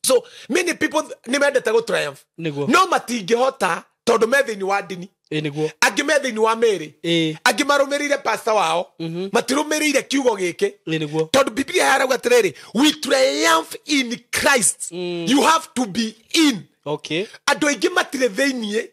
So many people nĩ mendete gũ triumph Nĩguo. no matingĩhota tondũ me thĩinĩ wa ndini, Ĩ nĩguo. angĩ me thĩinĩ wa mĩrĩ, Ĩ. angĩ marũmĩrĩire pasta wao, matirũmĩrĩire kiugo gĩkĩ. Ĩ nĩguo. Tondũ Biblia yarauga atĩrĩrĩ, we triumph in Christ. You have to be in. Okay. Andũ aingĩ matirĩ thĩiniĩ,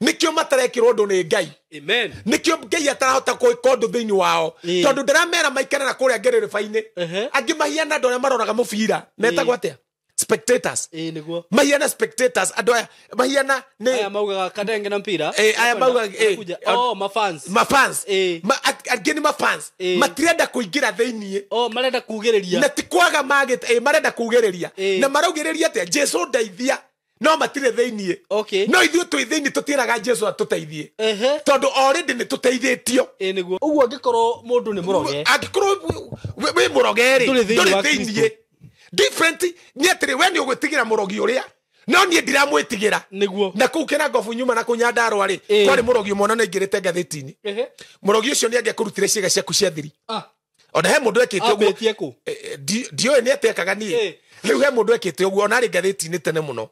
nĩkĩo matarekĩrwo ũndũ nĩ Ngai. Amen. Nĩkĩo Ngai atarahota gwĩka ũndũ thĩinĩ wao, Ĩ. tondũ ndaramera maikare na kũrĩa ngerereba-inĩ. Ehe. Angĩ mahiana andũ arĩa maroraga mũbira, metagwo atĩa, spectators. Ĩ nĩguo. Mahiana spectators, andũ aya mahiana nĩ Aya maugaga kadenge na mpira. Eh, aya maugaga, eh, Kuja. Oh, mafans. Mafans. Ĩ. Angĩ nĩ mafans. Ĩ. Matirenda kũingĩra thĩiniĩ. Oh, marenda kugĩrĩria. Na ti kwaga magĩte, marenda kugĩrĩria. Ĩ. Na maraugĩrĩria atĩa? Jesu ndeithia, no matirĩ thĩiniĩ. Okay. No ithuĩ twĩ thĩiniĩ, tũtiĩraga Jesu atũteithie, Ehe. tondũ already nĩ tũteithĩtio. Ĩ nĩguo. Ũguo angĩkorwo mũndũ nĩ mũroge. Angĩkorwo wĩ mũroge-rĩ, Ndũrĩ thĩinĩ wa thĩiniĩ. Kristo. Different nĩ atĩrĩ, we nĩ ũgwĩtigĩra mũrogi ũrĩa, no niĩ ndiramwĩtigĩra. Nĩguo. Na kũu Kĩrangobu nyuma na kũu Nyandarũa rĩ, Ĩ. kwarĩ mũrogi ũmwe ona nĩaingĩrĩte ngathĩti-inĩ. Ehe. Mũrogi ũcio nĩ angĩakũrutire ciĩga ciaku cia thiri. Ah. Ona he mũndũ ekĩte ũguo. Ambĩtie kũ? Ndiũĩ nĩ atekaga niĩ. Ĩ. Rĩu he mũndũ ekĩte ũguo ona arĩ ngathĩti-inĩ tene mũno.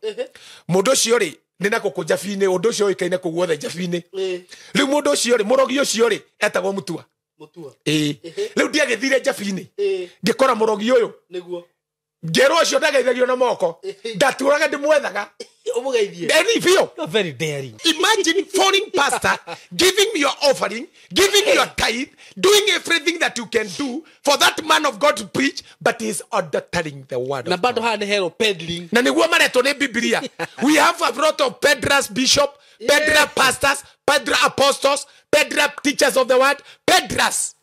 Mũndũ ũcio rĩ, nĩ na kũkũ Njabi-inĩ, ũndũ ũcio ũĩkaine kũu guothe Njabi-inĩ. Ĩ. Rĩu mũndũ ũcio rĩ, mũrogi ũcio rĩ, etagwo Mũtua. Mũtua. Ĩ. Rĩu ndiagĩthire Njabi-inĩ, Ĩ. ngĩkora mũrogi ũyũ. Nĩguo. Ngĩrwo ũcio ndageithagio na moko, ndatũraga ndĩmwethaga. Ũmũgeithie. Eni biũ. You're very daring. Imagine foreign pastor giving your offering, giving your tithe, doing everything that you can do for that man of God to preach, but he's adulterating the word Na of bado God. haha nĩ hero peddling. Na nĩguo maretwo nĩ Biblia. We have a lot of peddlers bishop, peddler pastors, peddler apostles, peddler teachers of the word, peddlers.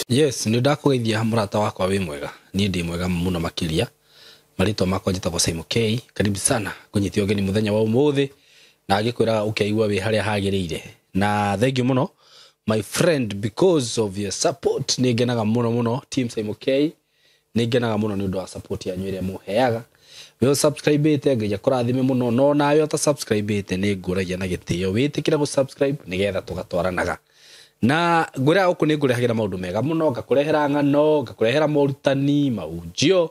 Yes, nĩ ndakũgeithia mũrata wakwa, wĩ mwega? Niĩ ndĩ mwega mũno makĩria. Marĩtwa makwa njĩtagwo Simon K. Karibu sana ngũnyite ũgeni mũthenya wa ũmũthĩ, na ngĩkwĩraga ũkeigua wĩ harĩa hagĩrĩire. Na thank you mũno my friend because of your support. Nĩ ngenaga mũno mũno, team Simon K, nĩ ngenaga mũno nĩ ũndũ wa support yanyu ĩrĩa mũheaga. We subscribe-ĩte, Ngai akũrathime mũno. No nawe ũta subscribe-ĩte, nĩ ngũragia na gĩtĩo wĩtĩkĩre gũ subscribe nĩgetha tũgatwaranaga. Na ngwĩraga gũkũ nĩ ngũrehagĩra maũndũ mega mũno, ngakũrehera ng'ano, ngakũrehera morutani, mahunjio,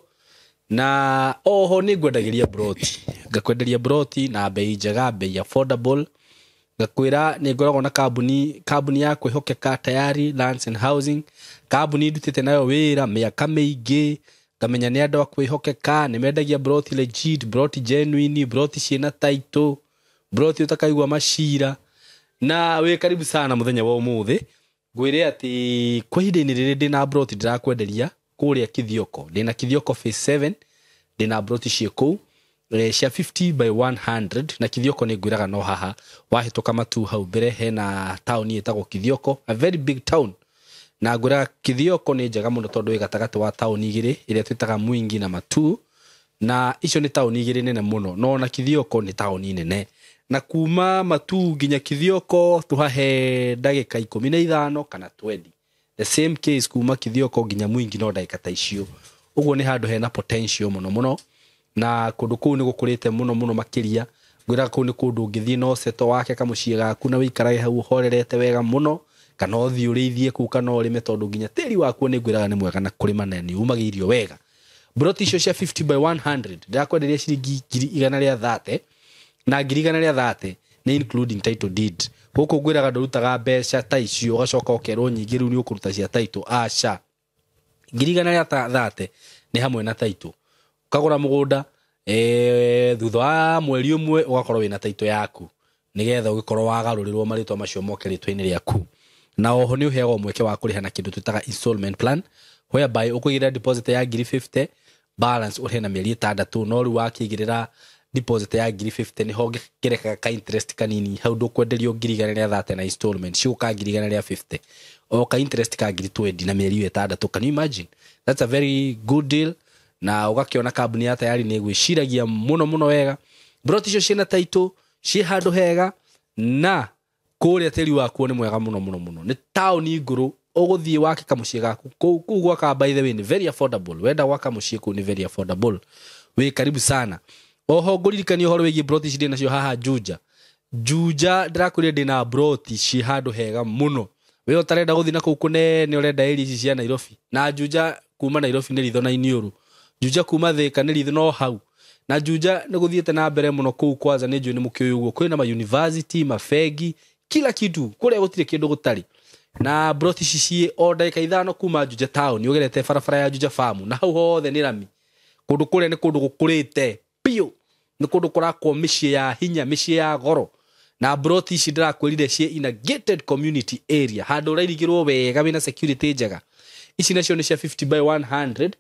na oho nĩ ngwendagĩria broti, ngakwenderia broti na bei njega, bei affordable. Ngakwĩra nĩ ngoragwo na kambuni ya kwĩhokeka, Tayari Lands and Housing, kambuni ndutĩte nayo wĩra mĩaka mĩingĩ, ngamenya nĩ andũ a kwĩhokeka, nĩ mendagia broti legit, broti genuine, broti ciĩna title, broti ũtakaigua macira. Na wĩ karibu sana mũthenya wa ũmũthĩ. Ngwĩre atĩ kwa ihinda-inĩ rĩrĩ ndĩna broti ndĩrakwenderia kũrĩa Kithioko. Ndĩna Kithioko phase 7, ndĩna broti ciĩ kũu, cia 50 by 100. Na Kithioko nĩ ngwĩraga no haha wahĩtũka matu hau mbere hena taũni ĩtagwo Kithioko, a very big town. Na ngwĩraga Kithioko nĩ njega mũno tondũ ĩ gatagatĩ wa taũni igĩrĩ ĩrĩa twĩtaga Mwingi na Matuu, na icio nĩ taũni igĩrĩ nene mũno. No na Kithioko nĩ taũni nene, na kuma Matuu nginya Kithioko tũhahe ndagĩka 15 kana 20. The same case kuma Kithioko nginya Mwingi no ndagĩka ta icio. Ũguo nĩ handũ hena potential mũno mũno, na kũndũ kũu nĩ gũkũrĩte mũno mũno makĩria. Ngwĩraga kũu nĩ kũndũ ũngĩthiĩ na ũceto wake kamũciĩ gaku na wĩikarage hau ũhorerete wega mũno, kana ũthiĩ ũrĩithie kũu kana ũrĩme, tondũ nginya tĩri wakuo nĩ ngwĩraga nĩ mwega na kũrĩma na nĩ umaga irio wega. Broti icio cia 50 by 100 ndĩrakwenderia ciringi 130,000, na 130,000 nĩ including title deed. Gũkũ ngwĩraga ndũrutaga mbeca ta icio ũgacoka ũkerwo nyingĩ rĩu nĩ ũkũruta cia title. Aca, 130,000 nĩ hamwe na title. Ũkagũra mũgũnda, thutha wa mweri ũmwe ũgakorwo wĩna title yaku, nĩgetha ũgĩkorwo wagarũrĩrwo marĩtwa macio moke rĩtwa-inĩ rĩaku. Na oho nĩ ũheagwo mweke wa kũrĩha na kĩndũ twĩtaga installment plan, whereby ũkũigĩrĩra deposit ya ngiri 50, balance ũrĩhe na mĩeri 6. No rĩu wakĩigĩrĩra deposit ya ngiri 50 nĩho ũngĩkereka ka interest kanini hau, ndũkwenderio 130,000 na installment cigũka 150,000, o ka interest ka ngiri 20 na mĩeri ĩyo 6. Can you imagine? That's a very good deal. Na ũgakĩona kambuni ya Tayari nĩ ĩgwĩciragia mũno mũno wega. Broti icio ciĩna title, ciĩ handũ hega, na kũrĩa tĩri wakuo nĩ mwega mũno mũno mũno. Nĩ taũni ngũrũ, ũgũthiĩ wake kamũciĩ gaku kũu. Kũu gwaka, by the way, nĩ very affordable. Wenda gwaka mũciĩ kũu nĩ very affordable. Wĩ karibu sana. Oho ngũririkania ũhoro wĩgiĩ broti ici ndĩ nacio haha Juja. Juja ndĩrakwĩrire ndĩna broti ciĩ handũ hega mũno. We ũtarenda gũthiĩ na kũu kũnene, ũrenda area ici cia Nairobi. Na Juja kuma Nairobi nĩ ritho na Iniũrũ. Juja kuma Thika nĩ ritho no hau. Na Juja nĩ gũthiĩte na mbere mũno kũu, kwanza nĩ njũĩ nĩ mũkĩũĩ ũguo. Kwĩna ma university, mabengi, kila kitu. Kũrĩa gũtirĩ kĩndũ gũtarĩ. Na broti ici ciĩ o ndagĩka 5 kuma Juja town, ũgerete barabara ya Juja farm, na hau hothe nĩ rami. Kũndũ kũrĩa nĩ kũndũ gũkũrĩte biũ. Nĩ kũndũ kũrakwo mĩciĩ ya hinya, mĩciĩ ya goro. Na broti ici ndĩrakwĩrire ciĩ in a gated community area, handũ ũrairigĩrwo wega wĩna security njega. Ici nacio nĩ cia 50 by 100,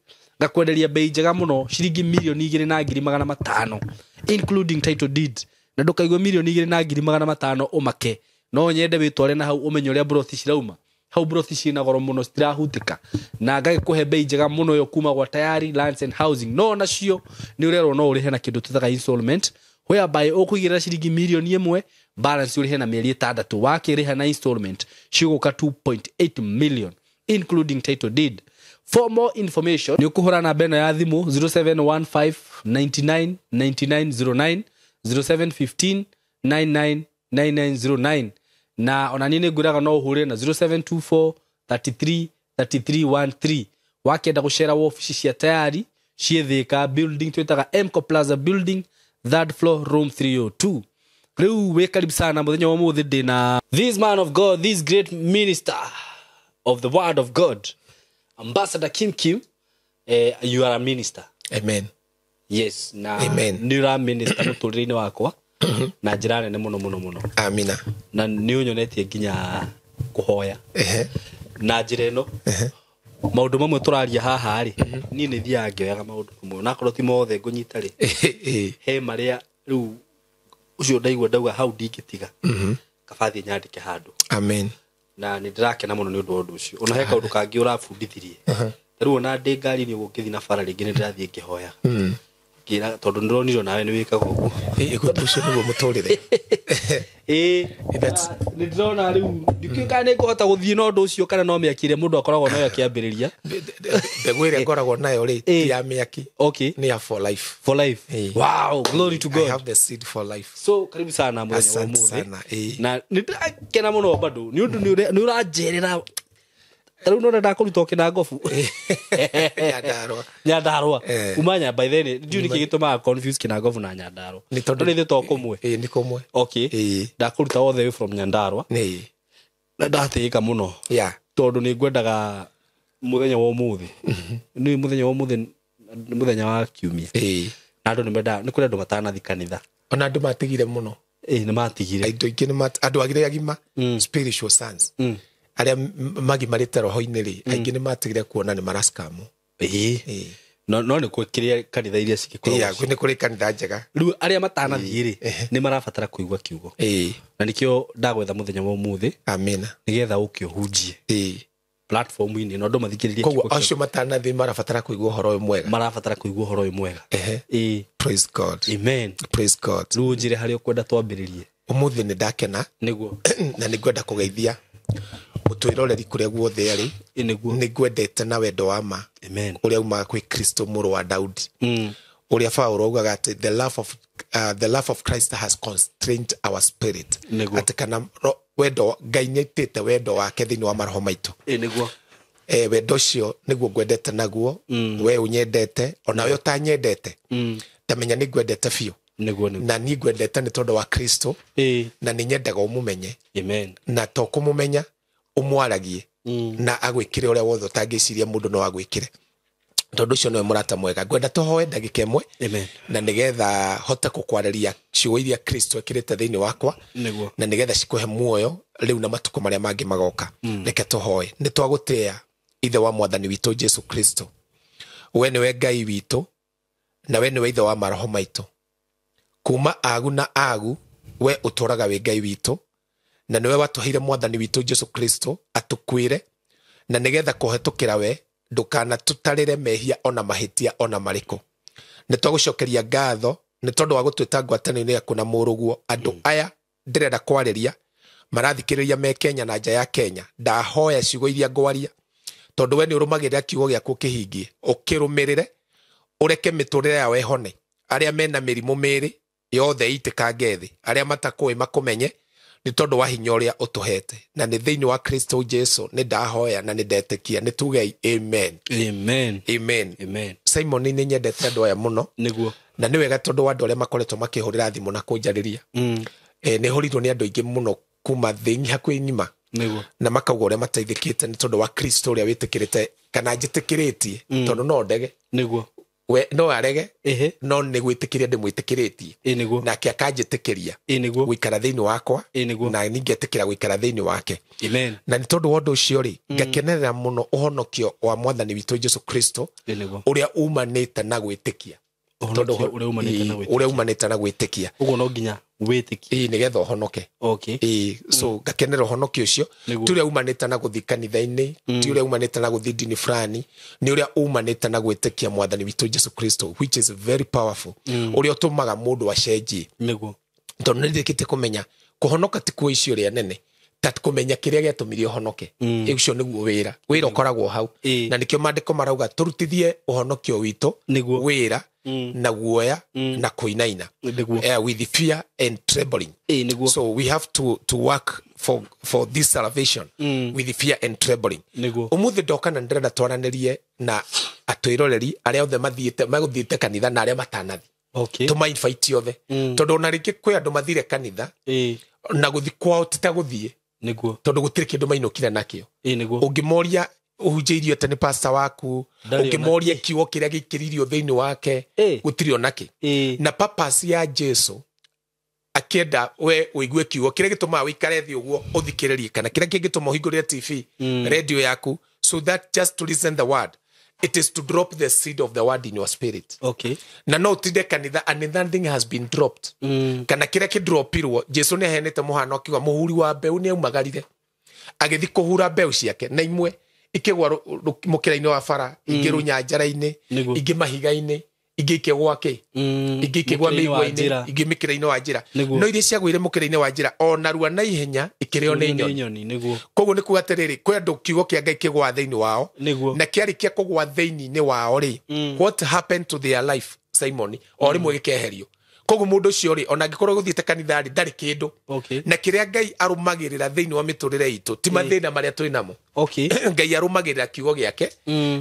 ngakwenderia bei njega mũno, ciringi 2,500,000 including title deed. Na ndũkaigue 2,500,000 ũmake. No nyende wĩtware na hau ũmenye ũrĩa broti cirauma. Hau broti ciĩna goro mũno, citirahutĩka. Na ngagĩkũhe bei njega mũno ĩyo kuma gwa Tayari Lands and Housing. No nacio nĩ ũrerwo no ũrĩhe na kĩndũ twĩtaga installment, whereby ũkũigĩrĩra ciringi 1,000,000, balance ũrĩhe na mĩeri 6. Wakĩrĩha na installment cigũka 2.8 million including title deed. For more information nĩ ũkũhũra namba ĩno ya thimũ 0715 99 99 09, 0715 99 99 09. Na ona niĩ nĩ ngwĩraga no ũhũre na 0724 33 33 13. Wakĩenda gũcera wabici cia Tayari ciĩ Thika building twĩtaga Mco Plaza building, 3rd floor, room 302. Rĩu wĩ karibu sana mũthenya wa ũmũthĩ ndĩna this man of God, this great minister of the word of God, Ambassador Kim Kim. You are a minister. Amen. Yes, na Amen. nĩ ũra minister mũtũrĩre-inĩ wakwa na njĩra nene mũno mũno mũno. Amina. Na nĩ ũnyonetie nginya kũhoya. Na njĩra ĩno. Maũndũ mamwe tũraria haha rĩ, niĩ nĩ thiaga ngĩoyaga maũndũ mamwe. Onakorwo ti mothe ngũnyita rĩ, he marĩa rĩu ũcio ndaigua ndauga hau ndingĩtiga. Kaba thiĩ nyandĩke handũ. Amen. Na nĩ ndĩrakena mũno nĩ ũndũ wa ũndũ ũcio. Ona he kaũndũ kangĩ ũrabundithirie. Rĩu ona ndĩ ngari-inĩ ũguo ngĩthiĩ na bara rĩngĩ nĩ ndĩrathiĩ ngĩhoya. Ngĩra tondũ nĩndĩronire onawe nĩ wĩkaga ũguo. Ũndũ ũcio nĩguo mũtũrĩre. That's Nĩ ndĩrona rĩu ndikĩũĩ kana nĩ ngũhota gũthiĩ na ũndũ ũcio kana no mĩaki ĩrĩa mũndũ akoragwo nayo akĩambĩrĩria. Mbegũ ĩrĩa ngoragwo nayo rĩ, ti ya mĩaki. Nĩ ya for life. For life. Wow, glory to God. I have the seed for life. So karibu sana mũthenya wa Asante ũmũthĩ. sana. Na nĩ ndĩrakena mũno bado nĩ ũndũ nĩ ũranjerera. Ta rĩu nona ndakũruta ũkĩna ngobu. Nyandarua. Nyandarua. Uma Nyamba ithene. Ndiũĩ nĩkĩ gĩtũmaga confuse kĩnangobu na Nyandarua. Nĩ tondũ No nĩ ithuĩ to kũmwe. Nĩ kũmwe. Ndakũruta all the way from Nyandarua. Na ndatĩĩka mũno. Tondũ nĩ ngwendaga mũthenya wa ũmũthĩ. Nĩ mũthenya wa ũmũthĩ, nĩ mũthenya wa kiumia. Na andũ nĩ mendaga, nĩ kũrĩ andũ matanathi kanitha. Ona andũ matigire mũno. Nĩ matigire. Andũ aingĩ nĩ andũ agĩrĩ agima, spiritual sons. Arĩa magimarĩte roho-inĩ rĩ, aingĩ nĩ matigire kuona nĩ marascamwo. No, no nĩ kũrĩ kanitha iria cigĩkoragwo Nĩ kũrĩ kanitha njega. Rĩu arĩa matanathiĩ rĩ, nĩ marabatara kũigua kiugo. Na nĩkĩo ndagwetha mũthenya wa ũmũthĩ. Amina. Nĩgetha ũke ũhunjie. Platform-inĩ, no andũ mathikĩrĩrie Koguo kiugo kĩu. acio matanathiĩ marabatara kũigua ũhoro ũyũ mwega. Marabatara kũigua ũhoro ũyũ mwega. Praise God. Amen. Praise God. Rĩu ũnjĩre harĩa ũkwenda twambĩrĩrie. Ũmũthĩ nĩ ndakena. Nĩguo. Na nĩ ngwenda kũgeithia mũtwĩroreri kũrĩa guothe arĩ. Nĩguo. Nĩ ngwendete na wendo wa ma. Amen. Ũrĩa umaga kwĩ Kristo mũrũ wa Daudi. Ũrĩa Paũlũ augaga atĩ the love of Christ has constrained our spirit. Nĩguo. Atĩ kana wendo, Ngai nĩaitĩte wendo wake thĩinĩ wa maroho maitũ. Nĩguo. Wendo ũcio nĩguo ngwendete naguo. We ũnyendete, ona we ũtanyendete. Tamenya nĩ ngwendete biũ. Nĩguo, nĩguo. Na niĩ ngwendete nĩ tondũ wa Kristo. Na nĩ nyendaga ũmũmenye. Amen. Na to kũmũmenya, ũmwaragie. Na agwĩkĩre ũrĩa wothe ũtangĩciria mũndũ no agwĩkĩre. Tondũ ũcio nĩwe mũrata mwega. Ngwenda tũhoe ndagĩka ĩmwe. Amen. Na nĩgetha hote gũkwarĩria ciugo iria Kristo ekĩrĩte thĩinĩ wakwa. Nĩguo. Na nĩgetha cikũhe muoyo rĩu na matukũ marĩa mangĩ magoka. Reke tũhoe. Nĩ twagũtĩĩa Ithe wa Mwathani witũ Jesu Kristo. We nĩwe Ngai witũ na we nĩwe Ithe wa maroho maitũ. Kuma agu na agu we ũtũũraga wĩ Ngai witũ na nĩwe watũheire Mwathani witũ Jesu Kristo atũkuĩre na nĩgetha kũhetũkĩra we ndũkanatũtarĩre mehia ona mahĩtia ona marĩkũ. Nĩ twagũcokeria ngatho nĩ tondũ wa gũtwĩta ngwatanĩro yaku na mũrũguo. Andũ aya ndĩrenda kwarĩria marathikĩrĩria me Kenya na nja ya Kenya, ndahoya ciugo iria ngwaria tondũ we nĩ ũrũmagĩrĩra kiugo gĩaku ũkĩhingie, ũkĩrũmĩrĩre, ũreke mĩtũrĩre yao ĩhone. Arĩa mena mĩrimũ mĩĩrĩ Yothe itĩkange thĩ. Arĩa matakũĩ makũmenye nĩ tondũ wa hinya ũrĩa ũtũhete. Na nĩ thĩinĩ wa Kristo Jesu nĩ ndahoya na nĩ ndetĩkia. Nĩ tugei amen. Amen. Amen. Amen. Simon, nĩ nyendete andũ aya mũno. Nĩguo. Na nĩ wega tondũ wa andũ arĩa makoretwo makĩhũrĩra thimũ na kũnjarĩria. Nĩ hũrĩirwo nĩ andũ aingĩ mũno kuma thĩ hakuhĩ ng'ima. Nĩguo. Na makauga ũrĩa mateithĩkĩte nĩ tondũ wa Kristo ũrĩa wĩtĩkĩrĩte kana njĩtĩkĩrĩtie tondũ no ndege. Nĩguo. We no arege. Ehe. No nĩ gwĩtĩkĩria ndĩmwĩtĩkĩrĩtie. Ĩ nĩguo. Nake akanjĩtĩkĩria Ĩ nĩguo. gũikara thĩinĩ wakwa. Ĩ nĩguo. Na ningetĩkĩra gũikara thĩinĩ wake. Amen. Na nĩ tondũ wa ũndũ ũcio rĩ, ngakenerera mũno ũhonokio wa mwathani witũ Jesu Kristo Ĩ nĩguo. ũrĩa umanĩte na gwĩtĩkia. Ũhonokio ũrĩa umanĩte na gwĩtĩkia. Ũrĩa umanĩte na gwĩtĩkia. Ũguo no nginya wĩtĩkie. Ĩĩ, nĩgetha ũhonoke. Okay. Ĩĩ, so ngakenera ũhonokio ũcio. Nĩguo. Ti ũrĩa umanĩte na gũthiĩ kanitha-inĩ, ti ũrĩa umanĩte na gũthiĩ ndini fulani, nĩ ũrĩa umanĩte na gwĩtĩkia mwathani witũ Jesu Kristo, which is very powerful. Ũrĩa ũtũmaga mũndũ acenjie. Nĩguo. Tondũ nĩ ndĩkĩtie kũmenya kũhonoka ti kuo icio ũrĩa nene, ta kũmenya kĩrĩa gĩatũmire ũhonoke. Ũcio nĩguo wĩra. Wĩra ũkoragwo hau. Ĩĩ. Na nĩkĩo maandĩko marauga tũrutithie ũhonokio witũ Nĩguo. wĩra na guoya na kũinaina. Nĩguo. With fear and trembling. Ĩĩ nĩguo. So we have to work for this salvation with fear and trembling. Nĩguo. Ũmũthĩ ndoka na ndĩrenda twaranĩrie na atwĩroreri arĩa othe mathiĩte magũthiĩte kanitha na arĩa matanathi. Okay. Tũma-invite othe. Tondũ ona rĩngĩ kwĩ andũ mathire kanitha Ĩĩ. na gũthi kwao ti ta gũthiĩ. Nĩguo. Tondũ gũtirĩ kĩndũ mainũkire nakĩo. Ĩĩ nĩguo. Ũngĩmoria ũhunjĩirio atĩ nĩ pastor waku, Ndarĩ ona ũngĩmoria kiugo kĩrĩa gĩikĩririo thĩinĩ wake, Ĩĩ. gũtirĩ ona kĩ. Ĩĩ. Na purpose ya Jesu akĩenda we ũigue kiugo kĩrĩa gĩtũmaga ũikare thĩ ũguo ũthikĩrĩrie, kana kĩrĩa kĩngĩtũma ũhingũrĩre TV, radio yaku, so that just to listen the word, it is to drop the seed of the word in your spirit. Okay. Na no ũtinde kanitha and nothing has been dropped. Kana kĩrĩa kĩdropirwo, Jesu nĩ aheanĩte mũhano akiuga mũhuri wa mbeũ nĩ aumagarire agĩthiĩ kũhura mbeũ ciake, na imwe ikĩgwa mũkĩra-inĩ wa bara, ingĩ rũnyanjara-inĩ, Nĩguo. ingĩ mahiga-inĩ, ingĩ ikĩgwa kĩ, ingĩ ikĩgwa Mũkĩra-inĩ wa mĩigua-inĩ, njĩra. ingĩ mĩkĩra-inĩ wa njĩra. Nĩguo. No iria ciagũire mũkĩra-inĩ wa njĩra ona rua na ihenya ikĩrĩo nĩ nyoni. Nyoni. Nĩguo. Koguo nĩ kuga atĩrĩrĩ, kwĩ andũ kiugo kĩa Ngai kĩgwa thĩinĩ wao. Nĩguo. Na kĩarĩkia kũgwa thĩinĩ wao rĩ, what happened to their life, Simon, o rĩmwe gĩkeherio. Koguo mũndũ ũcio rĩ, ona angĩkorwo gũthiĩte kanitha rĩ, ndarĩ kĩndũ. Okay. Na kĩrĩa Ngai arũmagĩrĩra thĩinĩ wa mĩtũrĩre itũ ti mathĩna marĩa twĩ namo. Okay. Ngai arũmagĩrĩra kiugo gĩake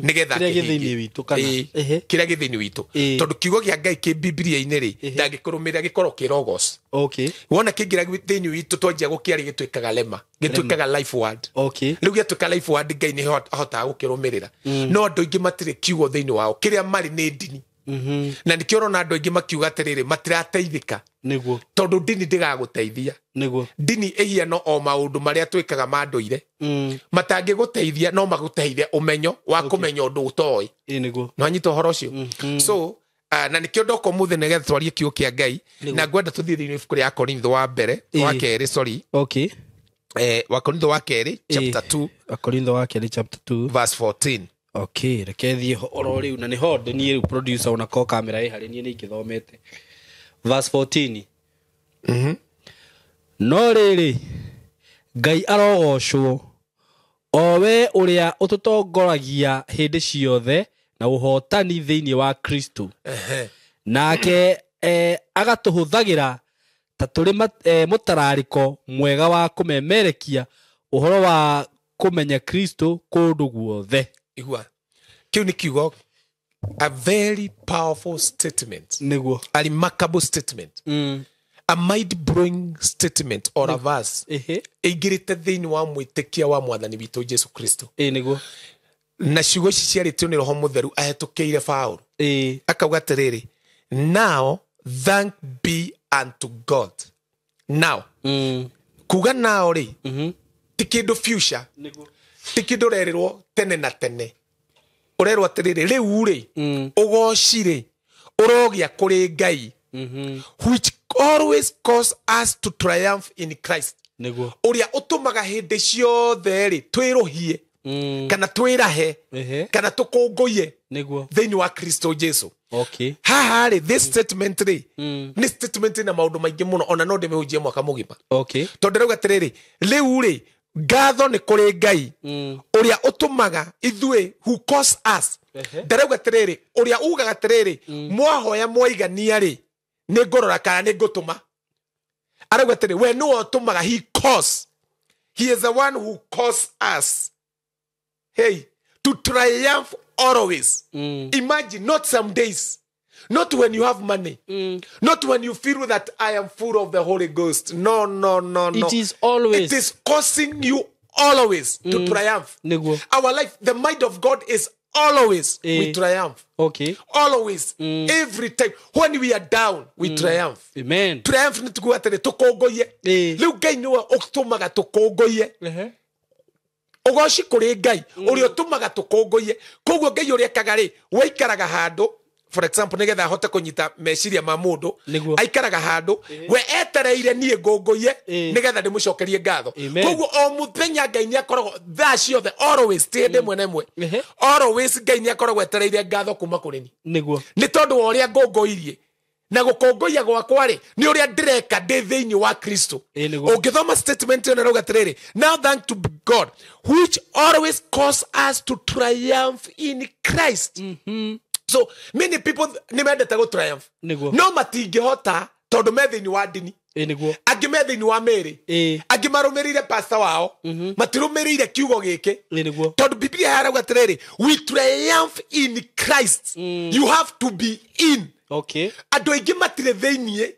nĩgetha Kĩrĩa gĩ akĩhingie. thĩinĩ witũ kana? Ĩĩ, Ehe. kĩrĩa gĩ thĩinĩ witũ. Ĩĩ. Tondũ kiugo kĩa Ngai kĩ Bibilia-inĩ rĩ, ndangĩkũrũmĩrĩra gĩkorwo kĩ logos. Okay. Wona kĩingĩra thĩinĩ witũ twanjia gũkĩaria gĩtuĩkaga lema, gĩtuĩkaga life word. Okay. Rĩu gĩatuĩka life word, Ngai nĩ ahotaga gũkĩrũmĩrĩra. No andũ aingĩ matirĩ kiugo thĩinĩ wao, kĩrĩa marĩ nĩ ndini. Na nĩkĩo ũrona andũ aingĩ makiuga atĩrĩrĩ, matirateithĩka. Nĩguo. Tondũ ndini ndĩgagũteithia. Nĩguo. Ndini ĩhiano o maũndũ marĩa twĩkaga ma ndũire. Matangĩgũteithia no magũteithie ũmenyo wa kũmenya ũndũ ũtoĩ. Ĩĩ nĩguo. No anyita ũhoro ũcio. So na nĩkĩo ndoka ũmũthĩ nĩgetha twarie kiugo kĩa Ngai, na ngwenda tũthiĩ thĩinĩ wa ibuku rĩa Korintho wa mbere, wa kerĩ, sorry. Okay. Wa Korintho wa kerĩ, chapter 2, Akorintho wa kerĩ chapter 2 verse 14. Okay, reke thiĩ ho oro rĩu na nĩho ndĩ niĩ rĩu producer ona ko kamera ĩ harĩ niĩ nĩ ingĩthomete. Verse 14. No rĩrĩ, Ngai arogocwo, o we ũrĩa ũtũtongoragia hĩndĩ ciothe na ũhotani thĩinĩ wa Kristo. Nake agatũhũthagĩra ta tũrĩ mũtararĩko mwega wa kũmemerekia ũhoro wa kũmenya Kristo kũndũ guothe. Igua. Kĩu nĩ kiugo, a very powerful statement. Nĩguo. A remarkable statement. A mind-blowing statement or a verse. Ehe. Ĩingĩrĩte thĩinĩ wa mwĩtĩkia wa mwathani witũ Jesu Kristo. Ĩĩ nĩguo. Na ciugo ici ciarĩtio nĩ Roho Mũtheru ahetũkĩire Paũlũ. Ĩĩ. Akauga atĩrĩrĩ, now thank be unto God. Now. Kuga now rĩ, ti kĩndũ future. Nĩguo. Ti kĩndũ ũrerĩrwo tene na tene. Ũrerwo atĩrĩrĩ, rĩu rĩ, ũgoci rĩ, ũrogĩa kũrĩ Ngai, which always cause us to triumph in Christ. Nĩguo. Ũrĩa ũtũmaga hĩndĩ ciothe rĩ, twĩrũhie, kana twĩrahe, kana tũkũngũiye Nĩguo. thĩinĩ wa Kristo Jesu. Okay. Haha rĩ, this statement rĩ, nĩ statement ĩna maũndũ maingĩ mũno, ona no ndĩmĩhunjie mwaka mũgima. Okay. Tondũ ndĩrauga atĩrĩrĩ, rĩu rĩ, ngatho nĩ kũrĩ Ngai ũrĩa ũtũmaga ithuĩ, who cause us. Ndarauga atĩrĩrĩ, ũrĩa ugaga atĩrĩrĩ, mwahoya mwaigania rĩ, Nĩ ngũrora kana nĩ ngũtũma. Arauga atĩrĩ, we nĩwe ũtũmaga, he cause. He is the one who cause us, hey, to triumph always. Imagine, not some days, not when you have money, not when you feel that I am full of the Holy Ghost. No, no, no, no. It is always. It is causing you always to triumph. Nĩguo. Our life, the mind of God is always we triumph. Okay. Always, every time. When we are down, we triumph. Amen. Triumph nĩ tuguo atĩrĩ tũkũngũiye. Rĩu Ngai nĩwe ũtũmaga tũkũngũiye. Ũgoci kũrĩ Ngai ũrĩa ũtũmaga tũkũngũiye. Koguo Ngai ũrĩa ekaga rĩ, waikaraga handũ, for example, nĩgetha ahote kũnyita meciria ma mũndũ, Nĩguo. aikaraga handũ we etereire niĩ ngũngũiye nĩgetha ndĩmũcokerie ngatho. Amen. Koguo o mũthenya Ngai nĩ akoragwo thaa ciothe, always, ti hĩndĩ ĩmwe na ĩmwe, always Ngai nĩ akoragwo etereire ngatho kuma kũrĩ niĩ. Nĩguo. Nĩ tondũ wa ũrĩa ngũngũirie na gũkũngũiya gwakwa rĩ, nĩ ũrĩa ndĩreka ndĩ thĩinĩ wa Kristo. Nĩguo. Ũngĩthoma statement ĩyo nĩrauga atĩrĩrĩ, now thank to God which always cause us to triumph in Christ. So many people nĩ mendete gũ triumph, Nĩguo. no matingĩhota tondũ me thĩinĩ wa ndini, Nĩguo. angĩ me thĩinĩ wa mĩrĩ, angĩ marũmĩrĩire pastor wao, matirũmĩrĩire kiugo gĩkĩ. Nĩguo. Tondũ Biblia yarauga atĩrĩrĩ, we triumph in Christ. You have to be in. Okay. Andũ aingĩ matirĩ thĩiniĩ,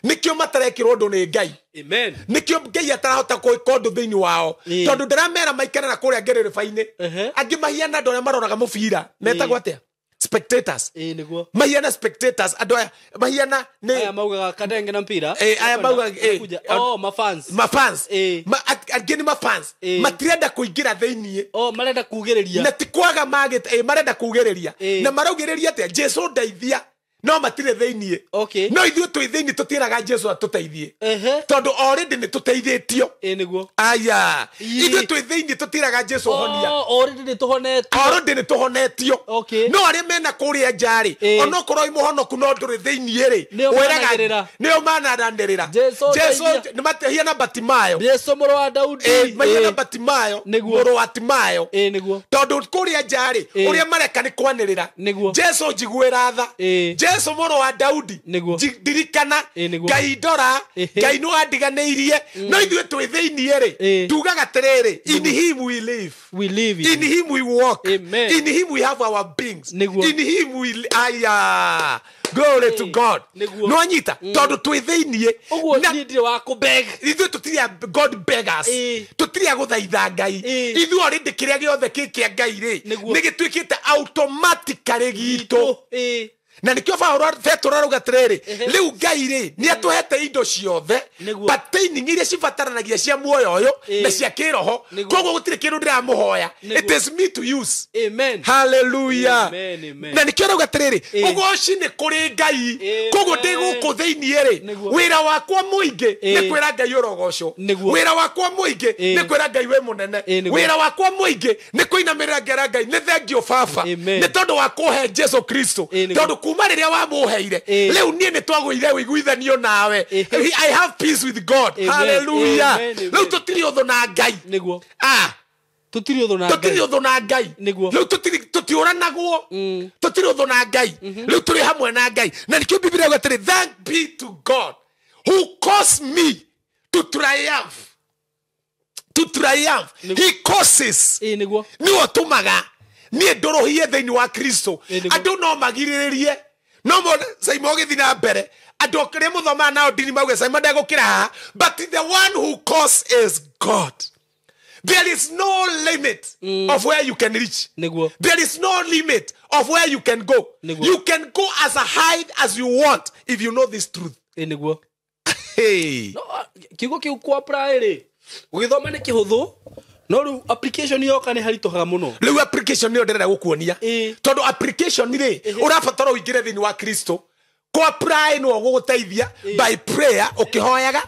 nĩkĩo matarekĩrwo ũndũ nĩ Ngai. Amen. Nĩkĩo Ngai atarahota gwĩka ũndũ thĩinĩ wao, tondũ ndĩramera maikare na kũrĩa ngerereba-inĩ. Angĩ mahiana andũ arĩa maroraga mũbira, metagwo atĩa, spectators. Nĩguo. Mahiana spectators, andũ aya mahiana nĩ Aya maugaga kadenge na mpira. Aya maugaga, Wanakuja. Oh, mafans. Mafans. Angĩ nĩ mafans, matirenda kũingĩra thĩiniĩ. Oh, marenda kugĩrĩria. Na ti kwaga magĩte, marenda kugĩrĩria. Na maraugĩrĩria atĩa? Jesu ndeithia, no matirĩ thĩiniĩ. Okay. No ithuĩ twĩ thĩiniĩ, tũtiĩraga Jesu atũteithie, tondũ already nĩ tũteithĩtio. Nĩguo. Aya, ithuĩ twĩ thĩiniĩ, tũtiĩraga Jesu honia. Oh, already nĩ tũhonetio. Already nĩ tũhonetio. Okay. No arĩa mena kũrĩa nja rĩ, onokorwo wĩ mũhonoku no ndũrĩ thĩiniĩ rĩ, Nĩo managĩrĩra. nĩo manaranĩrĩra. Jesu Jesu ndeithia. nĩ matehiana Batimayo. Jesu mũrũ wa Daudi. Mahiana Batimayo, Nĩguo. mũrũ wa Timayo. Nĩguo. Tondũ kũrĩa nja rĩ, ũrĩa mareka nĩ kwanĩrĩra, Nĩguo. Jesu njiguĩra tha, Jesu mũrũ wa Daudi, Nĩguo. ndirikana. Nĩguo. Ngai ndora, Ngai nĩ wandiganĩirie. No ithuĩ twĩ thĩiniĩ rĩ, tugaga atĩrĩrĩ, in him we live, We live in him we walk, Amen. in him we have our beings, Nĩguo. in him we, aya, glory to God. Nĩguo. No anyita tondũ twĩ thĩiniĩ. Ũguo Na- niĩ ndirĩ wa kũbeg. Ithuĩ tũtirĩ a god beggars, tũtirĩ a gũthaitha Ngai. Ithuĩ already kĩrĩa gĩothe kĩ kĩa Ngai rĩ, Nĩguo. nĩ gĩtuĩkĩte automatically gitũ. Na nĩkĩo Paũlũ Petero arauga atĩrĩrĩ, rĩu Ngai rĩ nĩ atũhete indo ciothe Nĩguo. pertaining iria cibataranagia cia muoyo ũyũ na cia kĩroho. Nĩguo. Koguo gũtirĩ kĩndũ ndĩramũhoya. Nĩguo. It is me to use. Amen. Hallelujah. Amen, amen. Na nĩkĩo arauga atĩrĩrĩ, ũgoci nĩ kũrĩ Ngai. Koguo ndĩ gũkũ thĩiniĩ rĩ, Nĩguo. wĩra wakwa mũingĩ nĩ kwĩra Ngai ũrogocwo. Nĩguo. Wĩra wakwa mũingĩ nĩ kwĩra Ngai wĩ mũnene. Nĩguo. Wĩra wakwa mũingĩ nĩ kũinamĩrĩra ngera Ngai nĩ thengio baba, Amen. nĩ tondũ wa kũhe Jesu Kristo. Nĩguo. Tondũ kuma rĩrĩa wamũheire, rĩu niĩ nĩ twagũire ũiguithanio nawe. I have peace with God. Amen. Hallelujah. Amen, amen. Rĩu tũtirĩ ũthũ na Ngai. Nĩguo. Tũtirĩ Tũtirĩ ũthũ na Ngai. ũthũ na Ngai. Nĩguo. Rĩu tũtiũranagwo, tũtirĩ ũthũ na Ngai, rĩu tũrĩ hamwe na Ngai. Na nĩkĩo Biblia yuga atĩrĩ, thank be to God who caused me to triumph, to triumph. He causes. Nĩguo. Nĩwe ũtũmaga niĩ ndũrũhie thĩinĩ wa Kristo. Nĩguo. Andũ no magirĩrĩrie, no mone Saima ũgĩthiĩ na mbere, andũ arĩa mũthomaga nao ndini mauge Saima ndegũkĩra haha, but the one who cause is God. There is no limit of where you can reach. Nĩguo. There is no limit of where you can go. Nĩguo. You can go as high as you want if you know this truth. Nĩguo. Hey. No, kiugo kĩu kwa apply rĩ, gũgĩthoma nĩ kĩhũthũ, no rĩu application yoka nĩ haritũhaga mũno. Rĩu application nĩyo ndĩrenda gũkuonia. Tondũ application rĩ, ũrabatara ũingĩre thĩinĩ wa Kristo. Kũ apply no gũgũteithia by prayer, ũkĩhoyaga,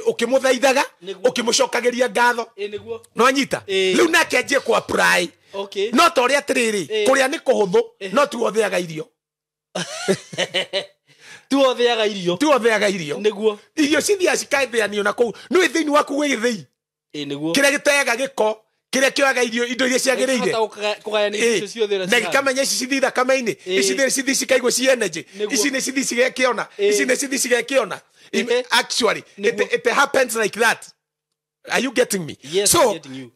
ũkĩmũthaithaga, Nĩguo. ũkĩmũcokagĩria ngatho. Nĩguo. No anyita. Rĩu nake anjie kũ apply. Okay. No ta ũrĩa atĩrĩrĩ, kũrĩa nĩ kũhũthũ, no tiwe ũthĩaga irio. Tiwe ũthĩaga irio. Tiwe ũthĩaga irio. Nĩguo. Irio cithiaga cikathĩanio na kũu. Nĩũĩ thĩinĩ waku gwĩ gĩthĩi Nĩguo. kĩrĩa gĩteaga gĩko, Kĩrĩa kĩoyaga irio indo iria ciagĩrĩire. Kũgayania icio ciothe ũrĩa Na cihana. gĩkamenya ici cithi thakame-inĩ, ici nĩ cithi cikaigwo ci energy, ici nĩ cithi cigekĩona, ici nĩ cithi cigekĩona. Actually, it happens like that. Are you getting me? Yes, so, I'm getting you.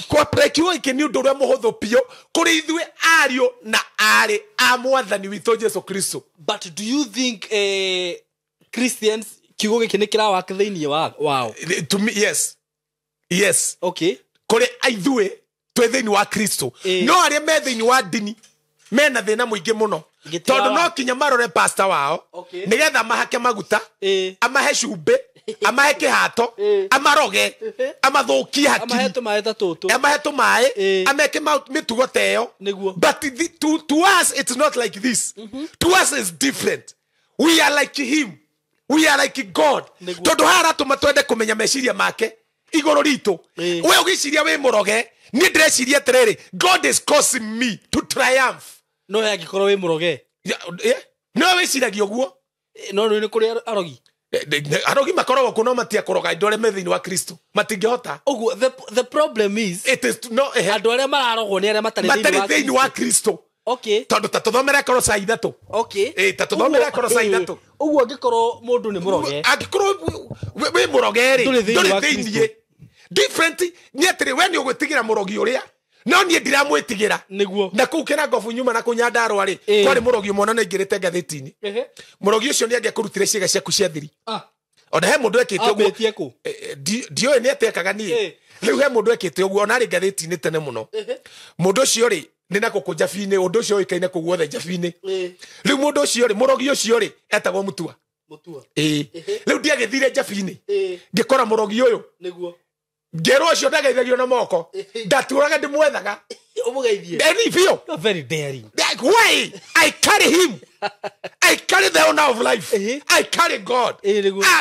Kũapply kiugo gĩkĩ nĩ ũndũ ũrĩa mũhũthũ biũ kũrĩ ithuĩ ariũ na aarĩ a mwathani witũ Jesu Kristo. But do you think Christians kiugo gĩkĩ nĩ kĩrawaka thĩinĩ wao? To me, yes. Yes. Okay. Kũrĩ ithuĩ twĩ thĩinĩ wa Kristo. No arĩa me thĩinĩ wa ndini mena thĩna mũingĩ mũno. Tondũ no kinya marore pastor wao nĩgetha mahake maguta, amahe cumbĩ, amahe kĩhato, amaroge, amathũkie hakiri, amahe tũmaĩ ta tũtũ, amahe tũmaĩ, ameke mĩtugo ta ĩyo. But to us it's not like this. To us it's different. We are like him. We are like God. Tondũ haha aratũma twende kũmenya meciria make igũrũ ritũ. We ũgĩciria wĩ mũroge, niĩ ndĩreciria atĩrĩrĩ, God is causing me to triumph. No angĩkorwo wĩ mũroge. No wĩciragia ũguo. No nĩ kũrĩ arogi. Arogi makoragwo kuo no matiakũroga andũ arĩa me thĩinĩ wa Kristo. Matingĩhota. Ũguo the problem is it is no andũ arĩa mararogwo nĩ arĩa matarĩ thĩinĩ wa Kristo. Okay. Tondũ ta tũthomere Kolosai 3. Okay. Ta tũthomere Kolosai 3. Ũguo angĩkorwo mũndũ nĩ mũroge. Angĩkorwo wĩ mũroge rĩ, ndũrĩ thĩinĩ. Different nĩ atĩrĩ, we nĩ ũgwĩtigĩra mũrogi ũrĩa, no niĩ ndiramwĩtigĩra. Na kũu Kĩrangobu nyuma na kũu Nyandarũa rĩ, kwarĩ mũrogi ũmwe na nĩaingĩrĩte ngathĩti-inĩ. Mũrogi ũcio nĩ angĩakũrutire ciĩga ciaku cia thiri. Ona he mũndũ ekĩte ũguo. Ndiũĩ nĩ atekaga niĩ. Rĩu he mũndũ ekĩte ũguo, ona arĩ ngathĩti-inĩ tene mũno. Mũndũ ũcio rĩ, nĩ na gũkũ Njabi-inĩ, ũndũ ũcio ũĩkaine kũu guothe Njabi-inĩ. Rĩu mũndũ ũcio rĩ, mũrogi ũcio rĩ, etagwo Mutua. Rĩu ndiagĩthire Njabi-inĩ, ngĩkora mũrogi ũyũ. Ngero ũcio ndageithagio na moko, ndatũraga ndĩmwethaga. Ũmũgeithie. Eni biũ. You are very daring. Like, why? I carry him. I carry the owner of life. I carry God.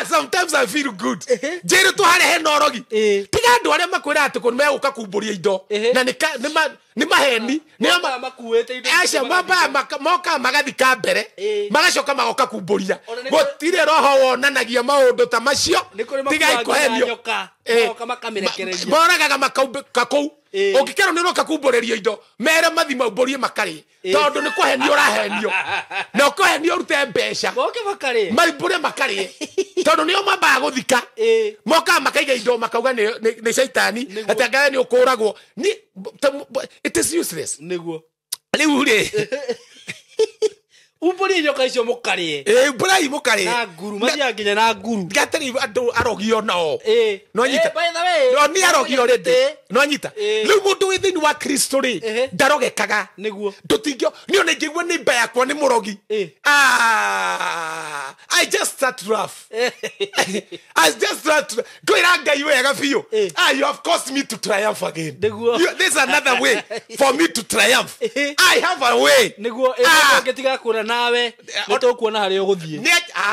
Sometimes I feel good. Njĩrĩ tũharĩa hena ũrogi. Tiga andũ arĩa makwĩra atĩ kũ megũka kumbũria indo. Na nĩ maheni. Acio mokaga magathika mbere, magacoka magoka kumbũria. Gũtirĩ roho wonanagia maũndũ ta macio. Tigai kũhenio. Moragaga makaumbĩka kũu. Ũngĩkerwo nĩ ũroka kumbũrĩrio indo, mere mathi maumbũrie makarĩe. Tondũ nĩ kũhenio ũrahenio. Na ũkũhenio ũrute mbeca. Maumbũre makarĩe. Tondũ nĩo mambaga gũthika. Mokaga makaiga indo makauga nĩ caitani, atĩ anga we nĩ ũkũragwo. It is useless. Rĩu rĩ, Umbũrie nyoka icio mũkarĩe. Umbũrai mũkarĩe. Na nguru, mathiaga nginya na nguru. Gatĩrĩ andũ arogi onao. No nyita. By the way, No nĩ arogi already. No nyita. Rĩu mũndũ wĩ thĩinĩ wa Kristo rĩ, ndarogekaga. Nĩguo. Ndũtingĩo, niĩ ona ingĩigua nĩ yakwa nĩ mũrogi. I just start rough. I just start ngwĩra Ngai wega biũ. You have caused me to triumph again. Nĩguo. This is another way for me to triumph. I have a way. Nĩguo, ũngĩtiga kũra nawe, nĩ tũkuona harĩa ũgũthiĩ.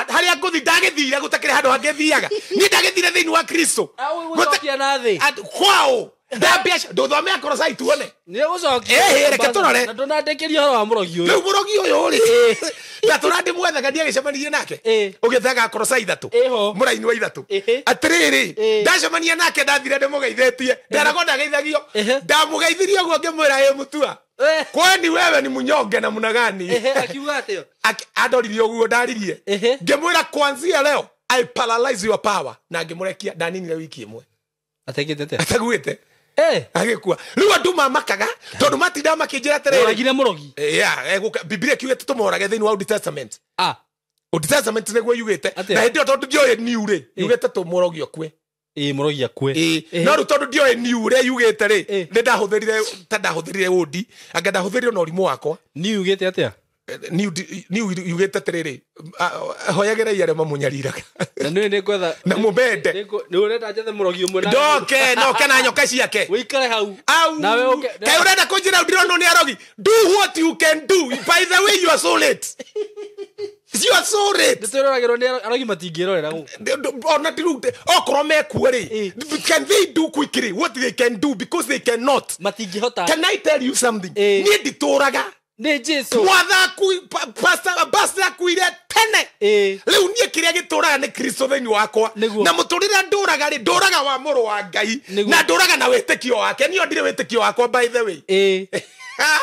Harĩa ngũthiĩ ndagĩthire gũtakĩrĩ handũ hangĩthiaga. Niĩ ndagĩthire thĩinĩ wa Kristo. Ũgũcokia na thĩ. Kwao. Ndambia ndũthome Kolosai tuone. Nĩ ũgũcokia. Reke tũrore. Na ndũnandĩkĩria ũhoro wa mũrogi ũyũ. Rĩu mũrogi ũyũ rĩ, ndatũra ndĩmwethaga ndiagĩcemanirie nake. Ũgĩthaga Kolosai 3. Mũraini wa 3. Atĩrĩrĩ, ndacemania nake ndathire ndĩmũgeithĩtie. Nderagwo ndageithagio. Ndamũgeithirie ũguo ngĩmwĩra ĩ Mutua. Kwani wewe ni mnyonge na mna gani? Akiuga atĩa? Andoririe ũguo ndaririe. Ngĩmwĩra kuanzia leo I paralyze your power. Na ngĩmũrekia ndaninire wiki ĩmwe. Atekĩte atĩa? Ataguĩte. Agĩkua. Rĩu andũ mamakaga tondũ matindaga makĩnjĩra atĩrĩrĩ. Mũragire mũrogi. Biblia kiugĩte tũmorage thĩinĩ wa Old Testament. Old Testament nĩguo yugĩte. Na hĩndĩ ĩyo tondũ ndioĩ new rĩ, yugĩte tũmũrogi akue. Mũrogi akue. No rĩu tondũ ndioĩ new ũrĩa yugĩte rĩ, nĩ ndahũthĩrire ta ndahũthĩrire Old, anga ndahũthĩrire na ũrimũ wakwa. New yugĩte atĩa? New yugĩte atĩrĩrĩ, hoyagĩrai arĩa mamũnyariraga. Na nĩ nĩngwetha na mũmende. Nĩ ũrenda njethe mũrogi ũmwe na ndoke noke na nyoka ciake. Wĩikare hau. Nawe ũke. Kaĩ ũrenda kũnjĩra ndĩronwo nĩ arogi? Do what you can do. By the way, you are so late. You are so late. Nĩtwĩroragĩrwo nĩ arogi matingĩrorera gũkũ. Ona ndirute okorwo mekuo rĩ, can they do quickly what they can do because they cannot. Matingĩhota. Can I tell you something? Niĩ nditũraga. Nĩ Jesu. Mwathaku pastor akuire tene. Rĩu niĩ kĩrĩa gĩtũraga nĩ Kristo thĩinĩ wakwa. Na mũtũrĩre ndũraga rĩ, ndũraga wa mũrũ wa Ngai. Na ndũraga na wĩtĩkio wake. Niĩ ndirĩ wĩtĩkio wakwa by the way.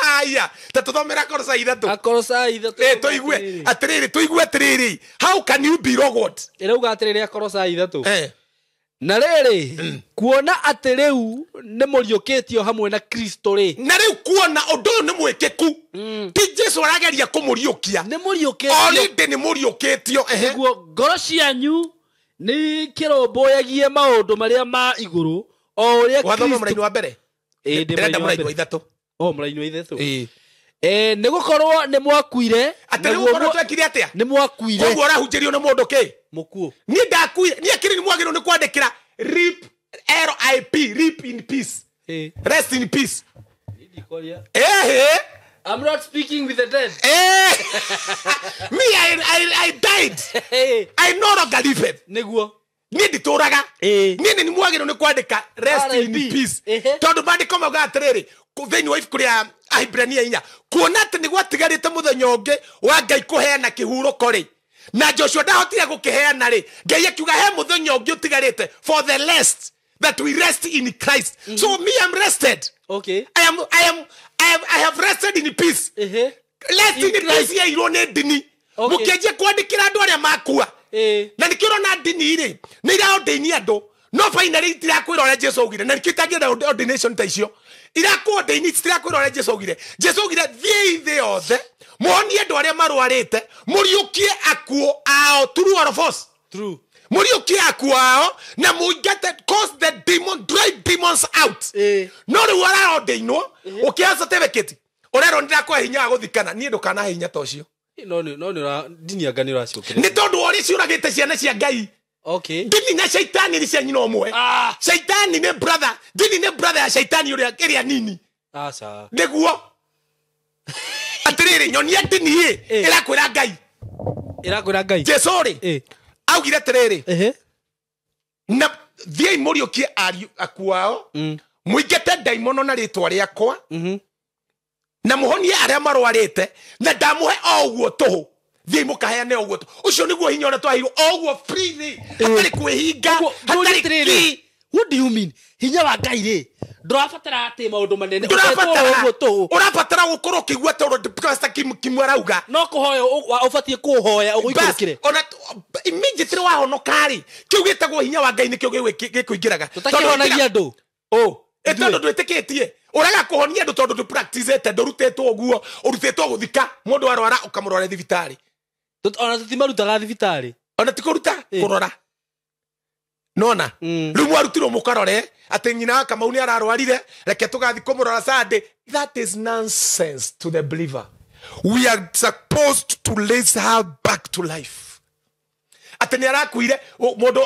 Aya, ta tũthomera Kolosai 3. Akolosai 3. Tũigue atĩrĩrĩ, tũigue atĩrĩrĩ. How can you be rogot? Ĩrauga atĩrĩrĩ Akolosai 3. Na rĩrĩ, kuona atĩ rĩu nĩ mũriũkĩtio hamwe na Kristo rĩ. Na rĩu kuona ũndũ ũyũ nĩ mwĩkĩku. Ti Jesu arageria kũmũriũkia. Nĩ mũriũkĩtio. Already nĩ mũriũkĩtio. Nĩguo ngoro cianyu nĩ kĩrũmbũyagie maũndũ marĩa ma igũrũ o ũrĩa Kristo. Wathoma mũraini wa mbere. Ndĩrenda mũraini wa 3. O mũraini wa 3. Nĩ gũkorwo nĩ mwakuire. Atĩ rĩu gũkorwo twekire atĩa? Nĩ mwakuire. Koguo ũrahunjĩrio nĩ mũndũ kĩ? Mũkuũ. Niĩ ndakuire. Niĩ kĩrĩ nĩ mwagĩrĩirwo nĩ kwandĩkĩra RIP, RIP, RIP in peace. Rest in peace. I'm not speaking with the dead. Me, I died. I no longer live. Nĩguo. Niĩ nditũraga. Niĩ nĩ mwagĩrĩirwo nĩ kwandĩka rest in peace. Tondũ maandĩko maugaga atĩrĩrĩ, thĩinĩ wa ibuku rĩa Ahibirania 4, kuona atĩ nĩ gwatigarĩte mũthenya ũngĩ wa Ngai kũheana kĩhurũko rĩ, na Joshua ndahotire gũkĩheana rĩ, Ngai akiuga he mũthenya ũngĩ ũtigarĩte for the rest that we rest in Christ. So me, I'm rested. Okay. I have rested in peace. Rest in peace yairwo nĩ ndini. Mũkĩanjia kwandĩkĩra andũ arĩa makua. Na nĩkĩo ũrona ndini rĩ, nĩ iraordaini andũ, no finally itirakwĩra ũrĩa Jesu augire. Na nĩkĩo itangĩenda ordination ta icio. Irakuordaini citirakwĩra ũrĩa Jesu augire. Jesu augire thiĩi thĩ yothe, muonie andũ arĩa marwarĩte, mũriũkie akuũ ao. True or false? True. Mũriũkie akuũ ao na mũingate, cause the demon, drive demons out. No rĩu araordainwo, ũkĩoya certificate, ũrerwo nĩndakũhe hinya wa gũthikana. Niĩ ndũkanahe hinya ta ũcio. No nĩ ndini anga nĩ ũraciũkĩrĩra. Nĩ tondũ wa ũrĩa ciũragĩte ciana cia Ngai. Okay. Ndini na shaitani nĩ cia nyina ũmwe. Shaitani nĩ brother, ndini nĩ brother ya shaitani ũrĩa ĩrĩa nini. Aca. Nĩguo. Atĩrĩrĩ, nyonia ndini ĩ ĩrakwĩra Ngai. Ĩrakwĩra Ngai. Jesu rĩ, augire atĩrĩrĩ, na thiĩi mũriũkie ariũ akuũ ao, mũingate ndaimono na rĩtwa rĩakwa, na mũhonie arĩa marwarĩte, na ndamũhe o ũguo tũhũ. Thiĩi mũkaheane ũguo tũhũ. Ũcio nĩguo hinya ũrĩa twaheirwo, o ũguo freely, hatarĩ kwĩhinga, hatarĩ kĩ. What do you mean? Hinya wa Ngai rĩ, ndũrabatara atĩ maũndũ manene. Ũrabatara ũrabatara gũkorwo ũkĩigua tondũ Pastor Kim arauga. No kũhoya ũbatiĩ kũhoya ũgũikũrũkĩre. Ona immediately wahonoka rĩ, kĩu gĩtagwo hinya wa Ngai nĩkĩo gĩkũingĩraga. Tũtakĩhonagia andũ. Tondũ ndwĩtĩkĩtie. Ũraga kũhonia andũ tondũ ndũpracticete, ndũrutĩtwo ũguo, ũrutĩtwo gũthika. Mũndũ arwara ũkamũrwara thibitarĩ. Ona tũtimarutaga thibitarĩ. Ona ti kũruta, kũrora. Nona rĩu mwarutirwo mũkarore atĩ nyina wa Kamau nĩ ararwarire, reke tũgathiĩ kũmũrora Sunday. That is nonsense to the believer. We are supposed to raise her back to life. Atĩ nĩ arakuire mũndũ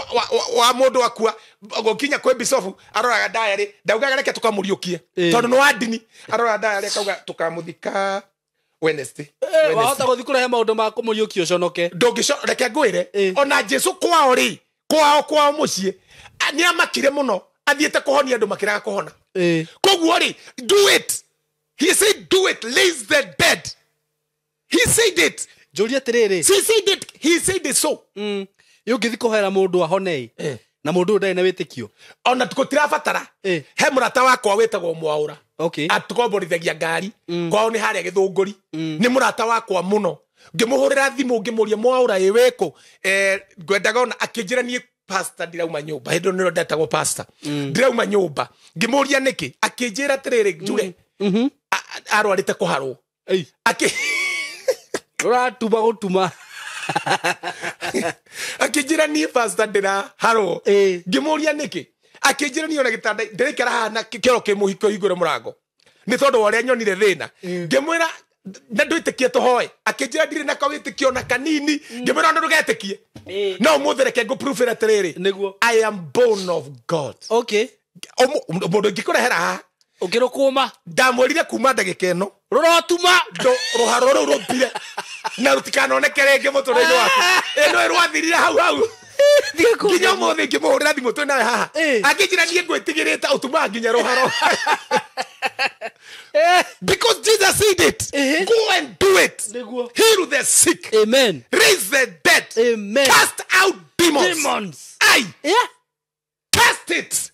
wa mũndũ akua gũkinya kwĩ bicobu aroraga diary, ndaugaga reke tũkamũriũkie tondũ nĩ wa ndini. Aroraga diary akauga tũkamũthika Wednesday. Wahota gũthiĩ kũrehe maũndũ ma kũmũriũkia ũconoke. Ndũngĩco, reke ngwĩre, ona Jesu kwao rĩ, kwao mũciĩ nĩ amakire mũno, athiĩte kũhonia andũ makĩraga kũhona. Koguo rĩ, do it. He said do it, raise the dead. He said it. Njũrie atĩrĩrĩ. He said it. He said it so. Ũngĩthiĩ kũhoera mũndũ ahone, na mũndũ ũyũ ndarĩ na wĩtĩkio. Ona tũtirabatara. He mũrata wakwa wĩtagwo Mwaũra. Okay. Atũkomborithagia ngari. Kwao nĩ harĩa Gĩthũngũri. Nĩ mũrata wakwa mũno. Ngĩmũhũrĩra thimũ ngĩmũria Mwaũra ĩ wĩkũ? Ngwendaga ona akĩnjĩra niĩ pastor ndirauma nyũmba. Hĩndĩ ĩyo nĩrĩo ndetagwo pastor. Ndirauma nyũmba. Ngĩmũria nĩkĩ? Akĩnjĩra atĩrĩrĩ, Njure, arwarĩte kũharwo. Ũratuma gũtuma. Akĩnjĩra niĩ pastor ndĩraharwo. Ngĩmũria nĩkĩ? Akĩnjĩra niĩ ona gĩtanda ndĩraikara haha na kĩoro kĩ mũhiko hingũre mũrango. Nĩ tondũ wa ũrĩa nyonire thĩna. Ngĩmwĩra na ndwĩtĩkie tũhoe. Akĩnjĩra ndirĩ na kawĩtĩkio na kanini. Ngĩmwĩra ona ndũgetĩkie. No ũmũthĩ reke ngũprove atĩrĩrĩ. Nĩguo. I am born of God. Okay. Mũndũ ingĩkũrehera haha. Ũkĩrũkũma. Ndamwĩrire kuma ndagĩka ĩno. Rũrotuma. Rũharo rũu rũthire. Na rũtikanoneke rĩngĩ mũtũrĩre-inĩ waku. Ĩno ĩrwathirire hau hau. Nginya ũmũthĩ ngĩmũhũrĩra thimũ twĩ nawe haha. Angĩnjĩra niĩ ngwĩtigĩrĩte ũtumaga nginya rũharo. Because Jesus said it. Go and do it. Heal the sick. Amen. Raise the dead. Amen. Cast out demons. Aye. Yeah. Cast it.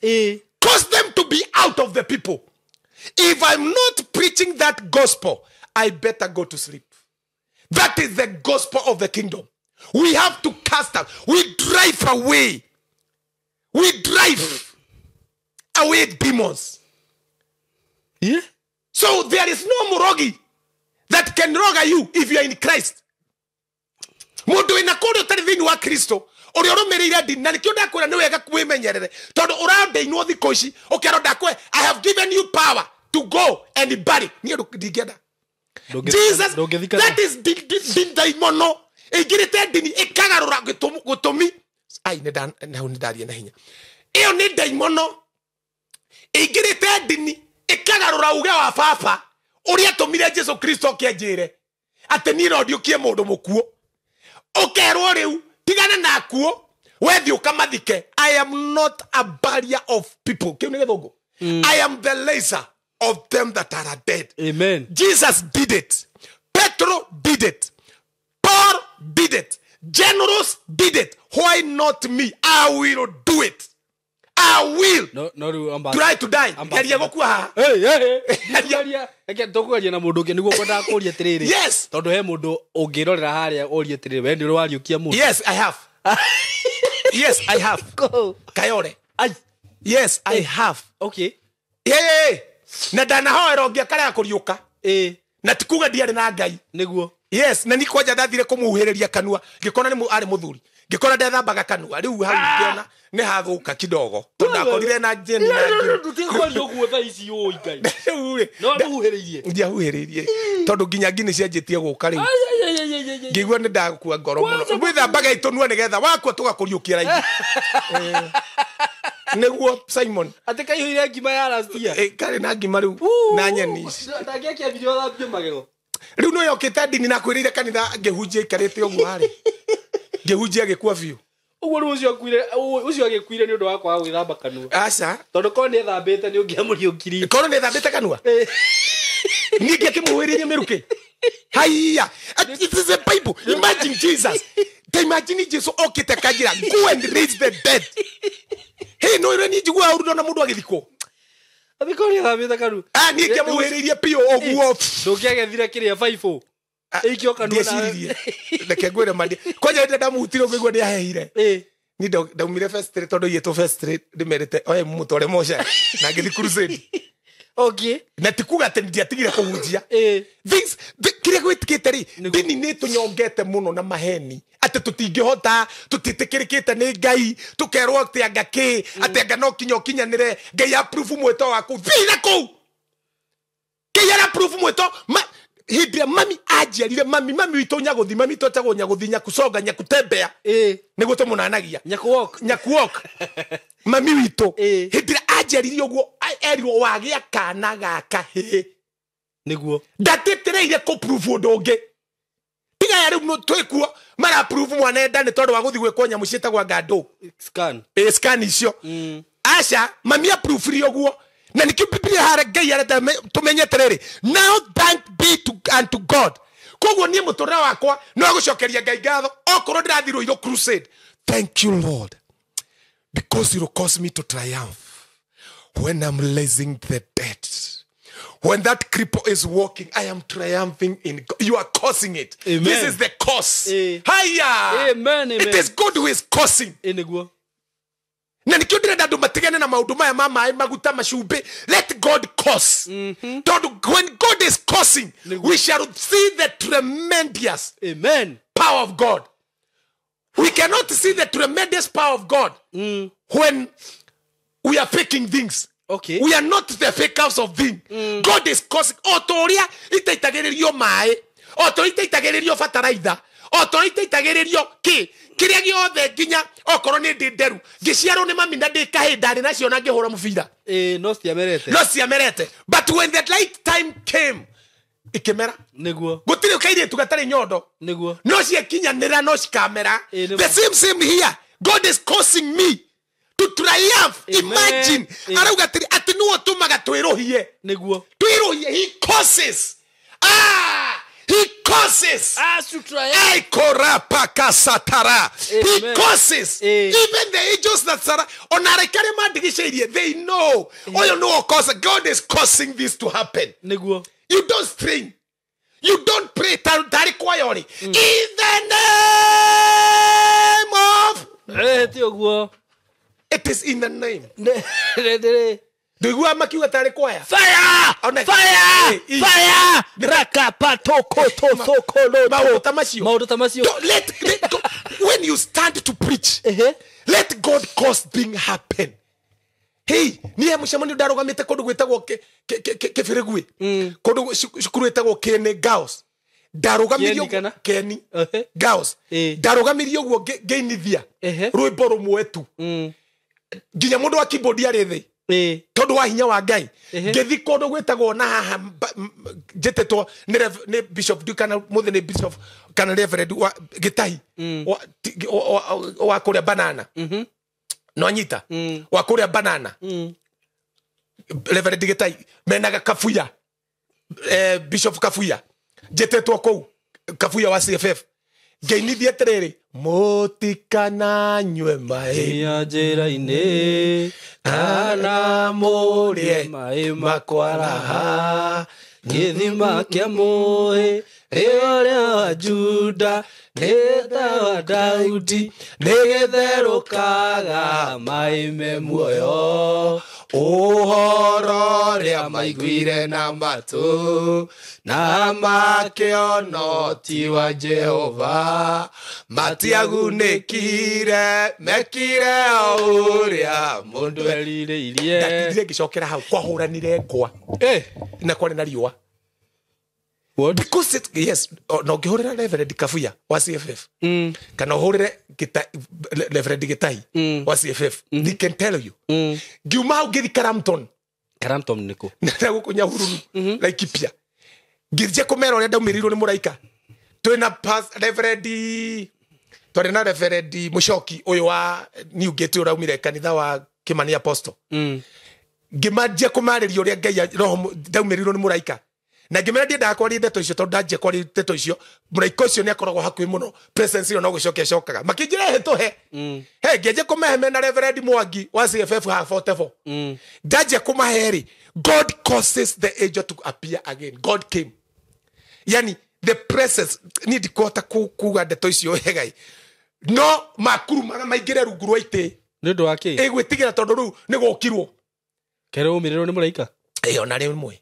Cause them to be out of the people. If I'm not preaching that gospel, I better go to sleep. That is the gospel of the kingdom. We have to cast out. We drive away. We drive away demons. Yeah. So there is no murogi that can roga you if you are in Christ. Mundu ina kodo tari thini wa Kristo uri urumirire ndini na nikio ndakwira ni wega kwimenyerere tondu urandeинwo thikũ ici ukerwo ndakwe I have given you power to go and bury ni ndingĩenda. Jesus, that is ndaimono ingirite ndini ikagarura gutumi ai ni ndaria na hinya iyo ni ndaimono ingirite ndini ikagarura uge wa baba uria tumire Jesu Kristo kianjire ati ni no ndiukie mundu mukuo ukerwo riu tigana nakuo wethi ukamathike. I am not a barrier of people. Kiu ni githungu. I am the laser of them that are dead. Amen. Jesus did it. Petro did it. Paul did it. Generals did it. Why not me? I will do it. I will. No, try to die. Geria gukua haha. Hey. Reke tukwaria na mundu ungi niguo kwendaga kuria atiriri. Yes. Tondu he mundu ungirorera haria urie atiriri we ndi wariukia mundu. Yes, I have. Yes, I have. Go. Kayore. Ai. Yes, I have. Okay. Yeah. Na ndanahoera ũngĩ akarega kũriũka. Na ti kuga ndiarĩ na Ngai. Nĩguo. Yes, na ni kwanja ndathire kũmuhĩrĩria kanua ngĩkona nĩ arĩ mũthuri ngĩkona ndethambaga kanua rĩu hau ngĩona nĩ hathũka kidogo tondũ ndakorire na jeni na ndũtigũkwaria ũguo thaa ici ũĩ Ngai. Rĩu rĩ no mũhuhĩrĩirie ndiahuhĩrĩirie tondũ nginya ngi nĩ cianjĩtie gũka rĩu ngĩigua nĩ ndakua ngoro mũno gwĩthambaga itũnua nĩgetha wakua tũgakũriũkia raithi. Nĩguo Simon atĩ kaihũire ngima ya last year. Karĩ na ngima rĩu na nyeni ndangĩakĩambirie ũthambie magego rĩu no yokĩte ndini na kwĩrĩire kanitha ngĩhunjia ikarĩte ũguo harĩ ngĩhunjia gĩkua biũ ũguo rĩu ũcio akuire ũcio agĩkuire nĩ ũndũ wa kwaga gwĩthamba kanua. Aca tondũ korwo nĩ ethambĩte nĩ ũngĩamũriũkirie. Korwo nĩ ethambĩte kanua niĩ ngĩakĩmũhĩrĩrie mĩrukĩ. Haiya, it is a Bible. Imagine Jesus. Imagine Jesu okĩte kanjĩra go and raise the dead. Hey, no ire ni njiguaga ũru ndona mũndũ agĩthikwo. Athikwo nĩ ethambĩte kanua. Niĩ ngĩamũhĩrĩirie biũ ũguo. Ndũngĩagethire kĩrĩa baibũ ĩikio kanua nawe. Ndieciririe. Reke ngwĩre mandi. Kwanja rĩrĩa ndamũhutirie ũguo ngĩigua nĩahehire. Niĩ ndaumire first tondũ oiyĩtwo first ndĩmerĩte oe mũtware mocarĩ na ngĩthiĩ crusade. Okay. Na ti kuga atĩ ndiatigire kũhunjia. Things kĩrĩa gwĩtikĩte rĩ ndini nĩ tũnyongete mũno na maheni atĩ tũtingĩhota tũtiĩtĩkĩrĩkĩte nĩ Ngai tũkerwo atĩ anga kĩ atĩ anga no kinya ũkinyanĩre Ngai approve mwĩto waku thiĩ na kũu Ngai ara approve mwĩto hĩndĩ ĩrĩa mami anjiarire mami witũ Nyagũthi mami twetagwo Nyagũthi Nyakuconga Nyakutembea nĩguo tũmũnanagia Nyakuwalk mami witũ hĩndĩ ĩrĩa anjiarire ũguo erirwo wagĩa kana gaka hĩ nĩguo ndatĩtĩrĩire kũ-prove ũndũ ũngĩ tiga ya rĩu twĩkuo mara-prove mwana enda nĩ tondũ wa gũthiĩ gwĩkwo nyamũ ciĩtagwo ngandũ scan scan icio aca mami approve ũguo na nikio Biblia hara Ngai arenda tumenye atiriri now thank be to unto God. Koguo nie muturire wakwa no gucokeria Ngai ngatho okorwo ndirathirwo iro crusade. Thank you Lord, because you cause me to triumph when I'm raising the dead. When that cripple is walking, I am triumphing in God. You are causing it. Amen. This is the cause. Haya. Amen, amen. It is God who is causing. Eniguo. Na nikio ndĩrenda andũ matigane na maũndũ maya ma maĩ maguta macumbĩ. Let God cause. Tondũ when God is causing, we shall see the tremendous Amen. power of God. We cannot see the tremendous power of God when we are faking things. Okay. We are not the fakers of things. God is causing. O ta ũrĩa itaitagĩrĩrio maĩ, o ta ũrĩa itaitagĩrĩrio bataraitha, o ta ũrĩa itaitagĩrĩrio kĩ, kĩrĩa gĩothe nginya okorwo nĩ ndĩ nderu ngĩciarwo nĩ mami na ndĩ kahĩ ndarĩ nacio na ngĩhũra mũbira. No ciamerete. No ciamerete. But when the right time came, ikĩmera. Nĩguo. Gũtirĩ kairĩtu gatarĩ nyondo. Nĩguo. No ciakinyanĩra no cikamera. The same here. God is causing me To triumph. Amen. Imagine. Arauga atĩrĩ atĩ nĩwe ũtũmaga twĩrũhie. Nĩguo. Twĩrũhie. He causes. He causes. Us to triumph. Aikorapakasatara. He Amen. causes. Even the angels that Sarah ona areke arĩa mandigicĩirie, they know. Ũyũ nĩwe ũcause. God is causing this to happen. Nĩguo. You don't strain. You don't pray. Tarĩ kwaya rĩ. In the name of. Ti ũguo. It is in the name. Nĩ Ndũiguaga makiuga tarĩ kwaya? Fire! Ona- Fire! Fire! Rakapatokotosokolo. Maũndũ ta macio. Maũndũ ta macio. Don't let go. When you stand to preach, let God cause thing happen. Hey, niĩ mũcemanio ndarũgamĩte kũndũ gwĩtagwo Kĩbĩrĩgui, kũndũ cukuru ĩtagwo Kene Girls. Ndarũgamirie Kieni kana? Keni Girls. Ndarũgamirie ũguo ngĩinithia rwĩmbo rũmwe tu nginya mũndũ wa keyboard arĩ thĩ tondũ wa hinya wa Ngai. Ngĩthi kũndũ gwĩtagwo na haha njĩtĩtwo nĩ Bishop Duke kana mũthĩ nĩ Bishop kana Reverend wa Gĩtahi wa kũrĩa Banana. No anyita wa kũrĩa Banana. Reverend Gĩtahi menaga Kabuya, Bishop Kabuya njĩtĩtwo kũu Kabuya wa CFF. Ngĩinithia atĩrĩrĩ, mũtikananyue maĩ Ya njĩra-inĩ kana mũrĩe maĩ makwaraha gĩthima kĩa mũĩ rĩo wa Juda nĩta wa Daudi nĩgĩtherũkaga maĩ me muoyo ũhoro ũrĩa maiguire na matũ na makĩona ti wa Jehova matiagunĩkire mekire o ũrĩa mũndũ erirĩirie. Ndatindire ngĩcokera hau kwahũranire ngwa na kwarĩ na riũa. What? Because it, yes, no ngĩhũrĩra Reverend Kabuya wa CFF kana ũhũrĩre Reverend Gĩtahi wa CFF, they can tell you. Ngiuma hau ngĩthi Karamton. Karamton nĩkũ? Na gũkũ Nyahururu, Laikipia. Ngĩthiĩ kũmera ũrĩa ndaumĩrĩirwo nĩ mũraika. Twĩna Reverend, twarĩ na Reverend Mũcoki ũyũ wa Newgate ũraumire kanitha wa Kĩmani Apostle. Ngĩmanjia kũmarĩria ũrĩa Ngai roho ndaumĩrĩirwo nĩ mũraika. Na ngĩmera ndiendaga kwaria ndeto icio tondũ ndanjia kwaria ndeto icio mũraika ũcio nĩakoragwo hakuhĩ mũno, presence ĩyo no gũcokia acokaga. Makĩnjĩra he tũhe. He ngĩanjia kũmahe mena Reverend Mwangi wa CFF haha 44. Ndanjia kũmahe rĩ, God causes the angel to appear again. God came. Yani the presence niĩ ndikũhota kuga ndeto icio wega. No makurumaga maingĩre rungu rwa itĩ. Nĩ ũndũ wa kĩ? Ĩgwĩtigĩra tondũ rĩu nĩ gũkirwo. Kerĩ ũmĩrĩrwo nĩ mũraika? Ona rĩmwe.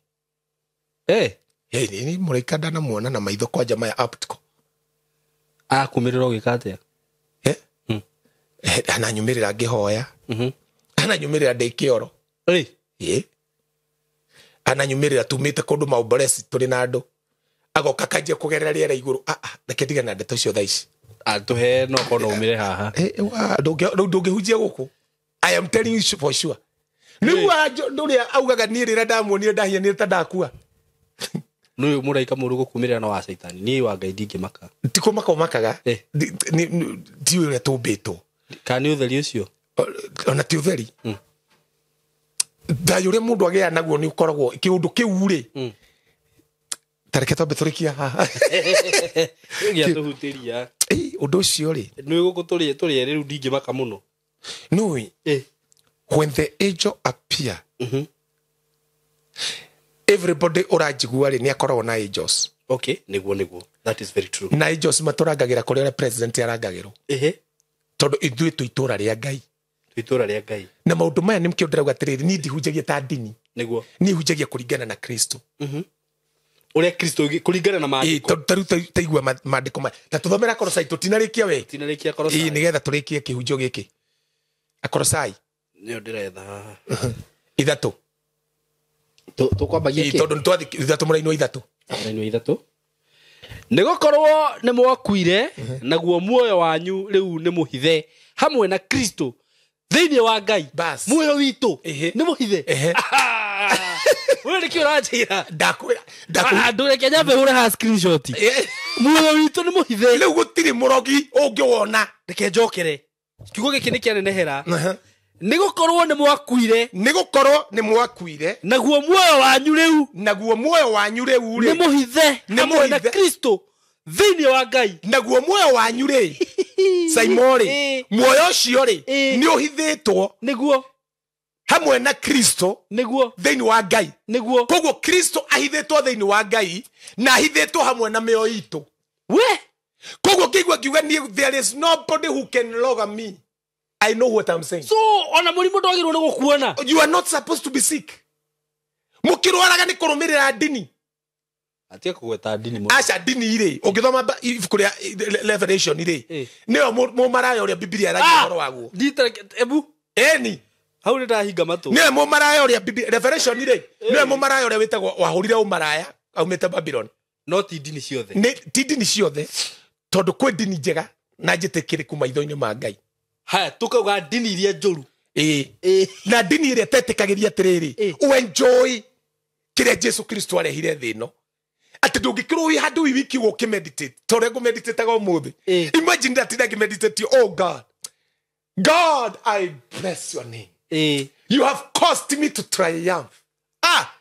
Ni mũraika ndanamuona na maitho kwanja maya optical. Akumĩrĩra ũgĩka atĩa? Ananyumĩrĩra ngĩhoya. Ananyumĩrĩra ndĩ kĩoro. Ananyumĩrĩra tumĩte kũndũ Maũmboreci tũrĩ na andũ. Agoka kanjia kũgerera rĩera igũrũ. Reke ndigane na ndeto icio thaa ici. Atũhe no korwo no umĩre haha. Rĩu ndũngĩhunjia gũkũ. I am telling you for sure. Nĩguo ndũrĩa augaga niĩ rĩrĩa ndamuonire ndahianire ta ndakua. Nĩ mũraika mũru gũkumĩrĩra no wa Caitani. Niĩ wa Ngai ndingĩmaka. Ti kũmaka ũmakaga. Ti ũrĩa tũmbĩtwo. Kana nĩ ũtheri ũcio? Ona ti ũtheri. Thayũ ũrĩa mũndũ agĩaga naguo nĩ ũkoragwo kĩũndũ kĩu rĩ. Ta reke twambe tũrĩkie haha. Gĩatũhutĩria. Ũndũ ũcio rĩ. Nĩ gũkũ tũrĩ erĩ rĩu ndingĩmaka mũno. Nũĩ. When the angel appear, everybody ũranjigua rĩ nĩ akoragwo na angels. Okay, nĩguo. That is very true. Na angels matũrangagĩra kũrĩa ũrĩa president arangagĩrwo. Tondũ ithuĩ twĩ itũũra rĩa Ngai. Twĩ itũũra rĩa Ngai. Na maũndũ maya nĩkĩo ndĩrauga atĩrĩrĩ, niĩ ndihunjagia ta ndini. Nĩguo. Niĩ hunjagia kũringana na Kristo. Ũrĩa Kristo kũringana na maandĩko. Tondũ ta rĩu taigua maandĩko maya. Ta tũthomere Akorosai, tũtinarĩkia we. Tũtinarĩkia Akorosai. Nĩgetha tũrĩkie kĩhunjio gĩkĩ. Akorosai. Nĩyo ndĩretha. 3. Tũkwambagia kĩ? Tondũ nĩtwathi 3 mũraini wa 3. Mũraini wa 3. Nĩgũkorwo nĩ mwakuire naguo muoyo wanyu rĩu nĩ mũhithe hamwe na Kristo thĩinĩ wa Ngai. Muoyo witũ nĩ mũhithe. Wewe nĩkĩ ũranjĩra? Ndakwĩra. Ndũreke nyambe hũre haha screenshot. Muoyo witũ nĩ mũhithe. Rĩu gũtirĩ mũrogi ũngĩwona. Reke njokere. Kiugo gĩkĩ nĩ kĩanenehera. Nĩ gũkorwo nĩ mwakuire. Nĩ gũkorwo nĩ mwakuire. Naguo muoyo wanyu rĩu. Naguo muoyo wanyu rĩu rĩ. Nĩ mũhithe hamwe na Kristo thĩinĩ wa Ngai. Naguo muoyo wanyu rĩ. Saimori. Muoyo ũcio rĩ nĩ ũhithĩtwo. Nĩguo. Hamwe na Kristo. Nĩguo. Thĩinĩ wa Ngai. Nĩguo. Koguo Kristo ahithĩtwo thĩinĩ wa Ngai na ahithĩtwo hamwe na mĩoyo itũ. We. Koguo ngĩigua ngiuga niĩ there is nobody who can log me. I know what I'm saying. So ona mũrimũ ndwagĩrĩirwo nĩ gũkuona. You are not supposed to be sick. Mũkĩrwaraga nĩ kũrũmĩrĩra ndini. Atia kũgweta ndini mũno. Aca ndini rĩ, ũngĩthoma ibuku rĩa Revelation rĩ, nĩyo mũmaraya ũrĩa Bibilia ĩragia ũhoro waguo. Ebu. Ĩni. Hau nĩ ndahinga matũ. Nĩwe mũmaraya ũrĩa Bibilia Revelation rĩ, nĩwe mũmaraya ũrĩa wĩtagwo wahũrire ũmaraya aumĩte Babylon. No ti ndini ciothe. Nĩ ti ndini ciothe tondũ kwĩ ndini njega na njĩtĩkĩrĩku maitho-inĩ ma Ngai. Haya tukauga ndini iria njũru. Ĩĩ. Na ndini ĩrĩa ĩtetĩkagĩria atĩrĩrĩ, enjoy kĩrĩa Jesu Kristo arehire thĩ ĩno. Atĩ ndũngĩkĩrwo wĩ handũ wĩ wiki ũkĩmeditate ta ũrĩa ngũmeditataga ũmũthĩ. Imagine that ndangĩmeditate, oh God. God, I bless your name. You have caused me to triumph. Ah,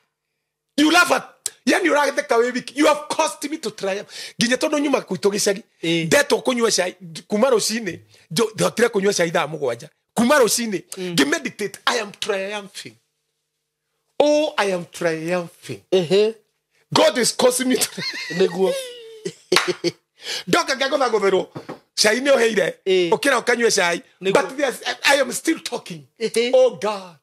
you love a yani ũratheka wĩ wiki. You have caused me to triumph. Nginya tondũ nyuma gwitũ gĩcagi ndetwo kũnyua cai kuma rũcinĩ, ndahotire kũnyua cai thaa 7 kuma rũcinĩ ngĩmeditate, I am triumphing. Oh, I am triumphing. God is causing me to Nĩguo. Ndoka ngagũthagũthĩrwo cai nĩ ũheire ũkĩra ũkanyue cai, but I am still talking. Oh God,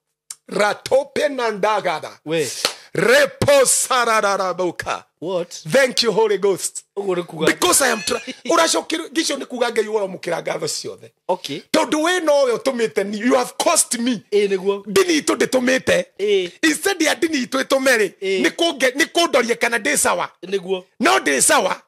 ratope nandagada. We. Reposarararaboka. What? Thank you, Holy Ghost. Because I am uracokire gicio nĩ kuga Ngai ũramũkĩra ngatho ciothe. Okay. Tondũ we nowe ũtũmĩte ni, you have caused me. Nĩguo. Ndini itũ ndĩtũmĩte. Instead ya ndini itũ ĩtũme rĩ, nĩ kũndoria kana ndĩ sawa. Nĩguo. No ndĩ sawa.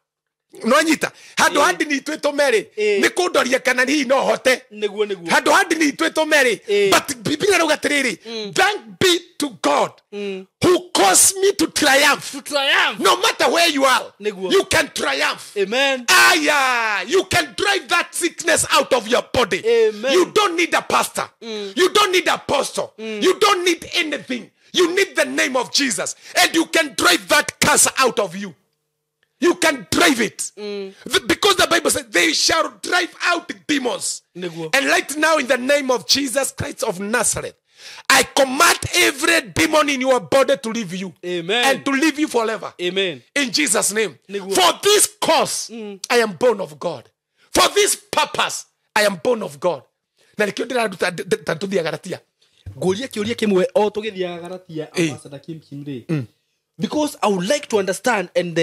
No nyita. Handũ ha ndini itũ ĩtũme rĩ, nĩ kũndoria kana hihi no hote. Nĩguo nĩguo. Handũ ha ndini itũ ĩtũme rĩ, but Biblia ĩrauga atĩrĩrĩ, thank be to God who caused me to triumph. To triumph. No matter where you are, Nĩguo. you can triumph. Amen. Aya, you can drive that sickness out of your body. Amen. You don't need a pastor. You don't need apostle. You don't need anything. You need the name of Jesus, and you can drive that cancer out of you. You can drive it. Because the Bible says they shall drive out demons. Nĩguo. And right now, in the name of Jesus Christ of Nazareth, I command every demon in your body to leave you. Amen. And to leave you forever. Amen. In Jesus' name. Nĩguo. For this cause, I am born of God. For this purpose, I am born of God. Na nikio ndĩraruta ta tũthiaga Galatia. Ngũria kĩũria kĩmwe o tũgĩthiaga Galatia, Ambassador Kim Kim rĩ. Because I would like to understand and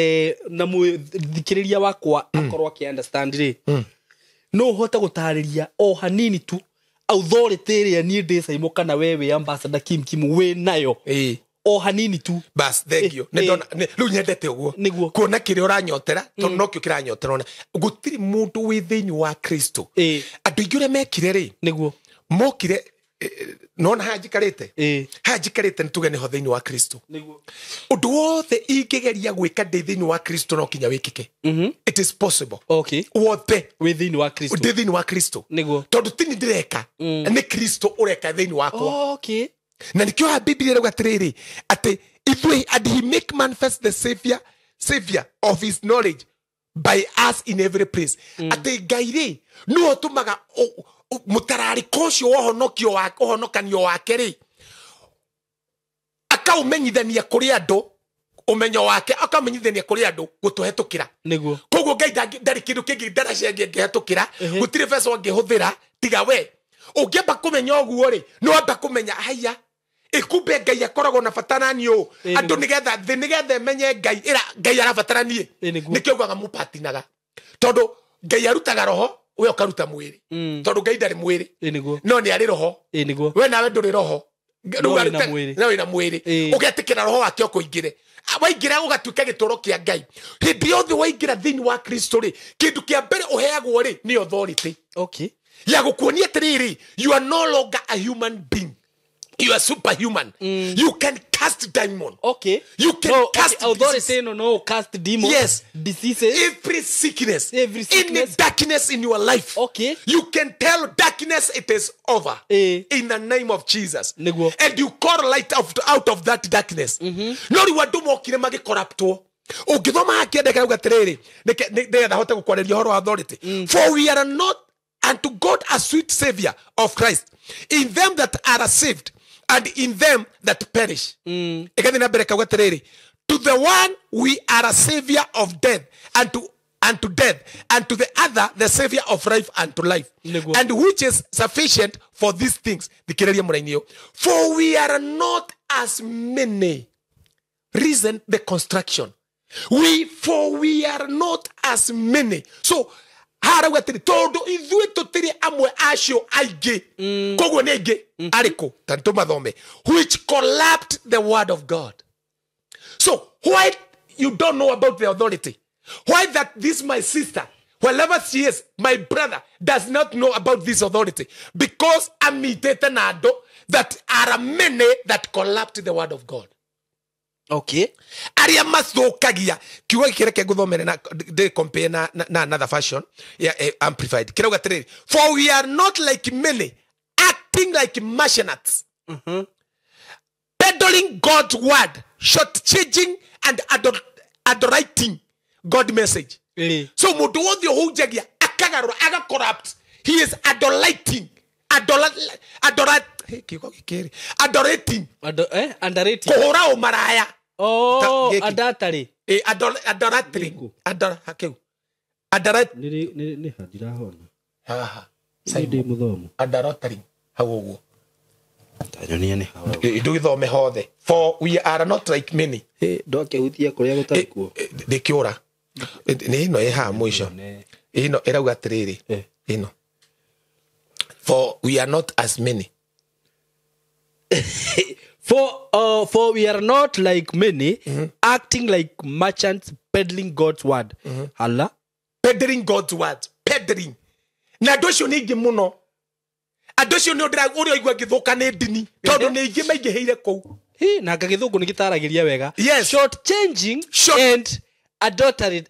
na mũthikĩrĩria wakwa akorwo akĩ understand rĩ, no ũhote gũtarĩria o hanini tu authority ĩrĩa niĩ ndĩ Saimo kana we wĩ Ambassador Kim Kim wĩ nayo. O hanini tu. Bas, thank you. Rĩu nyendete ũguo. Nĩguo. Kuona kĩrĩa ũranyotera, tondũ nokĩo kĩranyotera ona. Gũtirĩ mũndũ wĩ thĩinĩ wa Kristo. Andũ aingĩ ũrĩa mekire rĩ, Nĩguo. mokire nona haha njikarĩte. Haha njikarĩte nĩ tuge nĩho thĩinĩ wa Kristo. Nĩguo. Ũndũ wothe ingĩgeria gwĩka ndĩ thĩinĩ wa Kristo no kinya wĩkĩke. It is possible. Okay. Wothe wĩ thĩinĩ wa Kristo. Ndĩ thĩinĩ wa Kristo. Nĩguo. Tondũ ti niĩ ndĩreka, nĩ Kristo ũreka thĩinĩ wakwa. Okay. Na nĩkĩo haha Biblia ĩrauga atĩrĩrĩ, atĩ ithuĩ, and he make manifest the savior of his knowledge by us in every place. Atĩ Ngai rĩ, nĩwe ũtũmaga mũtararĩko ũcio wa ũhonokio wa ũhonokanio wake rĩ, akaumenyithania kũrĩ andũ ũmenyo wake, akaumenyithania kũrĩ andũ gũtũhetũkĩra. Nĩguo. Koguo Ngai ndarĩ kĩndũ kĩngĩ ndaraca angĩhetũkĩra, gũtirĩ beca angĩhũthĩra tiga we. Ũngĩamba kũmenya ũguo rĩ, nĩ wamba kũmenya haya ĩkumbe Ngai akoragwo na bata na niĩ ũũ. Andũ nĩgetha thĩ nĩgetha ĩmenye Ngai, ĩra Ngai arabatara niĩ. Nĩkĩo ugaga mũpatinaga, tondũ Ngai arutaga roho, we ũkaruta mwĩrĩ. Tondũ Ngai ndarĩ mwĩrĩ. No nĩ arĩ roho. Nĩguo. We nawe ndũrĩ roho. No wĩna mwĩrĩ. No wĩna mwĩrĩ. Ũgetĩkĩra roho wake ũkũingĩre. Waingĩra ũgatuĩka gĩtũũro kĩa Ngai. Hĩndĩ yothe waingĩra thĩinĩ wa Kristo rĩ, kĩndũ kĩa mbere ũheagwo rĩ nĩ authority. Okay. Ya gũkuonia atĩrĩrĩ, you are no longer a human being. You are superhuman. You can cast demon. Okay. You can no, cast okay, authority disease. no cast demon. Yes. Diseases. Every sickness. Every sickness. Any darkness in your life. Okay. You can tell darkness it is over. Eh. In the name of Jesus. Niguo. And you call light out of that darkness. No riu andu mokire magikorruptwo. Ũngĩthoma hakĩandĩka rauga atĩrĩrĩ, nĩgetha hote gũkwarĩria ũhoro wa authority. For we are not unto God a sweet savior of Christ, in them that are saved and in them that perish. Ĩgathiĩ na mbere kauga atĩrĩrĩ, to the one we are a savior of death and to death, and to the other the savior of life and to life. Nĩguo. And which is sufficient for these things. Thikĩrĩria mũraini ũyũ. For we are not as many. Reason the construction. For we are not as many. So harauga atĩrĩ, tondũ ithuĩ tũtirĩ amwe acio aingĩ, koguo nĩ aingĩ arĩkũ, ta nĩtũmathome, which corrupt the word of God. So why you don't know about the authority? Why that this my sister, wherever she is, my brother does not know about this authority? Because amitete na andũ that are many that corrupt the word of God. Okay. Aria mathũkagia kiugo gĩkĩ reke ngũthomere na ndĩ compare na another version ya amplified. Kĩrauga atĩrĩrĩ, for we are not like many acting like mercenaries, peddling God's word, shortchanging and adorating God message. So mũndũ wothe ũhunjagia akagarũra agacorrupt, he is adorating, kiugo gĩkĩ adorating, underrating, kũhũra ũmaraya. Oh, adultery. Adoratry. Adoratry. Nĩ handirahona. Haha. Ndĩ mũthomo. Adoratry. Hau ũguo. Tanyonia nĩ hau. Ndũgĩthome hothe. For we are not like many. Ndwakĩhutia kũrĩa gũtarĩ kuo. Ndĩkĩũra. Nĩ ĩno ĩ haha mũico. Ĩno ĩrauga atĩrĩrĩ. Ĩno. For we are not as many. For we are not like many, acting like merchants, peddling God's word. Allah. Peddling God's word. Peddling. Na andũ acio nĩ aingĩ mũno. Andũ acio nĩ ũrĩa ũigua ngĩthũka nĩ ndini. Tondũ nĩ aingĩ maingĩhĩire kũu. Na gĩthũngũ nĩ gĩtaragĩria wega. Yes. Short changing and adulterating.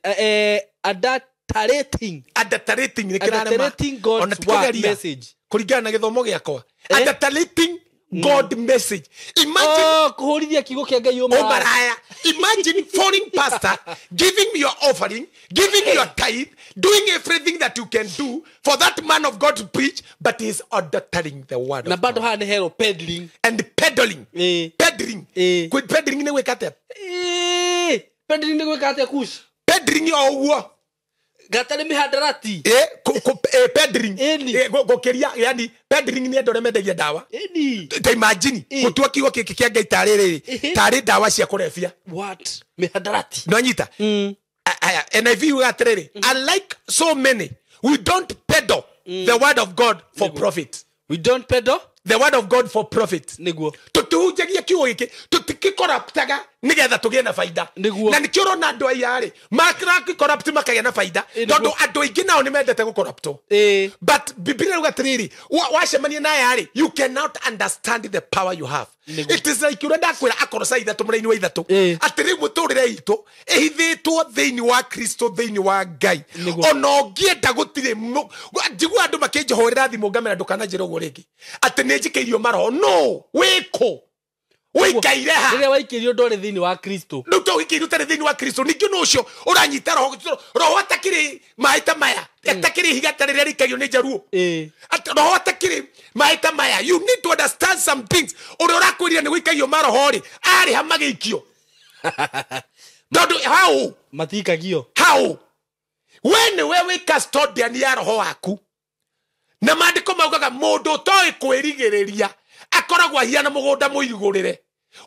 Adulterating nĩ kĩrarema. Adulterating God's word message. Kũringana na gĩthomo gĩakwa. Adulterating God message. Imagine. Oh, kuhurithia kiugo kĩa Ngai ũmaraya. Imagine foreign pastor giving your offering, giving your tithe, doing everything that you can do for that man of God to preach, but he's adulterating the word. Na bado hana hero peddling. And peddling. Peddling. Kwi peddling nĩ gwĩka atĩa? Peddling nĩ gwĩka atĩa kush? Peddling o ũguo. Gatarĩ mĩhandarati. Peddling. Gũkĩria, yani peddling nĩ andũ arĩa mendagia ndawa. Ta imagine gũtua kiugo gĩkĩ kĩa Ngai tarĩ rĩrĩ, tarĩ ndawa cia kũrebia. What? Mĩhandarati. Nĩwanyita? Aya, NIV yugaga atĩrĩrĩ, unlike so many, we don't peddle the word of God for profit. We don't peddle the word of God for profit. Nĩguo. Tũtihunjagia kiugo gĩkĩ, tũtikĩkorruptaga nĩgetha tũgĩe na baida. Nĩguo. Na nĩkĩo ũrona andũ aya rĩ, marakĩcorrupt makagĩa na baida, tondũ andũ aingĩ nao nĩ mendete gũcorruptwo. But Biblia ĩrauga atĩrĩrĩ, wacemania na aya rĩ, you cannot understand the power you have. It is like ũrĩa ndakwĩra Akolosai 3 mũraini wa 3, atĩ rĩu mũtũrĩre itũ ĩhithĩtwo thĩinĩ wa Kristo, thĩinĩ wa Ngai. Ona ũngĩenda gũtirĩ, njigua andũ makĩnjĩhũrĩra thimũ ngamera ndũkananjĩre ũguo rĩngĩ, atĩ nĩ njikĩirio maroho. No, wĩkũ? Wĩikaire ha? Rĩrĩa waikĩirio ndwarĩ thĩinĩ wa Kristo. Rĩu to wĩikĩirio ũtarĩ thĩinĩ wa Kristo, ningĩ nũ ũcio ũranyita roho, roho atakĩrĩ maĩ ta maya, atakĩrĩ ihiga ta rĩrĩa rĩikagio nĩ njaruo. Roho atakĩrĩ maĩ ta maya. You need to understand some things. Ũrĩa ũrakwĩrire nĩ gũikagio maroho rĩ, arĩ ha magĩikio? Tondũ hau matikagio. Hau we nĩwe wĩ custodian ya roho waku. Na maandĩko maugaga mũndũ ũtoĩ kwĩrigĩrĩria akoragwo ahiana mũgũnda mũirugũrĩre.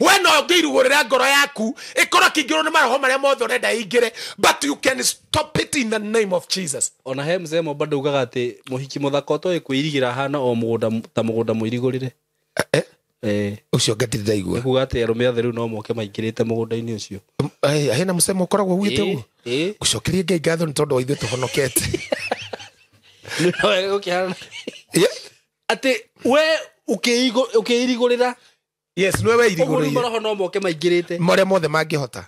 We no ũngĩirugũrĩra ngoro yaku ĩkorwo ĩkĩingĩrwo nĩ maroho marĩa mothe ũrenda ĩingĩre, but you can stop it in the name of Jesus. Ona he mzee bado ugaga atĩ mũhiki mũthaka ũtoĩ kwĩirigĩra ahana o mũgũnda ta mũgũnda mũirigũrĩre. Ũcio ngatire ndaigua. Nĩ kuga atĩ arũme othe rĩu no moke maingĩrĩte mũgũnda-inĩ ũcio. Hena mũcemo ũkoragwo ugĩte ũguo? Gũcokeria Ngai ngatho nĩ tondũ wa ithuĩ tũhonokete. Atĩ we Ũkĩirigũrĩra. Yes, nĩwe weirigũrĩire. Maroho no moke maingĩrĩte. Marĩa mothe mangĩhota.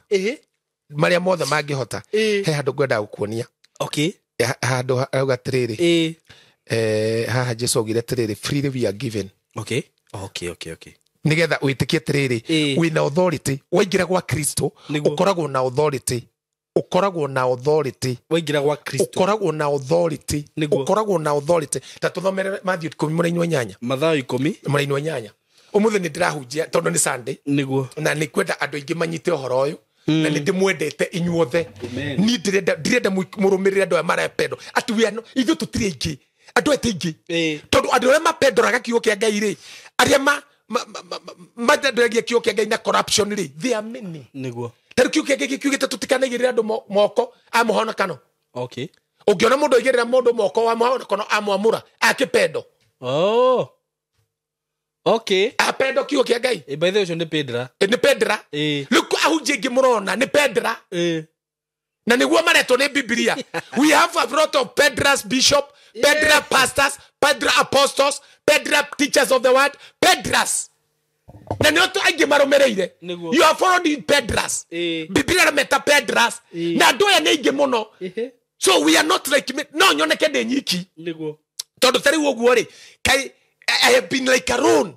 Marĩa mothe mangĩhota. He handũ ngwendaga gũkuonia. Okay. Handũ arauga atĩrĩrĩ. Haha Jesu augire atĩrĩrĩ, freely we are given. Okay. Okay, okay, okay. Nigetha wĩtĩkie atĩrĩrĩ, wĩna authority, waingĩra gwa Kristo, ũkoragwo na authority. Ũkoragwo na authority. Waingĩra gwa Kristo. Ũkoragwo na authority. Ũkoragwo na authority. Ta tũthomere Matthew 18. Mathayo 18. Ũmũthĩ nĩ ndĩrahunjia tondũ nĩ Sunday. Nĩguo. Na nĩ kwenda andũ aingĩ manyite ũhoro ũyũ. Na nĩ ndĩmwendete inyuothe. Niĩ ndirenda mũrũmĩrĩre andũ aya marependwo. Atĩ we are not, ithuĩ tũtirĩ aingĩ. Andũ aya ti aingĩ. Tondũ andũ arĩa mapendoraga kiugo kĩa Ngai rĩ, arĩa matendoragia kiugo kĩa Ngai na corruption rĩ, they are many. Nĩguo. Ta rĩu kiugo kĩa Ngai kiugĩte tũtikanaigĩrĩre andũ moko a mũhonokano. Okay. Ũngĩona mũndũ aigĩrĩra mũndũ moko wa mũhonokano amwamũra akĩpendo. Oh. Okay. Apendo kiugo kĩa Ngai. By the way, ũcio nĩ pendra. Nĩ pendra. Rĩu ahunjia aingĩ mũrona nĩ pendra. Na nĩguo maretwo nĩ Bibilia. We have a lot of pedras bishop, pedra pastors, pedra apostles, pedra teachers of the word, pedras. Na nĩ otũ aingĩ marũmĩrĩire. You are following pedras. Bibilia ĩrameta pedras. Na andũ aya nĩ aingĩ mũno. So we are not like me. No nyoneke ndĩ nyiki. Nĩguo. Tondũ ta rĩu ũguo rĩ, kai I have been like alone.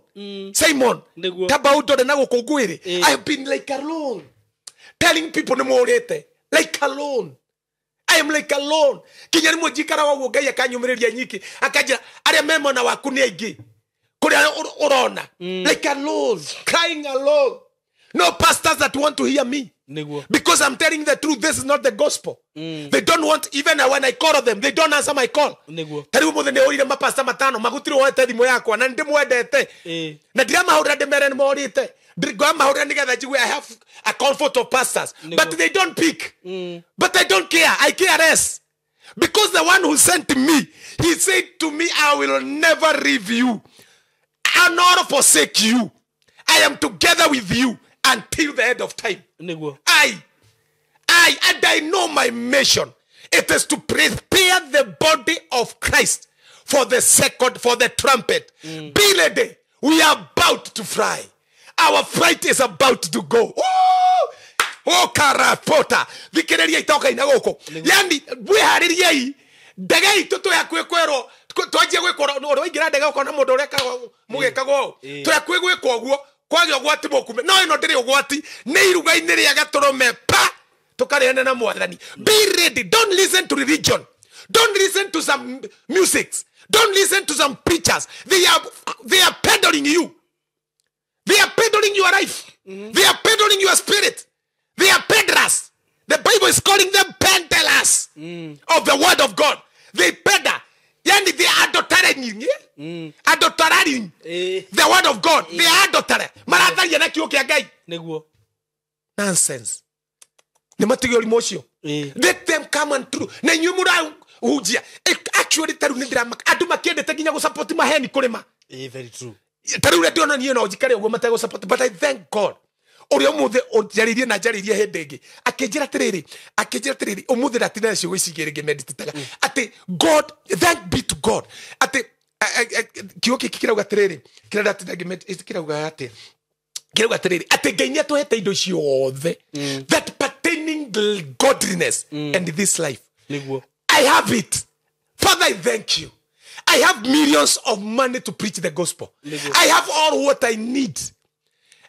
Simon, taba ũndore na gũkũ ngwĩrĩ. I have been like alone. Telling people nĩ morĩte. Like alone. I am like alone. Kinya rĩmwe njikaraga ũguo Ngai akanyũmĩrĩria nyiki. Akanjĩra arĩa me mwena waku nĩ aingĩ. Kũrĩa ũrona. Like alone. Crying alone. No pastors that want to hear me. Because I'm telling the truth, this is not the gospel. They don't want, even when I call them, they don't answer my call. Ta rĩu ũmũthĩ nĩ hũrire mapasta matano, magũtirĩ woete thimũ yakwa, na nĩndĩmwendete. Na ndiramahũrĩra ndĩmere nĩmorĩte. Ngwamahũrĩra nĩgetha njigue I have a comfort of pastors. But they don't pick. But I don't care. I care less. Because the one who sent me, he said to me, I will never leave you nor forsake you. I am together with you until the end of time. I and I know my mission. It is to prepare the body of Christ for the second, for the trumpet. Be ready. We are about to fly. Our flight is about to go. Oh, oh karapota. Thikereria itoka ina goko. Yani mwihaririei ndege itũ twĩ hakuhĩ kwĩrwo twanjie gwĩkwo ũrĩa waingĩra ndege ũkona mũndũ ũrĩa mũgĩkagwo ũũ. Twĩ hakuhĩ gwĩkwo ũguo kwagĩa ũgwati mũkume. No ĩno ndĩrĩ ũgwati, nĩ iruga-inĩ rĩa gatũrũme pa tũkarĩane na Mwathani. Be ready. Don't listen to religion. Don't listen to some music. Don't listen to some preachers. They are peddling you. They are peddling your life. They are peddling your spirit. They are peddlers. The Bible is calling them peddlers of the word of God. They peddle. Yani they are adulterating. Adulterating the word of God. They are adulterating. Maratharia na kiugo kĩa Ngai. Nĩguo. Nonsense. Nĩ matige ũrimũ ũcio. Let them come and true. Na inyuĩ mũrahunjia. Actually ta rĩu nĩ ndĩramaka. Andũ makĩendete nginya gũsupport maheni kũrĩma. Very true. Ta rĩu ndĩrona niĩ no njikare ũguo mategũsupport, but I thank God. Ũrĩa ũmũthĩ ũnjarĩirie na njarĩirie hĩndĩ ĩngĩ. Akĩnjĩra atĩrĩrĩ, ũmũthĩ ndatinda na ciugo ici igĩrĩ ngĩmeditĩtaga. Atĩ God, thank be to God. Atĩ kiugo gĩkĩ kĩrauga atĩrĩrĩ, kĩrĩa ndatinda ngĩmeditĩta kĩrauga atĩ, kĩrauga atĩrĩrĩ, atĩ Ngai nĩatũhete indo ciothe that pertaining godliness and this life. Nĩguo. I have it. Father, I thank you. I have millions of money to preach the gospel. I have all what I need.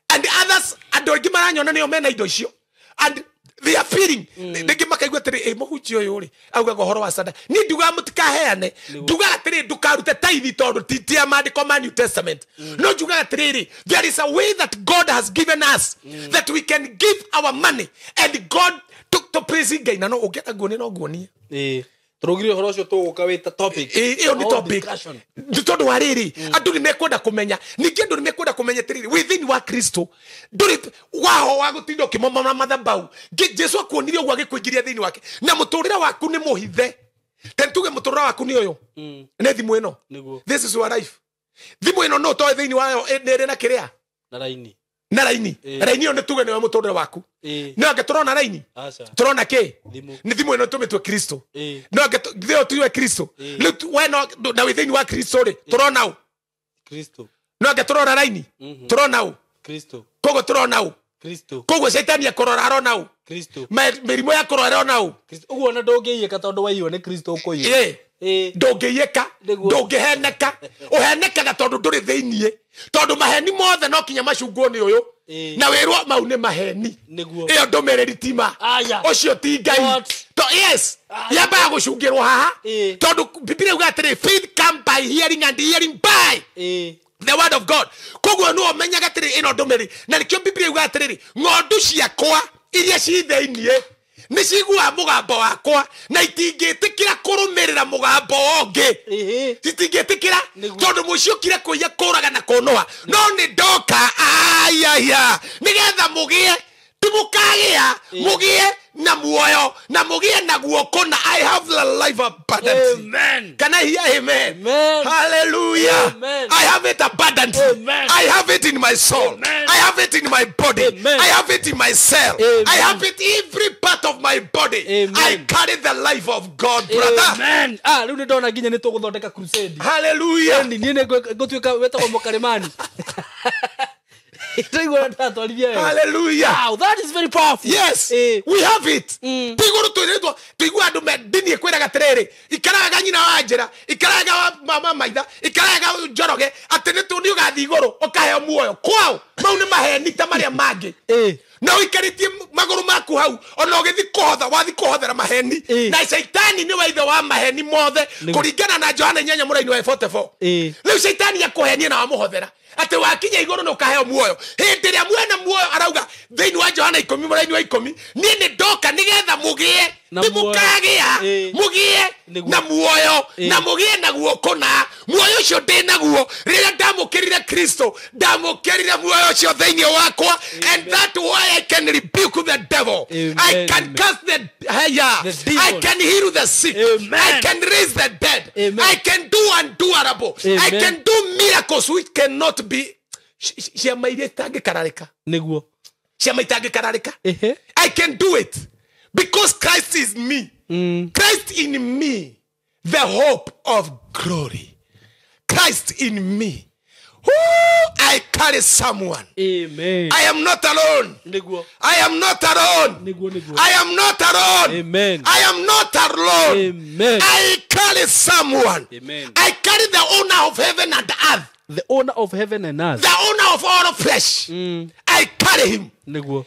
And the others, andũ aingĩ maranyona nĩo mena indo icio. And they are feeling. Rĩngĩ makaigua atĩrĩ, mũhunjia ũyũ rĩ, augaga ũhoro wa sadaka. Niĩ ndiugaga mũtikaheane. Ndugaga atĩrĩ, ndũkarute tithe tondũ ti ya maandĩko ma New Testament. No njugaga atĩrĩrĩ, there is a way that God has given us that we can give our money and God to praise Ngai. Na no ũngĩenda nguonie no nguonie. Tũrugire ũhoro ũcio tũgũka wĩ ta topic. Ĩyo nĩ topic. Tondũ wa rĩrĩ, andũ nĩ mekwenda kũmenya. Ningĩ andũ nĩ mekwenda kũmenya atĩrĩrĩ, wĩ thĩinĩ wa Kristo, ndũrĩ waho wa gũtinda ũkĩmomora mathabau. Jesu akuonirie ũguo agĩkũingĩria thĩinĩ wake. Na mũtũrĩre waku nĩ mũhithe. Ta nĩtuge mũtũrĩre waku nĩ ũyũ. Nĩ thimũ ĩno. This is your life. Thimũ ĩno no ũtoe thĩinĩ wayo nĩ ĩrĩ na kĩrĩa? Na raini. Na raini. Raini ĩyo nĩ tuge nĩwe mũtũrĩre waku. No ange tũrona raini? Tũrona kĩ? Nĩ thimũ ĩno tũmĩtue Kristo. No ange thĩo tuwe Kristo. Rĩu we no na wĩ thĩinĩ wa Kristo rĩ, tũrona ũ? Kristo. No ange tũrona raini tũrona ũ Kristo. Koguo tũrona ũ Kristo. Koguo caitani akũrora arona ũ Kristo. Mĩrimũ ya kũrora arona ũ Kristo. Ũguo ona ndũngĩiyĩka tondũ waiywo nĩ Kristo ũkũiywo. Ĩ. Ĩ. Ndũngĩiyĩka Nĩguo. ndũngĩheneka ũhenekaga tondũ ndũrĩ thĩiniĩ tondũ maheni mothe no kinya macungwo nĩ ũyũ Ĩ. na wĩrwo mau nĩ maheni Nĩguo. ĩyo ndũmĩrĩri tima Aya. ũcio ti ngai What? To, yes yambaga gũcungĩrwo haha Ĩ. tondũ bibilia yuga atĩrĩ faith come by hearing and hearing by Ĩ. the word of god koguo no ũmenyaga atĩrĩ ĩno ndũmĩrĩri na nĩkĩo bibilia yuga atĩrĩrĩ ng'ondu ciakwa iria ci thĩiniĩ nĩ ciguaga mũgambo wakwa na itingĩtĩkĩra kũrũmĩrĩra mũgambo ũngĩ Ĩhĩ. citingĩtĩkĩra Nĩguo. tondũ mũciĩ ũkire kũiya kũraga na kũnũha no nĩ ndoka ayaya nĩgetha mũgĩe ti mũkagĩa mũgĩe na muoyo na mũgĩe na guoko na I have the life abundantly. Amen. Can I hear amen? Amen. Hallelujah. Amen. I have it abundantly. Amen. I have it in my soul. Amen. I have it in my body. Amen. I have it in my cell. Amen. I have it every part of my body. Amen. I carry the life of God, brother. Amen. Ah, rĩu nĩ ndona nginya nĩ tũgũthondeka crusade. Hallelujah. Ni niĩ nĩ ngũtuĩka wetagwo mũkarimani. Ndĩraigua ndatwarithia wega. Hallelujah. Wow, that is very powerful. Yes, Ĩ. we have it. Ti igũrũ twĩrĩtwo tũigua andũ me ndini ĩkwĩraga atĩrĩrĩ ikaraga nyina wa njĩra ikaraga wa mama maitha ikaraga njoroge atĩ nĩ tũ nĩ ũgathiĩ igũrũ ũkaheo muoyo kwao mau nĩ maheni ta marĩa mangĩ Ĩ. na ũikarĩtie magũrũ maku hau ona ũgĩthiĩ kũhotha wathiĩ kũhothera maheni Ĩ. na caitani nĩwe ithe wa maheni mothe Nĩguo. kũringana na Johana inyanya mũraini wa 44 Ĩ. rĩu caitani akũhenie na wamũhothera atĩ wakinya igũrũ nĩ ũkaheo muoyo hĩndĩ ĩrĩa mwena muoyo arauga thĩinĩ wa Johana ikũmi mũraini wa ikũmi niĩ nĩ ndoka nĩgetha mũgĩe Na ti muoyo. mũkagĩa Ĩ. mũgĩe Nĩguo. na muoyo Ĩ. na mũgĩe naguo kũna muoyo ũcio ndĩ naguo rĩrĩa ndamũkĩrire kristo ndamũkĩrire muoyo ũcio thĩinĩ wakwa and that why I can rebuke the devil. Amen. I can cast the haya. The demon. I can heal the sick. Amen. I can raise the dead. Amen. I can do undoable. I Amen. can do miracles which cannot be ciama iria itangĩkararĩka Nĩguo. ciama itangĩkararĩka Ĩhĩ. I can do it because Christ is me. Christ in me, the hope of glory. Christ in me. Woo, I carry someone. Amen. I am not alone. Nĩguo. I am not alone. Nĩguo, nĩguo. I am not alone. Amen. I am not alone. Amen. I carry someone. Amen. I carry the owner of heaven and earth, The owner of heaven and earth. the owner of all flesh. I carry him. Nĩguo.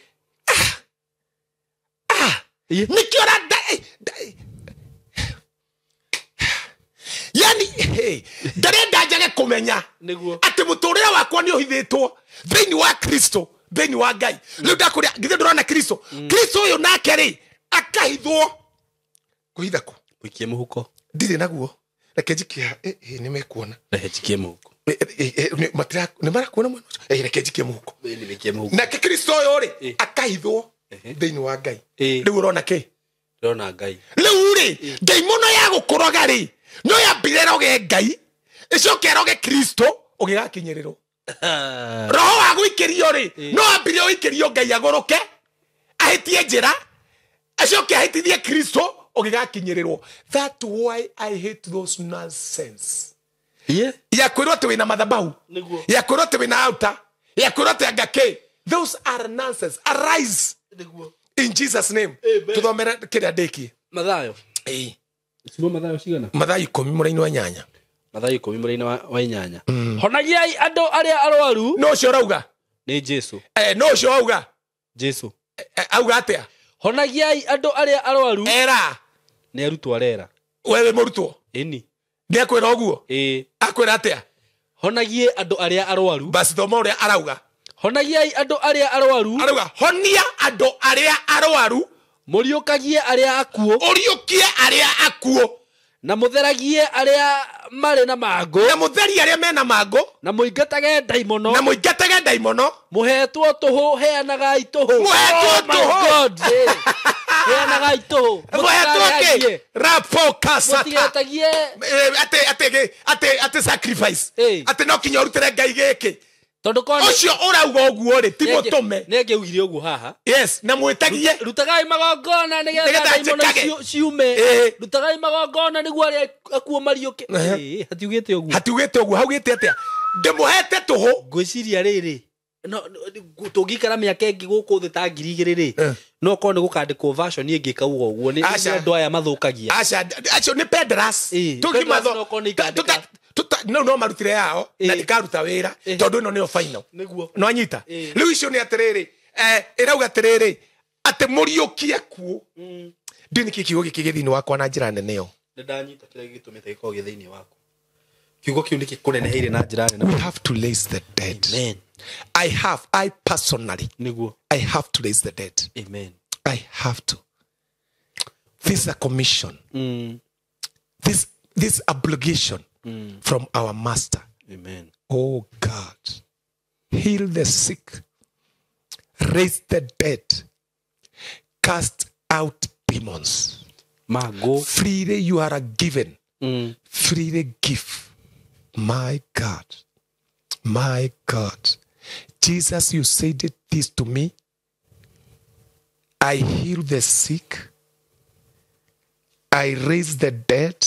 Ah. Nĩkĩo yani hey, ndarenda njage kũmenya Nĩguo. atĩ mũtũrĩre wakwa nĩ ũhithĩtwo thĩinĩ wa kristo thĩinĩ wa ngai rĩu ndakũrĩa githĩ ndũrona kristo kristo ũyũ nake rĩ akahithwo kũhitha kũ Ũikie mũhuko. ndirĩ naguo reke njikie haha. Eh, eh, nĩ mekuona Rehe njikie mũhuko. Eh, eh, eh, nĩ marakuona mwena ũcio Eh, reke njikie mũhuko Ĩĩ, njikie mũhuko. nake kristo ũyũ rĩ Eh. akahithwo thĩinĩ wa ngai Eh. rĩu ũrona kĩ Ndĩrona Ngai. rĩu rĩ ngai mũno ya gũkũroga rĩ no yambire ĩroge ngai ĩcoke ĩroge kristo ũgĩgakinyĩrĩrwo roho wa gũikĩrio rĩ no ambire ũikĩrio ngai agũrũke ahĩtie njĩra acoke ahĩtithie kristo ũgĩgakinyĩrĩrwo that why I hate those nonsense Iye. ya kwĩrwo atĩ wĩna mathabahu Nĩguo. ya kwĩrwo atĩ wĩna altar ya kwĩrwo atĩ anga kĩ those are nonsense arise Nĩguo. in Jesus name Amen. tuthomere kĩrĩa ndĩkie Mathayo. Ciugo Mathayo cigana? mathayo ikũmi mũraini wa inyanya Mathayo ikũmi mũraini wa inyanya. Honagiai andũ arĩa arwaru. no ũcio ũrauga Nĩ Jesu. eh, no ũcio auga Jesu. eh, auga atĩa Honagiai andũ arĩa arwaru. era Nĩ arutwo arera. we wĩ mũrutwo Ĩni. nĩakwĩra ũguo Ĩĩ. akwĩra atĩa Honagie andũ arĩa arwaru. basi thoma ũrĩa arauga Honagiai andũ arĩa arwaru. arauga honia andũ arĩa arwaru Mũriũkagie arĩa akuũ. ũriũkie arĩa akuũ Na mũtheragie arĩa marĩ na mangũ. na mũtherie arĩa mena mangũ Na mũingatage ndaimono. na mũingatage ndaimono Mũhetwo tũhũ heanagai tũhũ. Mũhetwo Oh my tũhũ. God, ĩ. Heanagai tũhũ. mũhetwo kĩ Mũtikarĩhagie. rapokasata Mũtigetagie. atĩ sacrifice Ĩ. atĩ no kinya ũrutĩre ngai gĩkĩ Tondũ korwo nĩ- ũcio ũrauga ũguo rĩ ti mũtũme nĩ angĩaugire ũguo haha yes na mwĩtagie rutagai magongona nĩgetha Nĩgetha ndaimono njĩkage. ciume Ĩ. rutagai magongona nĩguo arĩa akuo mariũke Ehe. Ĩ, hatiugĩte ũguo hatiugĩte ũguo haugĩte atĩa Ndĩmũhete tũhũ. Ngwĩciria rĩrĩ no tũngĩikara mĩaka ĩngĩ gũkũ thĩ ta 2000 rĩ, no korwo nĩ gũkandĩkwo version ĩngĩ kauga ũguo nĩ andũ aya mathũkagia. Aca, acio nĩ peddlers. No no marutire yao na ndikaruta wĩra tondũ ĩno nĩyo final. Nĩguo. No anyita. Rĩu icio nĩ atĩrĩrĩ, ĩrauga atĩrĩrĩ atĩ mũriũkie kuo. Ndiũĩ nĩkĩ kiugo gĩkĩ gĩ thĩinĩ wakwa na njĩra nene ĩyo. Nĩndanyita kĩrĩa gĩtũmĩte gĩkorwo gĩ thĩinĩ waku. Kiugo kĩu nĩkĩkũneneheire na njĩra nene. We have to raise the dead. Amen. I personally. Nĩguo. I have to raise the dead. Amen. I have to. This is a commission. This obligation from our master. Amen. Oh God, heal the sick, raise the dead, cast out demons. Mago. Freely you are given. Freely give. My God. My God. Jesus, you said this to me. I heal the sick. I raise the dead.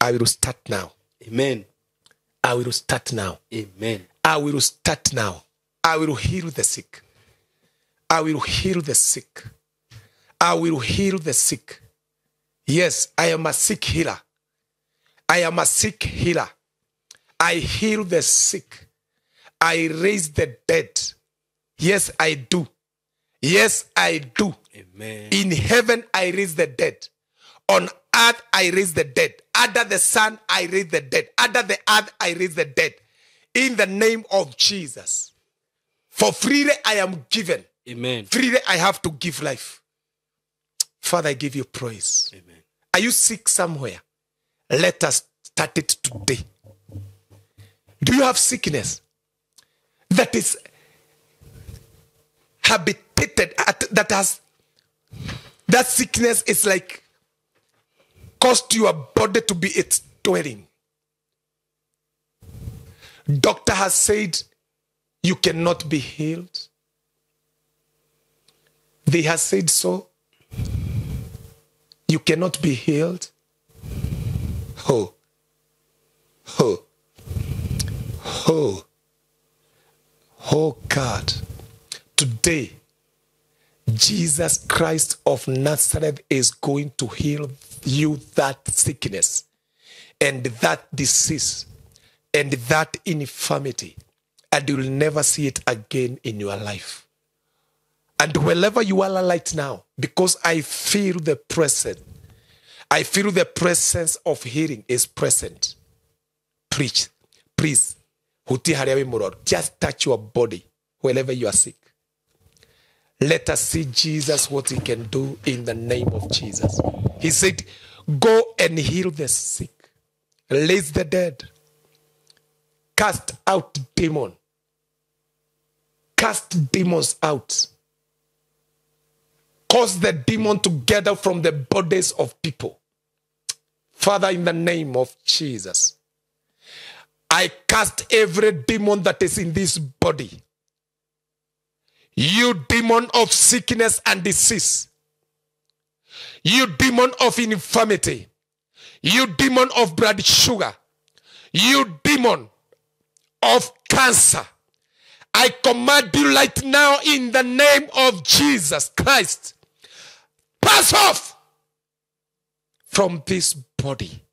I will start now. Amen. I will start now. Amen. I will start now. I will heal the sick. I will heal the sick. I will heal the sick. Yes, I am a sick healer. I am a sick healer. I heal the sick. I raise the dead. Yes, I do. Yes, I do. Amen. In heaven, I raise the dead. On earth, I raise the dead. Under the sun, I raise the dead. Under the earth, I raise the dead. In the name of Jesus. For freely I am given. Amen. Freely I have to give life. Father, I give you praise. Amen. Are you sick somewhere? Let us start it today. Do you have sickness that is habitated, that sickness is like caused your body to be its dwelling? Doctor has said you cannot be healed. They have said so. You cannot be healed. Ho. Ho. Ho. Oh God. Today, Jesus Christ of Nazareth is going to heal you that sickness and that disease and that infirmity, and you will never see it again in your life. And wherever you are right now, because I feel the presence, I feel the presence of healing is present. Preach, please. Just touch your body wherever you are sick. Let us see Jesus, what he can do in the name of Jesus. He said, go and heal the sick, raise the dead, cast out demons, cast demons out, cause the demon to gather from the bodies of people. Father, in the name of Jesus, I cast every demon that is in this body. You demon of sickness and disease. You demon of infirmity. You demon of blood sugar. You demon of cancer. I command you right now in the name of Jesus Christ. Pass off from this body.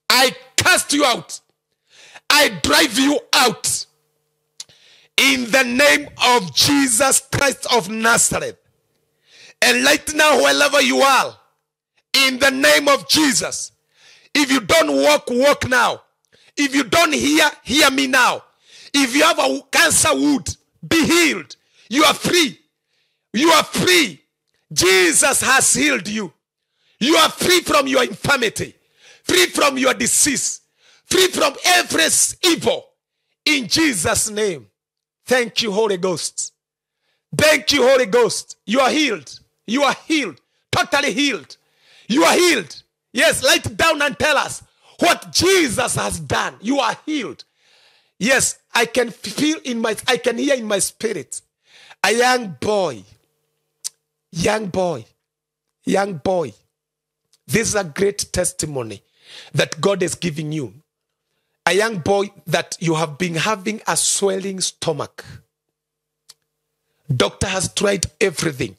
I cast you out. I drive you out. In the name of Jesus Christ of Nazareth. And right now, wherever you are, in the name of Jesus, if you don't walk, walk now. If you don't hear, hear me now. If you have a cancer wound, be healed. You are free. You are free. Jesus has healed you. You are free from your infirmity, free from your disease, free from every evil. In Jesus' name. Thank you, Holy Ghost. Thank you, Holy Ghost. You are healed. You are healed. Totally healed. You are healed. Yes, lie down and tell us what Jesus has done. You are healed. Yes, I can feel in my, I can hear in my spirit a young boy, young boy, young boy. This is a great testimony that God is giving you. A young boy that you have been having a swelling stomach. Doctor has tried everything,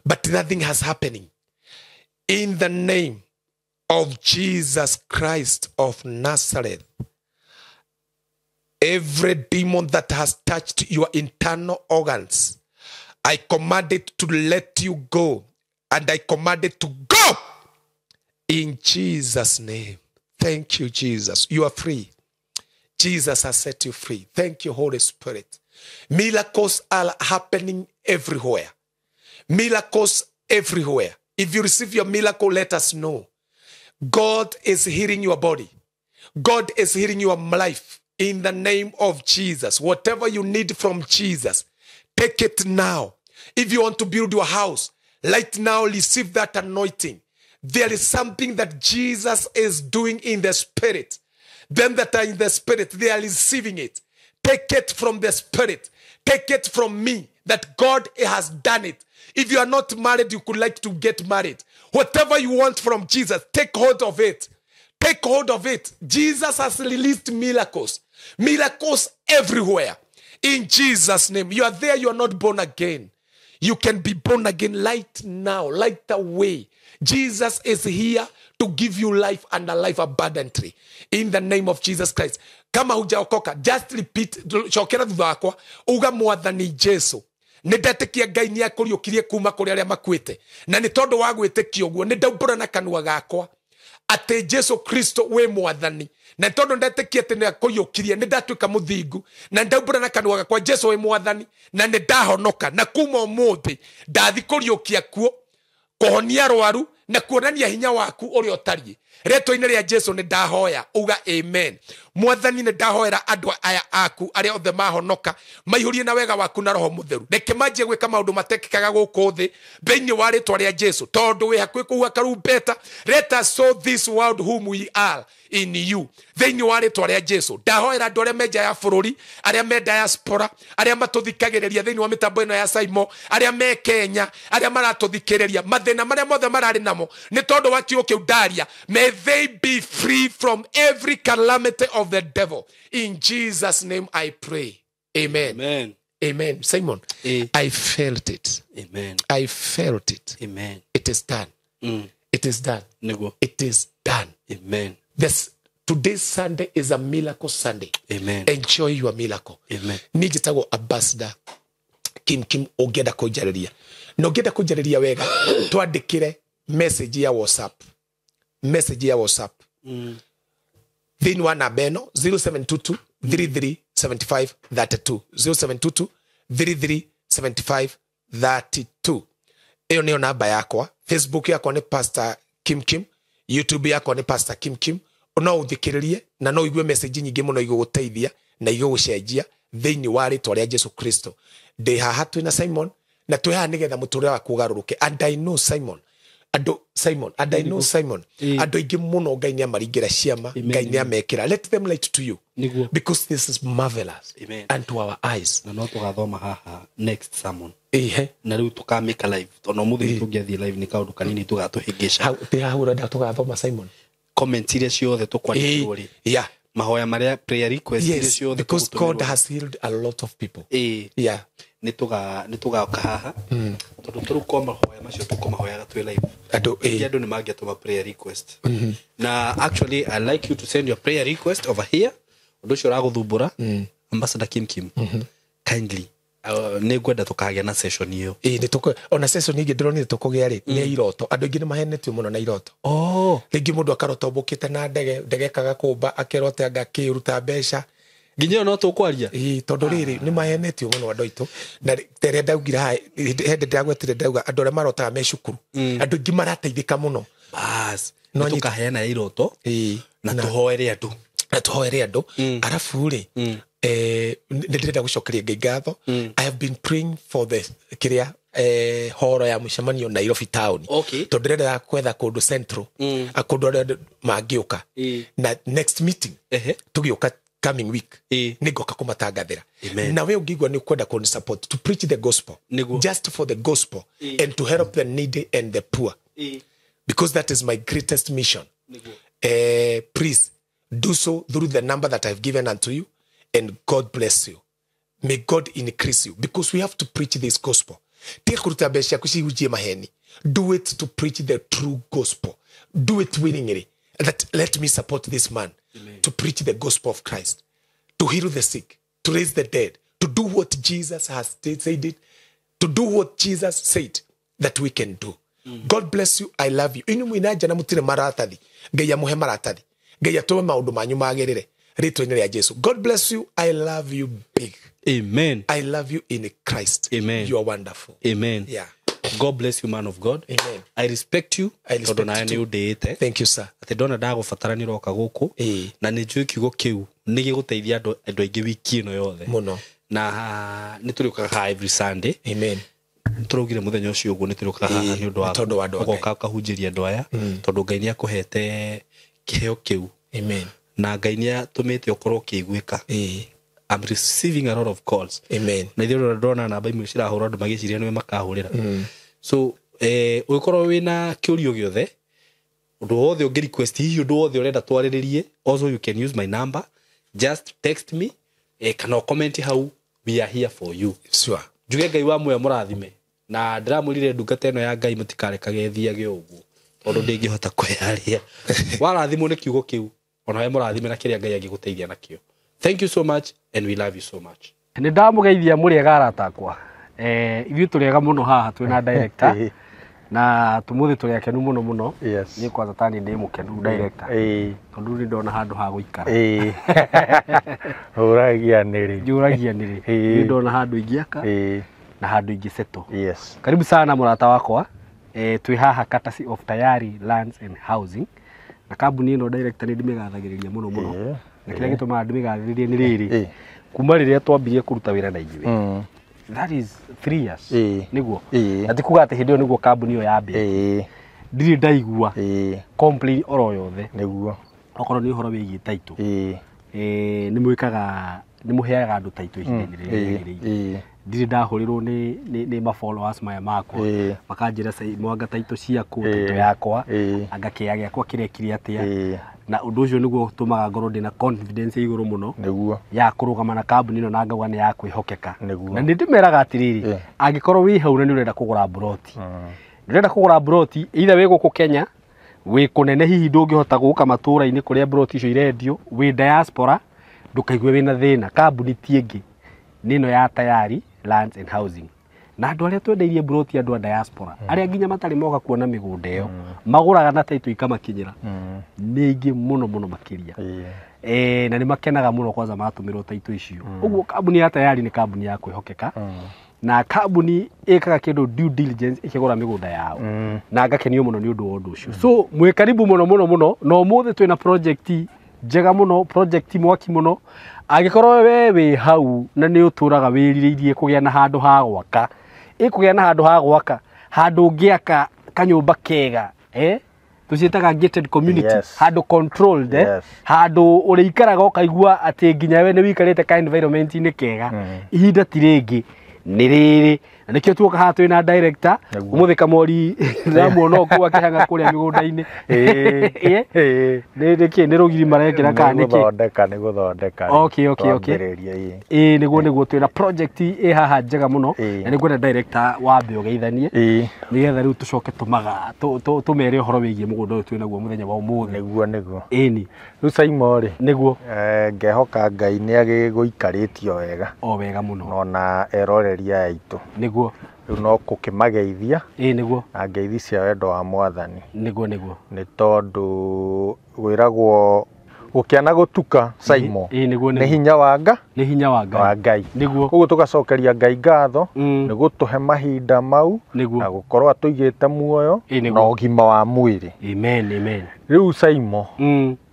but nothing has happening. In the name of Jesus Christ of Nazareth, every demon that has touched your internal organs, I command it to let you go, and I command it to go in Jesus' name. Thank you, Jesus. You are free. Jesus has set you free. Thank you, Holy Spirit. Miracles are happening everywhere. Miracles everywhere. If you receive your miracle, let us know. God is healing your body. God is healing your life in the name of Jesus. Whatever you need from Jesus, take it now. If you want to build your house, right now receive that anointing. There is something that Jesus is doing in the spirit. Them that are in the spirit, they are receiving it. Take it from the spirit. Take it from me that God has done it. If you are not married, you could like to get married. Whatever you want from Jesus, take hold of it. Take hold of it. Jesus has released miracles. Miracles everywhere. In Jesus' name. You are there, you are not born again. You can be born again right now, right away. Jesus is here to give you life and a life abundantly. In the name of Jesus Christ. Kama hujaokoka, just repeat, cokera thutha wakwa, uga Mwathani Jesu. Nĩ ndetĩkia Ngai nĩ akũriũkirie kuma kũrĩ arĩa makuĩte. Na nĩ tondũ wa gwĩtĩkia ũguo, nĩ ndaumbũra na kanua gakwa atĩ Jesu Kristo wĩ Mwathani. Na nĩ tondũ ndetĩkia atĩ nĩ akũriũkirie, nĩ ndatuĩka mũthingu. Na ndaumbũra na kanua gakwa Jesu wĩ Mwathani, na nĩ ndahonoka. Na kuma ũmũthĩ ndathi kũriũkia kuo, kũhonia arwaru na kuonania hinya waku ũrĩa ũtariĩ. Rĩtwa-inĩ rĩa Jesu nĩ ndahoya, uga amen. Mwathani nĩ ndahoera andũ aya aku arĩa othe mahonoka, maihũrie na wega waku na Roho Mũtheru. Reke manjie gwĩka maũndũ matekĩkaga gũkũ thĩ thĩinĩ wa rĩtwa rĩa Jesu, tondũ wĩ hakuhĩ kũhuha karumbeta. Let us show this world whom we are in you. Thĩinĩ wa rĩtwa rĩa Jesu ndahoera andũ arĩa me nja ya bũrũri, arĩa me diaspora, arĩa matũthikagĩrĩria thĩinĩ wa mĩtambo ĩno ya Saimo, arĩa me Kenya, arĩa maratũthikĩrĩria, mathĩna marĩa mothe mararĩ namo nĩ tondũ wa kiugo kĩu ndaria. May they be free from every calamity of the devil. In Jesus' name I pray. Amen. Amen. Amen. Simon, I felt it. Amen. I felt it. Amen. It is done. It is done. Nĩguo. It is done. Amen. Today's Sunday is a miracle Sunday. Amen. Enjoy your miracle. Amen. Niĩ njĩtagwo Ambassador Kim Kim, ũngĩenda kũnjarĩria. Na ũngĩenda kũnjarĩria wega, twandĩkĩre message ya WhatsApp. Message ya WhatsApp. Thĩinĩ wa namba ĩno 0722 33 75 32 0722 33 75 32. Ĩyo nĩyo namba yakwa. Facebook yakwa nĩ Pastor Kim Kim, YouTube yakwa nĩ Pastor Kim Kim. No ũthikĩrĩrie na no ũigue message nyingĩ mũno igũgũteithia na igũgũcenjia thĩinĩ wa rĩtwa rĩa Jesu Kristo. Ndĩ haha twĩna Simon na twĩ haha nĩgetha mũtũrĩre waku ũgarũrũke. And I know Simon, andũ Simon, and I know Simon, andũ aingĩ mũno Ngai nĩ amaringĩra ciama, Ngai nĩ amekĩra. Let them light to you. Nĩguo. Because this is marvelous. Amen. And to our eyes. Na no tũgathoma haha next sermon. Ihe. Na rĩu tũkamĩka live tondũ ũmũthĩ tũngĩathiĩ live nĩ kaũndũ kanini tũgatũhĩngĩca. Hau ti haha ũrenda tũgathoma Simon. Comment iria ciothe tũkwandĩkĩrwo rĩ. Yeah. Mahoya marĩa prayer request iria Yes, ciothe because God tũgũtũmĩrwo. has healed a lot of people. Ĩĩ. Yeah. Nĩ tũgoka haha tondũ tũrĩu kwa mahoya macio tũkũmahoyaga twĩ live. Andũ, Rĩngĩ andũ nĩ mangĩatũma prayer request. Na actually I like you to send your prayer request over here. Ũndũ ũcio ũragũthumbũra, Ambassador Kim Kim, kindly nĩ ngwenda tũkagĩa na session ĩyo. Ĩĩ, nĩ tũkũ ona session ingĩ ndĩronire tũkũgĩa rĩ nĩ iroto. Andũ aingĩ nĩ mahenetio mũno na iroto. Rĩngĩ mũndũ akarota ũmbũkĩte na ndege, ndege ĩkaga kũmba, akerota anga akĩruta mbeca. Nginya ĩyo no tũkwaria. Ĩĩ, tondũ rĩrĩ nĩ mahenetio mũno andũ aitũ. Na rĩrĩa ndaugire haha, hĩndĩ ndĩragwetire ndauga andũ arĩa marotaga me cukuru, andũ aingĩ marateithĩka mũno. Bas, No nĩ nyita- tũkaheana iroto Ĩĩ. na tũhoere andũ. Na tũhoere andũ. Arabu rĩ, nĩ ndĩrenda gũcokeria Ngai ngatho. I have been praying for the kĩrĩa horo ya mũcemanio Nairobi town. Okay. Tondũ ndĩrenda kwetha kũndũ central, kũndũ arĩa andũ mangĩũka. Na next meeting tũgĩũka coming week nĩ ngoka kũmatangathĩra. Amen. Na we ũngĩigua nĩ ũkwenda kũni support to preach the gospel. Nĩguo. Just for the gospel and to help the needy and the poor. Because that is my greatest mission. Please Do so through the number that I've given unto you, and God bless you. May God increase you, because we have to preach this gospel. Tiga kũruta mbeca ciaku cihunjie maheni. Do it to preach the true gospel. Do it willingly. That let me support this man. Amen. To preach the gospel of Christ, to heal the sick, to raise the dead, to do what Jesus has said it, to do what Jesus said that we can do. God bless you. I love you. Inu mwina jana mutire maratathi. Ngai amuhe maratathi. Ngai atume maundu manyu magirire. Ritwa-inĩ rĩa Jesu. God bless you. I love you big. Amen. I love you in Christ. Amen. You are wonderful. Amen. Yeah. God bless you, man of God. Amen. I respect you. I respect Tondũ nawe you too. nĩ ũndĩĩte. Thank you, sir. Atĩ ndona ndagũbatara nĩ ũroka gũkũ. Na nĩ njũĩ kiugo kĩu nĩ gĩgũteithia andũ aingĩ wiki ĩno yothe. Mũno. Na nĩ tũrĩũkaga haha every Sunday. Amen. Tũraugire mũthenya ũcio ũguo nĩ tũrĩũkaga haha nĩ ũndũ wa Tondũ wa andũ a Ngai. ũgoka ũkahunjĩria andũ aya. Tondũ Ngai nĩ akũhete kĩheo kĩu. Amen. Na Ngai nĩ atũmĩte ũkorwo ũkĩiguĩka. I'm receiving a lot of calls. Amen. Na ithuĩ ndona namba imwe cirahũrwo andũ magĩciria nĩwe makahũrĩra. So ũngĩkorwo wĩna kĩũrio gĩothe, ũndũ wothe ũngĩ request, hihi ũndũ wothe ũrenda twarĩrĩrie, also you can use my number, just text me, kana comment hau, we are here for you. Sure. Njuge Ngai wa muoyo mũrathime. Na ndĩramwĩrire ndungata ĩno ya Ngai mũtikarekage ĩthiage ũguo, tondũ ndĩngĩhota kwĩyaria. Warathimwo nĩ kiugo kĩu, onawe mũrathime na kĩrĩa Ngai angĩgũteithia nakĩo. Thank you so much and we love you so much. Nĩ ndamũgeithia mũrĩega arata akwa. Ithuĩ tũrĩega mũno haha twĩna director na tũmũthĩ tũrĩ akenu mũno mũno. Yes. Niĩ kwanza tani ndĩ mũkenu director. Tondũ nĩ ndona handũ ha gũikara. Ũragia nĩrĩ. Njũragia nĩrĩ. Nĩ ndona handũ ingĩaka na handũ ingĩsettle. Yes. Karibu sana mũrata wakwa. Twĩ haha courtesy of Tayari Lands and Housing. Na kambuni ĩno director nĩ ndĩmĩgathagĩrĩria mũno mũno. Na kĩrĩa gĩtũmaga ndĩmĩgathĩrĩrie nĩ rĩrĩ. Kuma rĩrĩa twambirie kũruta wĩra na ithuĩ. That is 3 years. Nĩguo. Na ti kuga atĩ hĩndĩ ĩyo nĩguo kambuni ĩyo yambĩrĩirie. Ndirĩ ndaigua complain oro yothe. Nĩguo. Okorwo nĩ ũhoro wĩgiĩ title. Nĩ mwĩkaga, nĩ mũheaga andũ title ihinda-inĩ rĩrĩa rĩagĩrĩire. Ndirĩ ndahũrĩrwo nĩ ma followers maya makwa. Makanjĩra mwanga title ciaku, title yakwa, anga kĩea gĩakwa kĩrekire atĩa. Na ũndũ ũcio nĩguo ũtũmaga ngorwo ndĩna confidence igũrũ mũno. Nĩguo. Ya kũrũgama na kambuni ĩno na ngauga nĩ ya kwĩhokeka. Nĩguo. Na nĩ ndĩmeraga atĩrĩrĩ, angĩkorwo wĩ hau na nĩ ũrenda kũgũra mburoti. Nĩ ũrenda kũgũra mburoti, either wĩ gũkũ Kenya, wĩ kũnene hihi ndũngĩhota gũka matũũra-inĩ kũrĩa mburoti icio irendio, wĩ diaspora, ndũkaigue wĩna thĩna. Kambuni ti ĩngĩ, nĩ ĩno ya Tayari Lands and Housing. Na andũ arĩa twendeirie mburoti andũ a diaspora, arĩa nginya matarĩ moka kuona mĩgũnda ĩyo, magũraga na title ikamakinyĩra. Nĩ aingĩ mũno mũno makĩria. Na nĩ makenaga mũno kwanza matũmĩrwo title icio. Ũguo kambuni ya Tayari nĩ kambuni ya kwĩhokeka. Na kambuni ĩkaga kĩndũ due diligence ĩkĩgũra mĩgũnda yao. Na ngakenio mũno nĩ ũndũ wa ũndũ ũcio. So mwĩ karibu mũno mũno mũno. Na ũmũthĩ twĩna project njega mũno, project mwaki mũno. Angĩkorwo we wĩ hau na nĩ ũtũraga wĩrirĩirie kũgĩa na handũ ha gwaka, ĩkũgĩa na handũ ha gwaka, handũ ũngĩaka kanyũmba kega, tũciĩtaga gated community. Yes. Handũ controlled, Yes. Handũ ũrĩikaraga ũkaigua atĩ nginya we nĩ wĩikarĩte ka environment-inĩ kega. Ihinda ti rĩngĩ nĩ rĩrĩ. Na nĩkĩo tuoka haha twĩna director. Ũmũthĩ Kamori ndĩramuona o kũu akĩhang'a kũrĩa mĩgũnda-inĩ. Nĩ nĩkĩ nĩ rũgiri marekĩra kana nĩkĩ? Nĩ gũthondeka. Okay. Ĩĩ nĩguo twĩna project ĩ haha njega mũno. Na nĩngwenda director wambe ũgeithanie. Nĩgetha rĩu tũcoke tũmere ũhoro wĩgiĩ mũgũnda ũyũ twĩnaguo mũthenya wa ũmũthĩ. Nĩguo. Ĩni. Rĩu Saimo rĩ. Nĩguo. Ngehoka Ngai nĩ agĩgũikarĩtio wega. O wega mũno. Ona eroreria aitũ. Nĩguo. Rĩu no gũkĩmageithia. Ĩĩ nĩguo. Na ngeithi cia wendo wa Mwathani. Nĩguo. Nĩ tondũ gwĩragwo gũkĩana gũtuka Saimo. Ĩĩ nĩguo. Nĩ hinya wa Ngai. Nĩ hinya wa Ngai. Wa Ngai. Nĩguo. Koguo tũgacokeria Ngai ngatho nĩ gũtũhe mahinda mau. Nĩguo. Na gũkorwo atũigĩte muoyo na ũgima wa mwĩrĩ. Amen. Rĩu Saimo.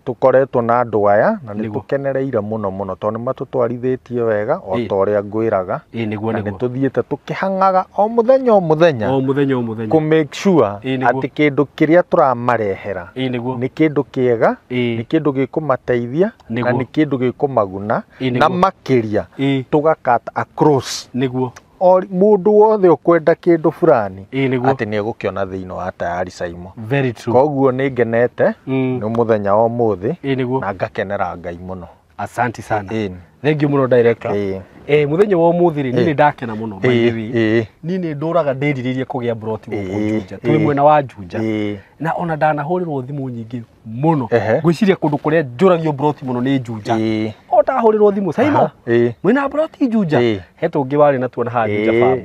Tũkoretwo na andũ aya na nĩ tũkenereire mũno mũno tondũ nĩ matũtwarithĩtie wega o ta ũrĩa ngwĩraga. Nĩguo. Na nĩ tũthiĩte tũkĩhang'aga o mũthenya o mũthenya. O mũthenya o mũthenya. Kũ make sure atĩ kĩndũ kĩrĩa tũramarehera Nĩguo. Nĩ kĩndũ kĩega, nĩ kĩndũ gĩkũmateithia na nĩ kĩndũ gĩkũmaguna na makĩria tũga cut across. Nĩguo. Mũndũ wothe ũkwenda kĩndũ fulani atĩ nĩ egũkĩona thĩinĩ wa Tayari Saimo. Very true. Koguo nĩ ngenete nĩ mũthenya wa ũmũthĩ na ngakenera Ngai mũno. Asante sana. Thank you mũno director. Mũthenya wa ũmũthĩ rĩ, niĩ nĩ ndakena mũno by the way. Niĩ nĩ ndũraga ndĩrirĩrie kũgĩa broti gũkũ Juja. Twĩ mwena wa Juja. Na ona ndanahũrĩrwo thimũ nyingĩ mũno. Ngwĩciria kũndũ kũrĩa njũragio broti mũno nĩ Juja. O ndahũrĩrwo thimũ Saimo. Mwĩna broti Juja. He tũngĩ warĩ na tuona haha Juja farm.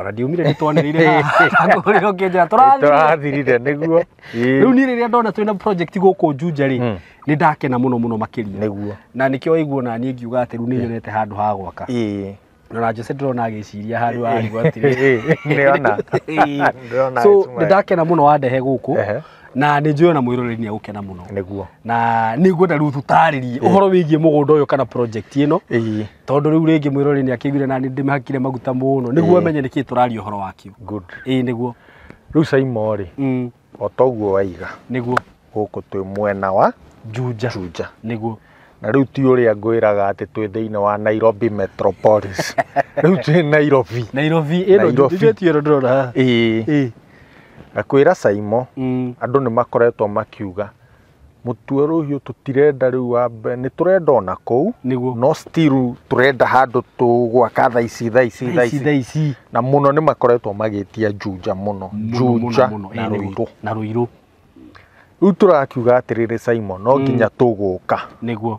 Ona ndiumire nĩ twanĩrĩire haha. Ndakũhũrĩra ũkĩnjĩra tũrathirire nĩguo. Rĩu niĩ rĩrĩa ndona twĩna project gũkũ Juja rĩ, nĩ ndakena mũno mũno makĩria. Nĩguo. Na nĩkĩo waigua na niĩ ngiuga atĩ rĩu nĩ nyonete handũ ha gwaka. Na Jose ndĩrona agĩciria handũ ha atĩrĩ. Nĩona. So nĩ ndakena mũno wandehe gũkũ. Na nĩ njũĩ ona mwĩroreri nĩ egũkena mũno. Nĩguo. Na nĩ ngwenda rĩu tũtarĩrie ũhoro wĩgiĩ mũgũnda ũyũ kana project ĩno. Tondũ rĩu rĩngĩ mwĩroreri nĩ akĩiguire na nĩ ndĩmĩhakire maguta mũno nĩguo amenye nĩkĩĩ tũraria ũhoro wakĩo. Good. Nĩguo. Rĩu Saimo rĩ, o toguo waiga. Nĩguo. Gũkũ twĩ mwena wa Juja. Juja. Nĩguo. Na rĩu ti ũrĩa ngwĩraga atĩ twĩ thĩinĩ wa Nairobi Metropolis. Rĩu twĩ Nairobi. Nairobi ĩno Juja ti ĩno ndĩrona haha. Ngakwĩra Saimo, andũ nĩ makoretwo makiuga mũtue rũhiũ tũtirenda rĩu wambe nĩ tũrenda ona kũu no still tũrenda handũ tũgwaka thaa ici thaa ici thaa ici. Na mũno nĩ makoretwo magĩtia Juja mũno. Juja na Ruiru. Na Ruiru. Rĩu tũrakiuga atĩrĩrĩ Saimo, no nginya tũgũka. Nĩguo.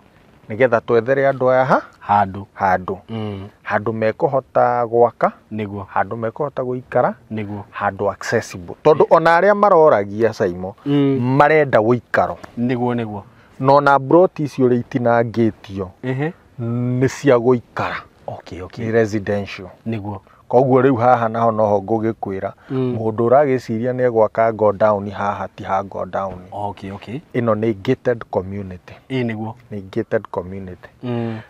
Nĩgetha twethere andũ aya ha handũ. Handũ. Handũ mekũhota gwaka. Nĩguo. Handũ mekũhota gũikara. Nĩguo. Handũ accessible. Tondũ ona arĩa maroragia Saimo, marenda ũikaro. Nĩguo nĩguo. No na broti icio ũrĩa itinangĩtio nĩ cia gũikara. Okay, okay. Nĩ residential. Nĩguo. Koguo rĩu haha naho noho ngũgĩkwĩra mũndũ ũragĩciria nĩ egwaka go down haha ti ha go down. Okay, okay. Ĩno nĩ gated community. Nĩguo. Nĩ gated community.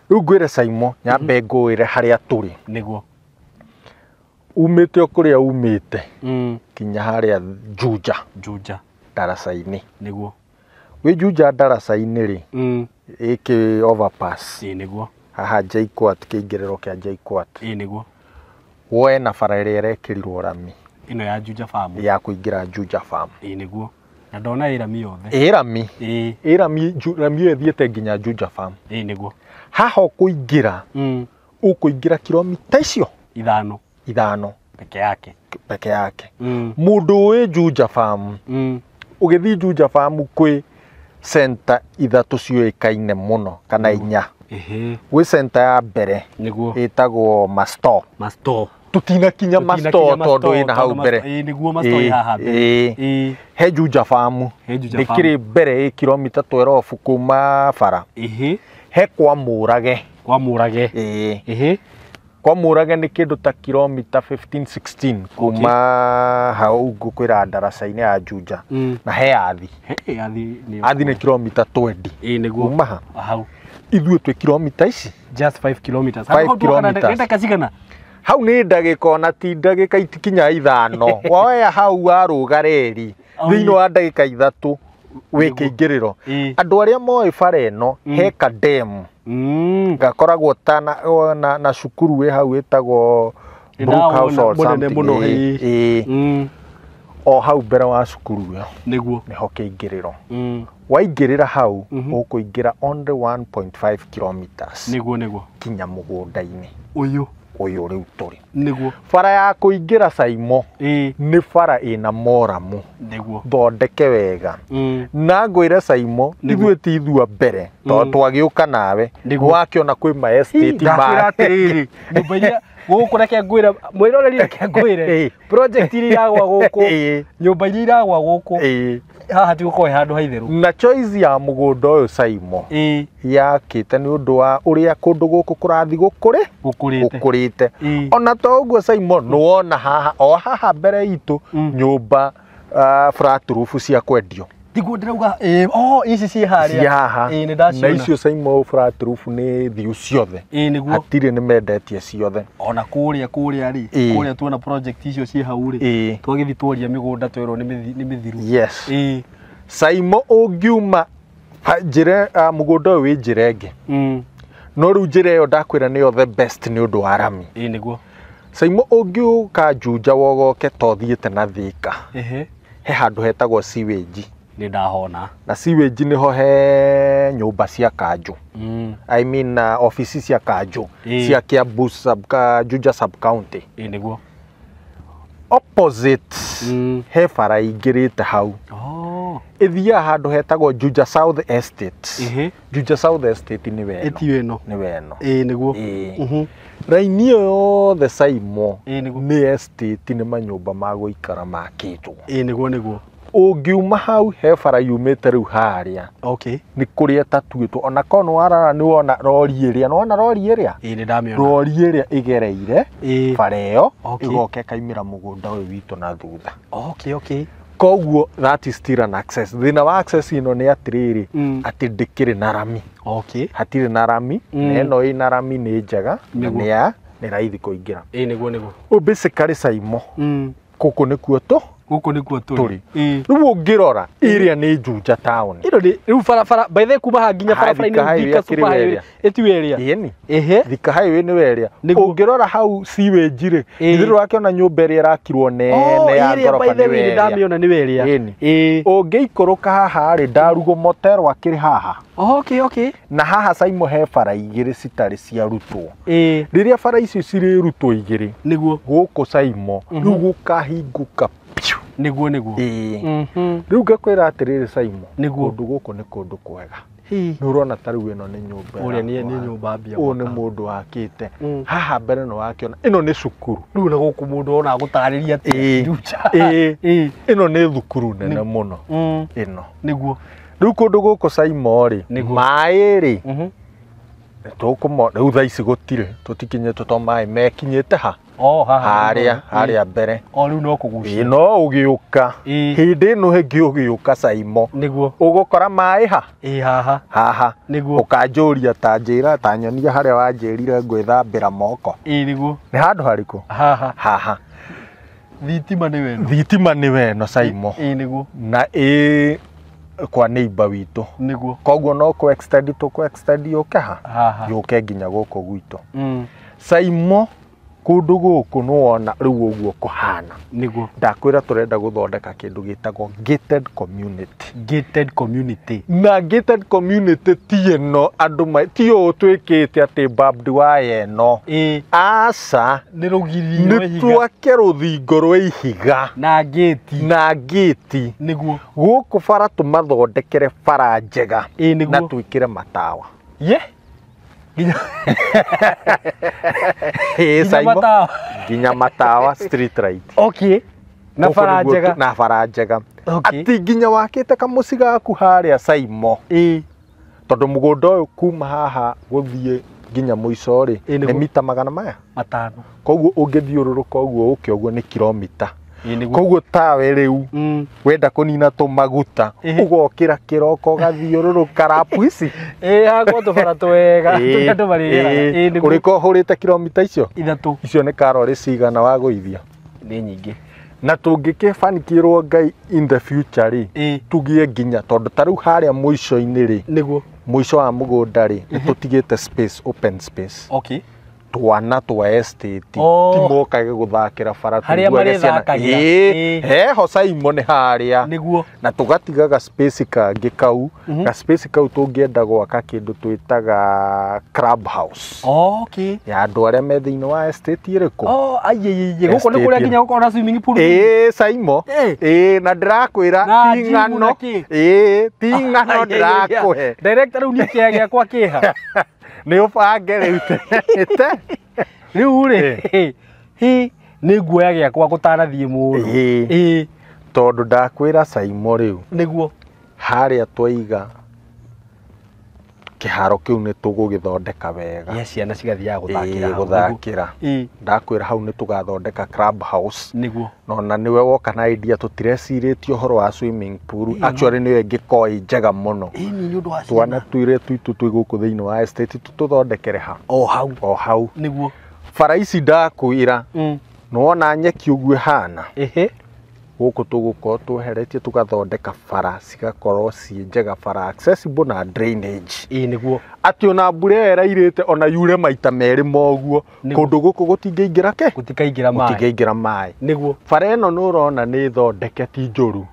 Rĩu ngwĩre Saimo, nyambe ngwĩre harĩa tũrĩ. Nĩguo. Umĩte o kũrĩa umĩte kinya harĩa Juja. Juja. Ndaraca-inĩ. Nĩguo. Wĩ Juja ndaraca-inĩ rĩ, ĩkĩ overpass. Nĩguo. Haha JKUAT, kĩingĩrĩro kĩa JKUAT. Nĩguo. Woe na bara ĩrĩa ĩrekĩrirwo rami. Ĩno ya Juja Farm. Ya kũingĩra Juja Farm. Nĩguo. Na ndona ĩ rami yothe. Ĩ rami. Ĩ rami, rami ĩyo ĩthiĩte nginya Juja Farm. Nĩguo. Haha ũkũingĩra, ũkũingĩra kilomita icio ithano. Ithano. Peke yake. Peke yake. Mũndũ ũĩ Juja Farm, ũgĩthiĩ Juja Farm kwĩ center ithatũ ciũĩkaine mũno kana inya. Gwĩ center ya mbere ĩtagwo Masto. Masto. Tũtinakinya Masto tondũ ĩna hau mbere. Nĩguo Masto ĩ haha mbere. He Juja Farm. Ndĩkĩrĩ mbere ĩ kilomita 12 kuma bara. He kwa Mũrage. Kwa Mũrage. Kwa Mũrage nĩ kĩndũ ta kilomita 15 16 kuma hau ngũkwĩra ndaraca-inĩ ya Juja. Na he Athi. Athi nĩ kilomita 20. Nĩguo. Kuma ha. Hau. Ithuĩ twĩ kilomita ici. Just 5 kilometers. 5 kilometers. Nĩ ndagĩka cigana? Hau nĩ ndagĩka ona ti ndagĩka itikinya ithano. Woya hau warũga reri thĩinĩ wa ndagĩka ithatũ wĩ kĩingĩrĩro. Andũ arĩa moĩ bara ĩno he kademu gakoragwo ta na cukuru wĩ hau ĩtagwo Brookhouse or something. O hau mbere wa cukuru ĩyo. Nĩguo. Nĩho kĩingĩrĩro. Waingĩrĩra hau ũkũingĩra only 1.5 kilometers. Nĩguo nĩguo. Kinya mũgũnda-inĩ. Ũyũ. Ũyũ rĩu tũrĩ. Nĩguo. Bara ya kũingĩra Saimo nĩ bara ĩna moramu. Nĩguo. Thondeke wega. Na ngwĩre Saimo, ithuĩ ti ithua mbere tondũ twagĩũka nawe. Wakĩona kwĩ ma estate ma. Ndakwĩra atĩrĩrĩ, nyũmba iria gũkũ reke ngwĩre, mwĩroreri reke ngwĩre, project iria iragwa gũkũ, nyũmba iria iragwa gũkũ, haha ti gũkorwo he handũ haitherũ. Na choice ya mũgũnda ũyũ Saimo yakĩte nĩ ũndũ wa ũrĩa kũndũ gũkũ kũrathiĩ gũkũrĩte. Ona to ũguo Saimo, nĩwona haha o haha mbere itũ nyũmba flat roof cia kwendio. Tiguo ndĩrauga, ici ciĩ harĩa. Ciĩ haha. Nĩ ndaciona. Na icio Saimo flat roof nĩ thiu ciothe. Nĩguo. Hatirĩ nĩ mendetie ciothe. Ona kũrĩa kũrĩa rĩ, kũrĩa tuona project icio ciĩ hau rĩ, twagĩthiĩ tworia mĩgũnda twerwo nĩ mĩthiru. Yes. Saimo ũngiuma njĩra mũgũnda ũyũ wĩ njĩra ĩngĩ. No rĩu njĩra ĩyo ndakwĩra nĩyo the best nĩ ũndũ wa rami. Nĩguo. Saimo ũngĩũka Juja wogoke to thiĩte na Thika. Ehe. He handũ hetagwo sewage. Nĩ ndahona. Na sewage nĩho he nyũmba cia kanjũ. I mean ofici cia kanjũ cia Kiambu Juja sub county. Ĩ nĩguo. Opposite he bara ingĩrĩte hau. Oh. Ĩthiaga handũ hetagwo Juja South Estate. Ehe. Juja South Estate nĩ weno. Ĩtiyo ĩno. Nĩ weno. Ĩ nĩguo. Ĩ. Raini ĩyo yothe Saimo Ĩ nĩguo. nĩ estate, nĩ manyũmba ma gũikara makĩtwo. Ĩ nĩguo nĩguo. Ũngiuma hau he bara yumĩte rĩu harĩa. Okay. Nĩ kũrĩa ĩtatuĩtwo ona korwo nĩ warara nĩ wona rori ĩrĩa, nĩ wona rori ĩrĩa? Ĩ nĩ ndamĩona. Rori ĩrĩa ĩgereire Ĩ. bara ĩyo Okay. ĩgoka ĩkaimĩra mũgũnda ũyũ witũ na thutha. Okay, okay. Koguo that is still an access. Thĩna wa access ĩno nĩ atĩrĩrĩ, atĩ ndĩkĩrĩ na rami. Okay. Hatirĩ na rami, na ĩno ĩna rami nĩ njega na Nĩguo. nĩ ya nĩ raithi kũingĩra. Ĩ nĩguo nĩguo. Ũyũ basically Saimo gũkũ nĩkuo tũ Gũkũ nĩkuo tũrĩ. Ĩ. Rĩu ũngĩrora ĩrĩa nĩ Juja town. Ĩno nĩ rĩu barabara by the way kuma haha nginya Ha, barabara-inĩ Thika Highway Thika akĩrĩ Super Highway werĩa. ĩtiwe ĩrĩa. Ĩni. Ehe. Thika Highway nĩ werĩa. Nĩguo. Ũngĩrora hau sewage rĩ, Ĩ. githĩ ndũrakĩona nyũmba ĩrĩa ĩrakirwo Oh, nene ya ĩrĩa ngoroba by the nĩ way nĩ werĩa. ndamĩona nĩ werĩa. Ĩni. Ĩ. Ũngĩikũrũka haha rĩ, Ndarugo Motel akĩrĩ haha. Okay, okay. Na haha Saimo he bara igĩrĩ citarĩ ciarutwo. Ĩ. Rĩrĩa bara icio cirĩrutwo igĩrĩ, Nĩguo. gũkũ Saimo rĩu gũkahingũka piũ. Nĩguo nĩguo. Ĩĩ. Rĩu ngakwĩra atĩrĩrĩ Saimo, Nĩguo. kũndũ gũkũ nĩ kũndũ kwega. Hi. Nĩ ũrona ta rĩu ĩno nĩ nyũmba Ũrĩa nĩ ĩrakwo. nĩ nyũmba mbia. Ũyũ nĩ mũndũ wakĩte. Mm. Haha mbere nĩ wakĩona ĩno nĩ cukuru. Rĩu na gũkũ mũndũ ona agũtarĩria atĩa. Ĩĩ. Juja. Ĩĩ. Ĩĩ. Ĩno nĩ thukuru nene mũno ĩno. Nĩguo. Rĩu kũndũ gũkũ Saimo rĩ, Nĩguo. maĩ rĩ, tũkũmo rĩu thaa ici gũtirĩ, tũtikinyĩte to maĩ mekinyĩte ha Oh, haha. harĩa harĩa mbere. O rĩu no kũgucia. Ĩĩ, no ũgĩũka Ĩĩ. hĩndĩ ĩno ĩngĩ ũgĩũka Saimo Nĩguo. ũgũkora maĩ ha Ĩ haha. haha. Nĩguo. Ũkanjũria ta njĩra ta nyonia harĩa wanjĩrire ngwĩthambĩra moko. Ĩ nĩguo. Nĩ handũ harĩkũ? Haha. Haha. Thitima nĩ weno. Thitima nĩ weno Saimo. Ĩ nĩguo. Na ĩ kwa neighbor witũ. Nĩguo. Koguo no kũ extend tũkũ extend yũke ha Haha. yũke nginya gũkũ gwitũ. Saimo kũndũ gũkũ nĩ wona rĩu ũguo kũhana. Nĩguo. Ndakwĩra tũrenda gũthondeka kĩndũ gĩtagwo gated community. Gated community. Na gated community ti ĩno andũ ti ũũ twĩkĩte atĩ barbed wire ĩno. Ĩ. Aca, Nĩ rũgiri rwa nĩ ihiga. twake rũthingo rwa ihiga Na gate. na gate. Nĩguo. Gũkũ bara tũmathondekere bara njega Ĩ nĩguo. na twĩkĩre matawa. Ye. Nginya Ĩ, nginya Saimo. matawa. Nginya matawa street light. Okay. Na Gũkũ bara nĩguo njega. na bara njega. Okay. Atĩ nginya wakĩte kamũciĩ gaku harĩa Saimo. Ĩ. Tondũ mũgũnda ũyũ kuma haha gũthiĩ nginya mũico rĩ, Ĩ, nĩguo. nĩ mita 500. 5. Koguo ũngĩthiũrũrũka ũguo ũke ũguo nĩ kilomita. Ĩ nĩguo. Koguo tawe rĩu wenda kũnina tũmaguta ũgokĩra kĩroko ũgathiũrũrũka rapu ici. Ĩ hakwa tũbara twega tũrĩa andũ marĩrĩraga. Ĩ nĩguo. Ũrĩko ũhũrĩte kilomita icio? 3. Icio nĩ karori cigana wagũithia. Nĩ nyingĩ. Na tũngĩkĩbanikĩrwo Ngai in the future rĩ, Ĩ. tũgĩe nginya tondũ ta rĩu harĩa mũico-inĩ rĩ, Nĩguo. mũico wa mũgũnda rĩ, nĩ tũtigĩte space, open space. Okay. Twana twa estate Oh. timokage gũthakĩra bara Harĩa tũiguage ciana. marĩthakagĩra. Ĩĩ, Ĩĩ. heho Saimo nĩ harĩa. Nĩguo. Na tũgatiga ga space kangĩ kau, ga space kau tũngĩenda gwaka kĩndũ twĩtaga club house. Okay. Ya andũ arĩa me thĩinĩ wa estate ĩrĩkũ? Oh, aiye. Gũkũ nĩ kũrĩa Estate. nginya gũkorwo na swimming pool. Ĩĩ Saimo. Ĩĩ. Ĩĩ na ndĩrakwĩra Na ti gym na ng'ano. kĩ? Ĩĩ ti ng'ano ndĩrakũhe. Director rĩu niĩ kĩea gĩakwa kĩha. Nĩ ũbange rĩu te. Rĩu rĩ, hi nĩ nguoya gĩakwa gũtanathiĩ mũno. Ĩĩ. Ĩĩ. Tondũ ndakwĩra Saimo rĩu Nĩguo. harĩa twaiga kĩharo kĩu nĩ tũgũgĩthondeka wega. Ya ciana cigathiaga gũthakĩra Ĩĩ, hau. gũthakĩra. Ĩĩ. Ndakwĩra hau nĩ tũgathondeka club house. Nĩguo. No na nĩwe woka na idea tũtirecirĩtie ũhoro wa swimming pool. Actually nĩyo ĩngĩkorwo ĩ njega mũno. Ĩĩ nĩ ũndũ wa Twana twĩre twitũ twĩ gũkũ thĩinĩ wa estate tũtũthondekere ha O hau. o hau. Nĩguo. Bara ici ndakwĩra nĩwona nyeki ũguo ĩhana Ehe. Gũkũ tũgũkorwo tweheretie tũgathondeka bara cigakorwo ciĩ njega, bara accessible na drainage. Ĩĩ nĩguo. Atĩ ona mbura ĩyo ĩrairĩte ona yure maita merĩ moguo, kũndũ gũkũ gũtingĩingĩra kĩ? Gũtikaingĩra maĩ. Gũtingĩingĩra maĩ. Nĩguo. Bara ĩno nĩ ũrona nĩ thondeke ti njũru.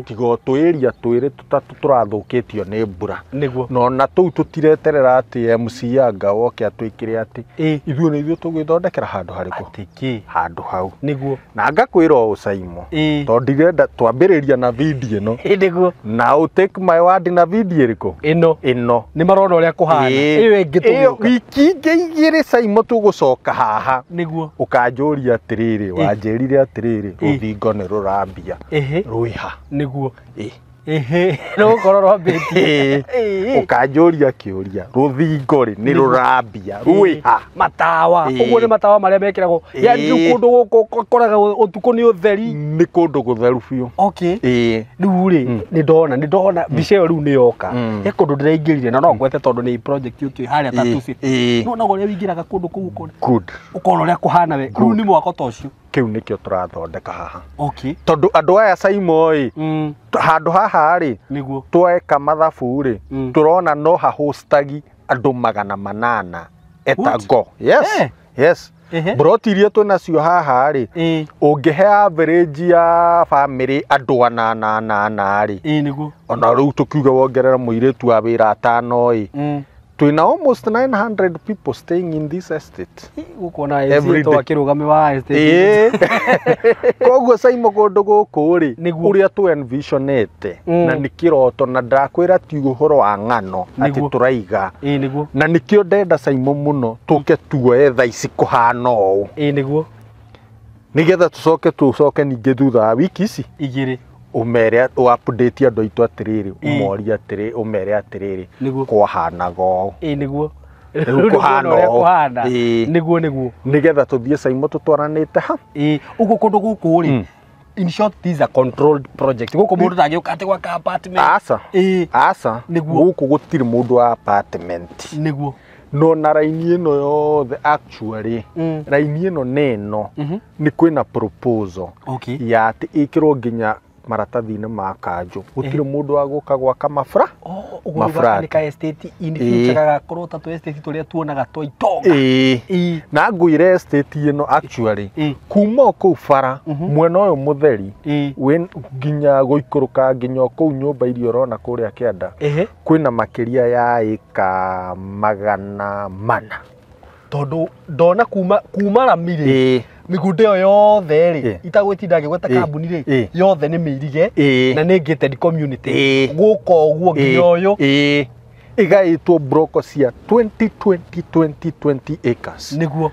Tiga o tũĩria twĩrĩ tũtatũ tũrathũkĩtio nĩ mbura. Nĩguo. Na ona tũu tũtireterera atĩ MC anga woke atwĩkĩre atĩ ithuĩ nĩ ithuĩ tũgwĩthondekera handũ harĩkũ? Atĩ kĩ? Handũ hau. Nĩguo. Na ngakwĩra ũũ Saimo, tondũ ndirenda twambĩrĩria na video ĩno. Nĩguo. Na ũ take my word na video ĩrĩkũ? Ĩno. Ĩno. Nĩ marona ũrĩa kũhana. Ĩyo ĩngĩ tũgĩũka. Wiki ingĩ igĩrĩ Saimo tũgũcoka haha. Nĩguo. Ũkanjũria atĩrĩrĩ, wanjĩrire atĩrĩrĩ, rũthingo nĩ rũrambia. Rwĩha. Nĩguo. Ĩhĩ, rũgũkorwo rwambĩtie. Ũkanjũria kĩũria, rũthingo rĩ nĩ rũrambia, rwĩha. Matawa, ũguo nĩ matawa marĩa mekĩragwo. Yaani rĩu kũndũ gũkũ ũkoraga ũtukũ nĩ ũtheri. Nĩ kũndũ gũtheru biũ. Okay. Rĩu rĩ, nĩ ndona mbica ĩyo rĩu nĩ yoka. He kũndũ ndĩraingĩrire na no ngwete tondũ nĩ project yũkĩte harĩa Tatu City. No ũrĩa wĩingĩraga kũndũ kũu ũkona. Good. Ũkona ũrĩa kũhana we. Rĩu nĩ mwako ta ũcio. Kĩu nĩkĩo tũrathondeka haha. Okay. Tondũ andũ aya Saimo ĩ, handũ haha rĩ, nĩguo tweka mathabu rĩ, tũrona no hahostagi andũ 800 etago. Yes. Yes. Broti iria twĩnacio haha rĩ, ũngĩhe average ya family andũ 800 rĩ, nĩguo. Ona rĩu tũkiuga wongerera mũirĩtu wa wĩra 5 ĩ, twĩna almost 900 people staying in this estate. Gũkũ estate akĩrũgame wa estate. Koguo Saimo kũndũ gũkũ rĩ, ũrĩa tũ envisionete na nĩ kĩroto, na ndakwĩra ti ũhoro wa ng'ano atĩ tũraiga. Nĩguo. Na nĩkĩo ndenda Saimo mũno tũke tuoe thaa ici kũhana ũũ. Nĩguo. Nĩgetha tũcoke ningĩ thutha wa wiki ici igĩrĩ. Ũmere update andũ aitũ atĩrĩrĩ, ũmorie atĩrĩ, ũmere atĩrĩrĩ, kwahanaga ũũ. Nĩguo. Rĩu kũhana ũũ. Nĩguo nĩguo. Nĩgetha tũthiĩ Saimo tũtwaranĩte ha. Ũguo kũndũ gũkũ rĩ, in short, this is a controlled project. Gũkũ mũndũ ndangĩũka atĩ gwaka apartment. Aca. Aca. Nĩguo. Gũkũ gũtirĩ mũndũ wa apartment. Nĩguo. No na raini ĩno yothe actually, raini ĩno nĩ ĩno, nĩ kwĩna proposal ya atĩ ĩkĩrwo nginya maratathi-inĩ ma kanjũ. Gũtirĩ mũndũ wa gũka gwaka mabra. Ũguo nĩ ka estate in future gagakorwo ta tũ estate tũrĩa tuonaga twa itonga. Na ngwĩre estate ĩno actually kuma o kũu bara mwena ũyũ mũtheri nginya gũikũrũka nginya o kũu nyũmba iria ũrona kũrĩa kĩanda, kwĩna makĩria ya ĩka 400. Tondũ ndona kuma rami rĩ, mĩgũnda ĩyo yothe rĩ, itagwĩtinda ngĩgweta kambuni rĩ, yothe nĩ mĩirige na nĩ gated community. Gũka ũguo nginya ũyũ. Ĩgaĩtwo broko cia 20 20 20 20 acres. Nĩguo.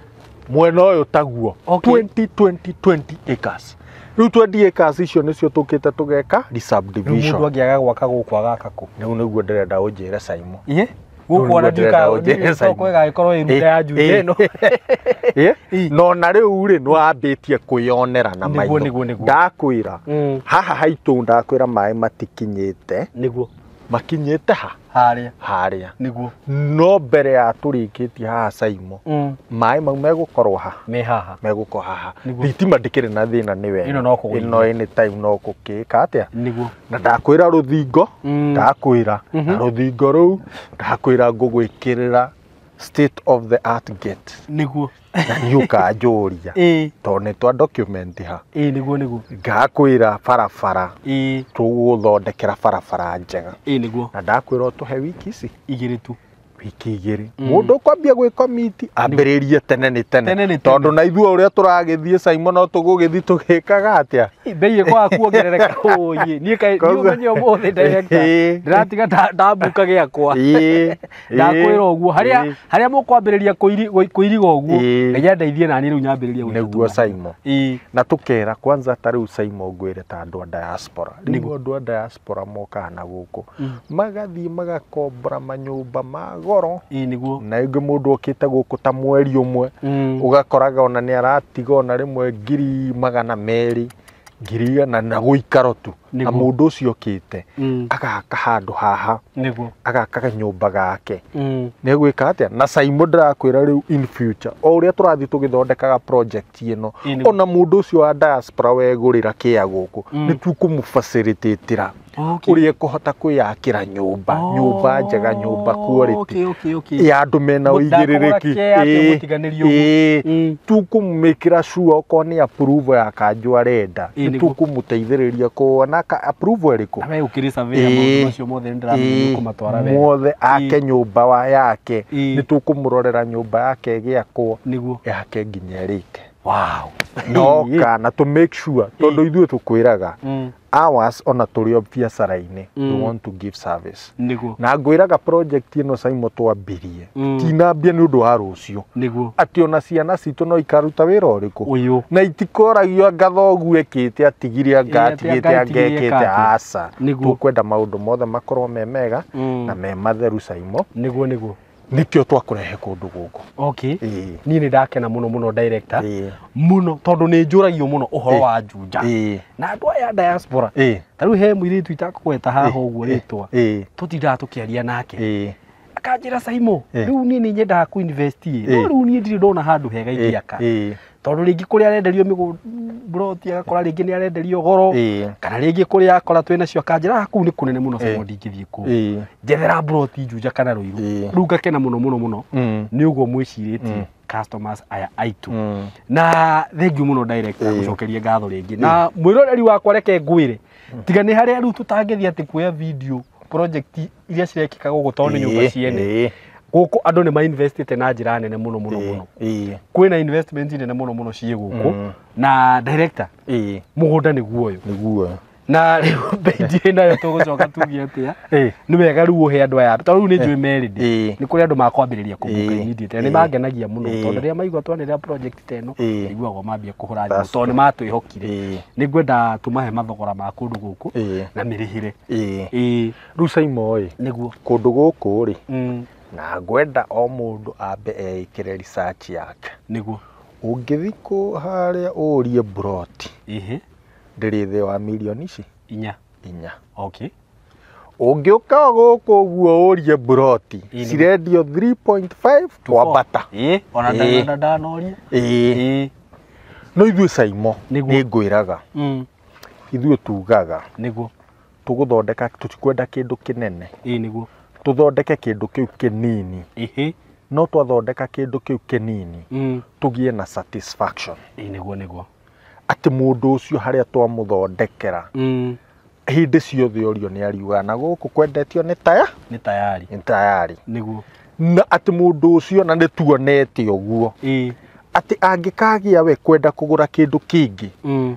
Mwena ũyũ taguo. 20 20 20 acres. Rĩu 20 acres icio nĩcio tũkĩte tũgeka resubdivision. Rĩu mũndũ angĩaga gwaka gũkũ agaka kũ? Rĩu nĩguo ndĩrenda ũnjĩre Saimo. Gũkũ ona ndikakorwo ĩgagĩkorwo ĩrunda ya njuja ĩno. No na rĩu rĩ, nĩ wambĩtie kwĩyonera na maitho. Ndakwĩra haha haitũ, ndakwĩra maĩ matikinyĩte. Nĩguo. Makinyĩte ha? Harĩa. Harĩa. Nĩguo. No mbere ya tũrĩkĩtie haha Saimo, maĩ mau megũkorwo ha? Me haha. Megũkorwo haha. Thitima ndĩkĩrĩ na thĩna nĩ wega. Ĩno no kũgũithia. Ĩno anytime no gũkĩka atĩa? Nĩguo. Na ndakwĩra rũthingo, ndakwĩra na rũthingo rũu, ndakwĩra ngũgwĩkĩrĩra state of the art gate. Nĩguo. Na nĩ ũkanjũria. Tondũ nĩ twa document ha. Nĩguo nĩguo. Ngakwĩra barabara. Tũgũthondekera barabara njega. Nĩguo. Na ndakwĩra ũtũhe wiki ici igĩrĩ tu. Wiki igĩrĩ. Mũndũ ũkwambia gwĩkomiti ambĩrĩrie tene nĩ tene. Tondũ na ithuĩ ũrĩa tũragĩthiĩ Saimo no tũgũgĩthiĩ tũgĩkaga atĩa? Bei ĩkwaga kuongerereka. Ũyĩ, niĩ kaĩ niĩ ũmenye ũmũthĩ director. Ndĩratiga ndambuka gĩakwa. Ndakwĩra ũguo harĩa mũkwambĩrĩria kũiriga ũguo, Ngai andeithie na niĩ rĩu nyambĩrĩrie gwĩka. Nĩguo Saimo. Na tũkera kwanza ta rĩu Saimo ngwĩre ta andũ a diaspora. Rĩu andũ a diaspora mokaga na gũkũ. Magathiĩ magakombora manyũmba ma goro. Nĩguo. Na ĩngĩ mũndũ okĩte gũkũ ta mweri ũmwe, ũgakoraga ona nĩ aratiga ona rĩmwe 200,000, 100,000 na gũikaro tu. Na mũndũ ũcio okĩte agaka handũ haha, agaka nyũmba gake, nĩ egwĩka atĩa? Na Saimo ndĩrakwĩra rĩu in future, o ũrĩa tũrathiĩ tũgĩthondekaga project ĩno, ona mũndũ ũcio wa diaspora wegũrĩra kĩa gũkũ, nĩ tũkũmũfacilitatĩra ũrĩa ekũhota kwĩyakĩra nyũmba, nyũmba njega, nyũmba quality ya andũ mena ũigĩrĩrĩki. Tũkũmĩkĩra sure okorwo nĩ approval ya kanjũ arenda, nĩ tũkũmũteithĩrĩria kuona approval ĩrĩkũ mothe, ake nyũmba yake, nĩ tũkũmũrorera nyũmba yake ĩgĩakwo yake nginya ĩrĩke. Noka na to make sure, tondũ ithuĩ tũkwĩraga ours ona tũrĩ o biacara-inĩ, we want to give service. Na ngwĩraga project ĩno Saimo twambirie tinambia nĩ ũndũ wa rũciũ, atĩ ona ciana citũ no ikaruta wĩra ũrĩkũ na itikoragio anga thoguo ekĩte atigire anga atigĩte anga ekĩte, aca. Tũkwenda maũndũ mothe makorwo me mega na me matheru Saimo. Nĩguo nĩguo nikio twakũrehe kũndũ gũkũ. Okay. Niĩ nĩ ndakena mũno mũno director mũno, tondũ nĩ njũragio mũno ũhoro wa Juja na andũ aya diaspora. Ta rĩu he mũirĩtu itakũgweta haha ũguo rĩtwa, tũtindaga tũkĩaria nake akanjĩra Saimo, rĩu niĩ nĩ nyendaga kũ invest, no rĩu niĩ ndirĩ ndona handũ hega ingĩaka, tondũ rĩngĩ kũrĩa arenderio mĩgũnda agakora rĩngĩ nĩ arenderio goro, kana rĩngĩ kũrĩa akora twĩ nacio akanjĩra kũu nĩ kũnene mũno Saimo ndingĩthiĩ kũu, njethera mburoti Juja kana Ruiru. Rĩu ngakena mũno mũno mũno nĩ ũguo mwĩcirĩtie customers aya aitũ. Na thank you mũno director gũcokeria ngatho rĩngĩ. Na mwĩroreri wakwa reke ngwĩre, tiga nĩ harĩa rĩu tũtangĩthiĩ atĩ kuoya video project iria cirekĩka gũkũ tondũ nĩ nyũmba ciene gũkũ andũ nĩ mainvestĩte na njĩra nene mũno mũno mũno. Kwĩna investment nene mũno mũno ciĩ gũkũ. Na director, mũgũnda nĩguo ũyũ, nĩguo. Na rĩu bei ndirĩ nayo tũgũcoka tuge atĩa, nĩ wega rĩu ũhe andũ aya, tondũ rĩu nĩ njũĩ merĩndĩ nĩ kũrĩ andũ makwambĩrĩria kũmbuka immediately, na nĩ mangenagia mũno tondũ rĩrĩa maigua twanĩrĩra project ta ĩno, iguagwo mambia kũhũra thimũ tondũ nĩ matwĩhokire. Nĩ ngwenda tũmahe mathogora ma kũndũ gũkũ na mĩrĩhĩre. Rĩu Saimo ĩ, nĩguo kũndũ gũkũ rĩ, na ngwenda o mũndũ ambe eĩkĩre research yake. Nĩguo ũngĩthiĩ kũ harĩa ũrie mburoti ndĩrĩ thĩ wa mirioni ici inya. Okay. Ũngĩũka gũkũ ũguo ũrie mburoti cirendio 3.5 kwambata. Ona ndanoria. No ithuĩ Saimo nĩ ngwĩraga, ithuĩ tugaga nĩguo tũgũthondeka, tũtikwenda kĩndũ kĩnene. Nĩguo tũthondeke kĩndũ kĩu kĩnini. No twathondeka kĩndũ kĩu kĩnini tũgĩe na satisfaction. Nĩguo nĩguo atĩ mũndũ ũcio harĩa twamũthondekera hĩndĩ ciothe orio nĩ ariuga na gũkũ kwendetio nĩ taya, nĩ tayari, nĩ tayari. Nĩguo na atĩ mũndũ ũcio na nĩ tuonete ũguo atĩ angĩkagĩa we kwenda kũgũra kĩndũ kĩngĩ,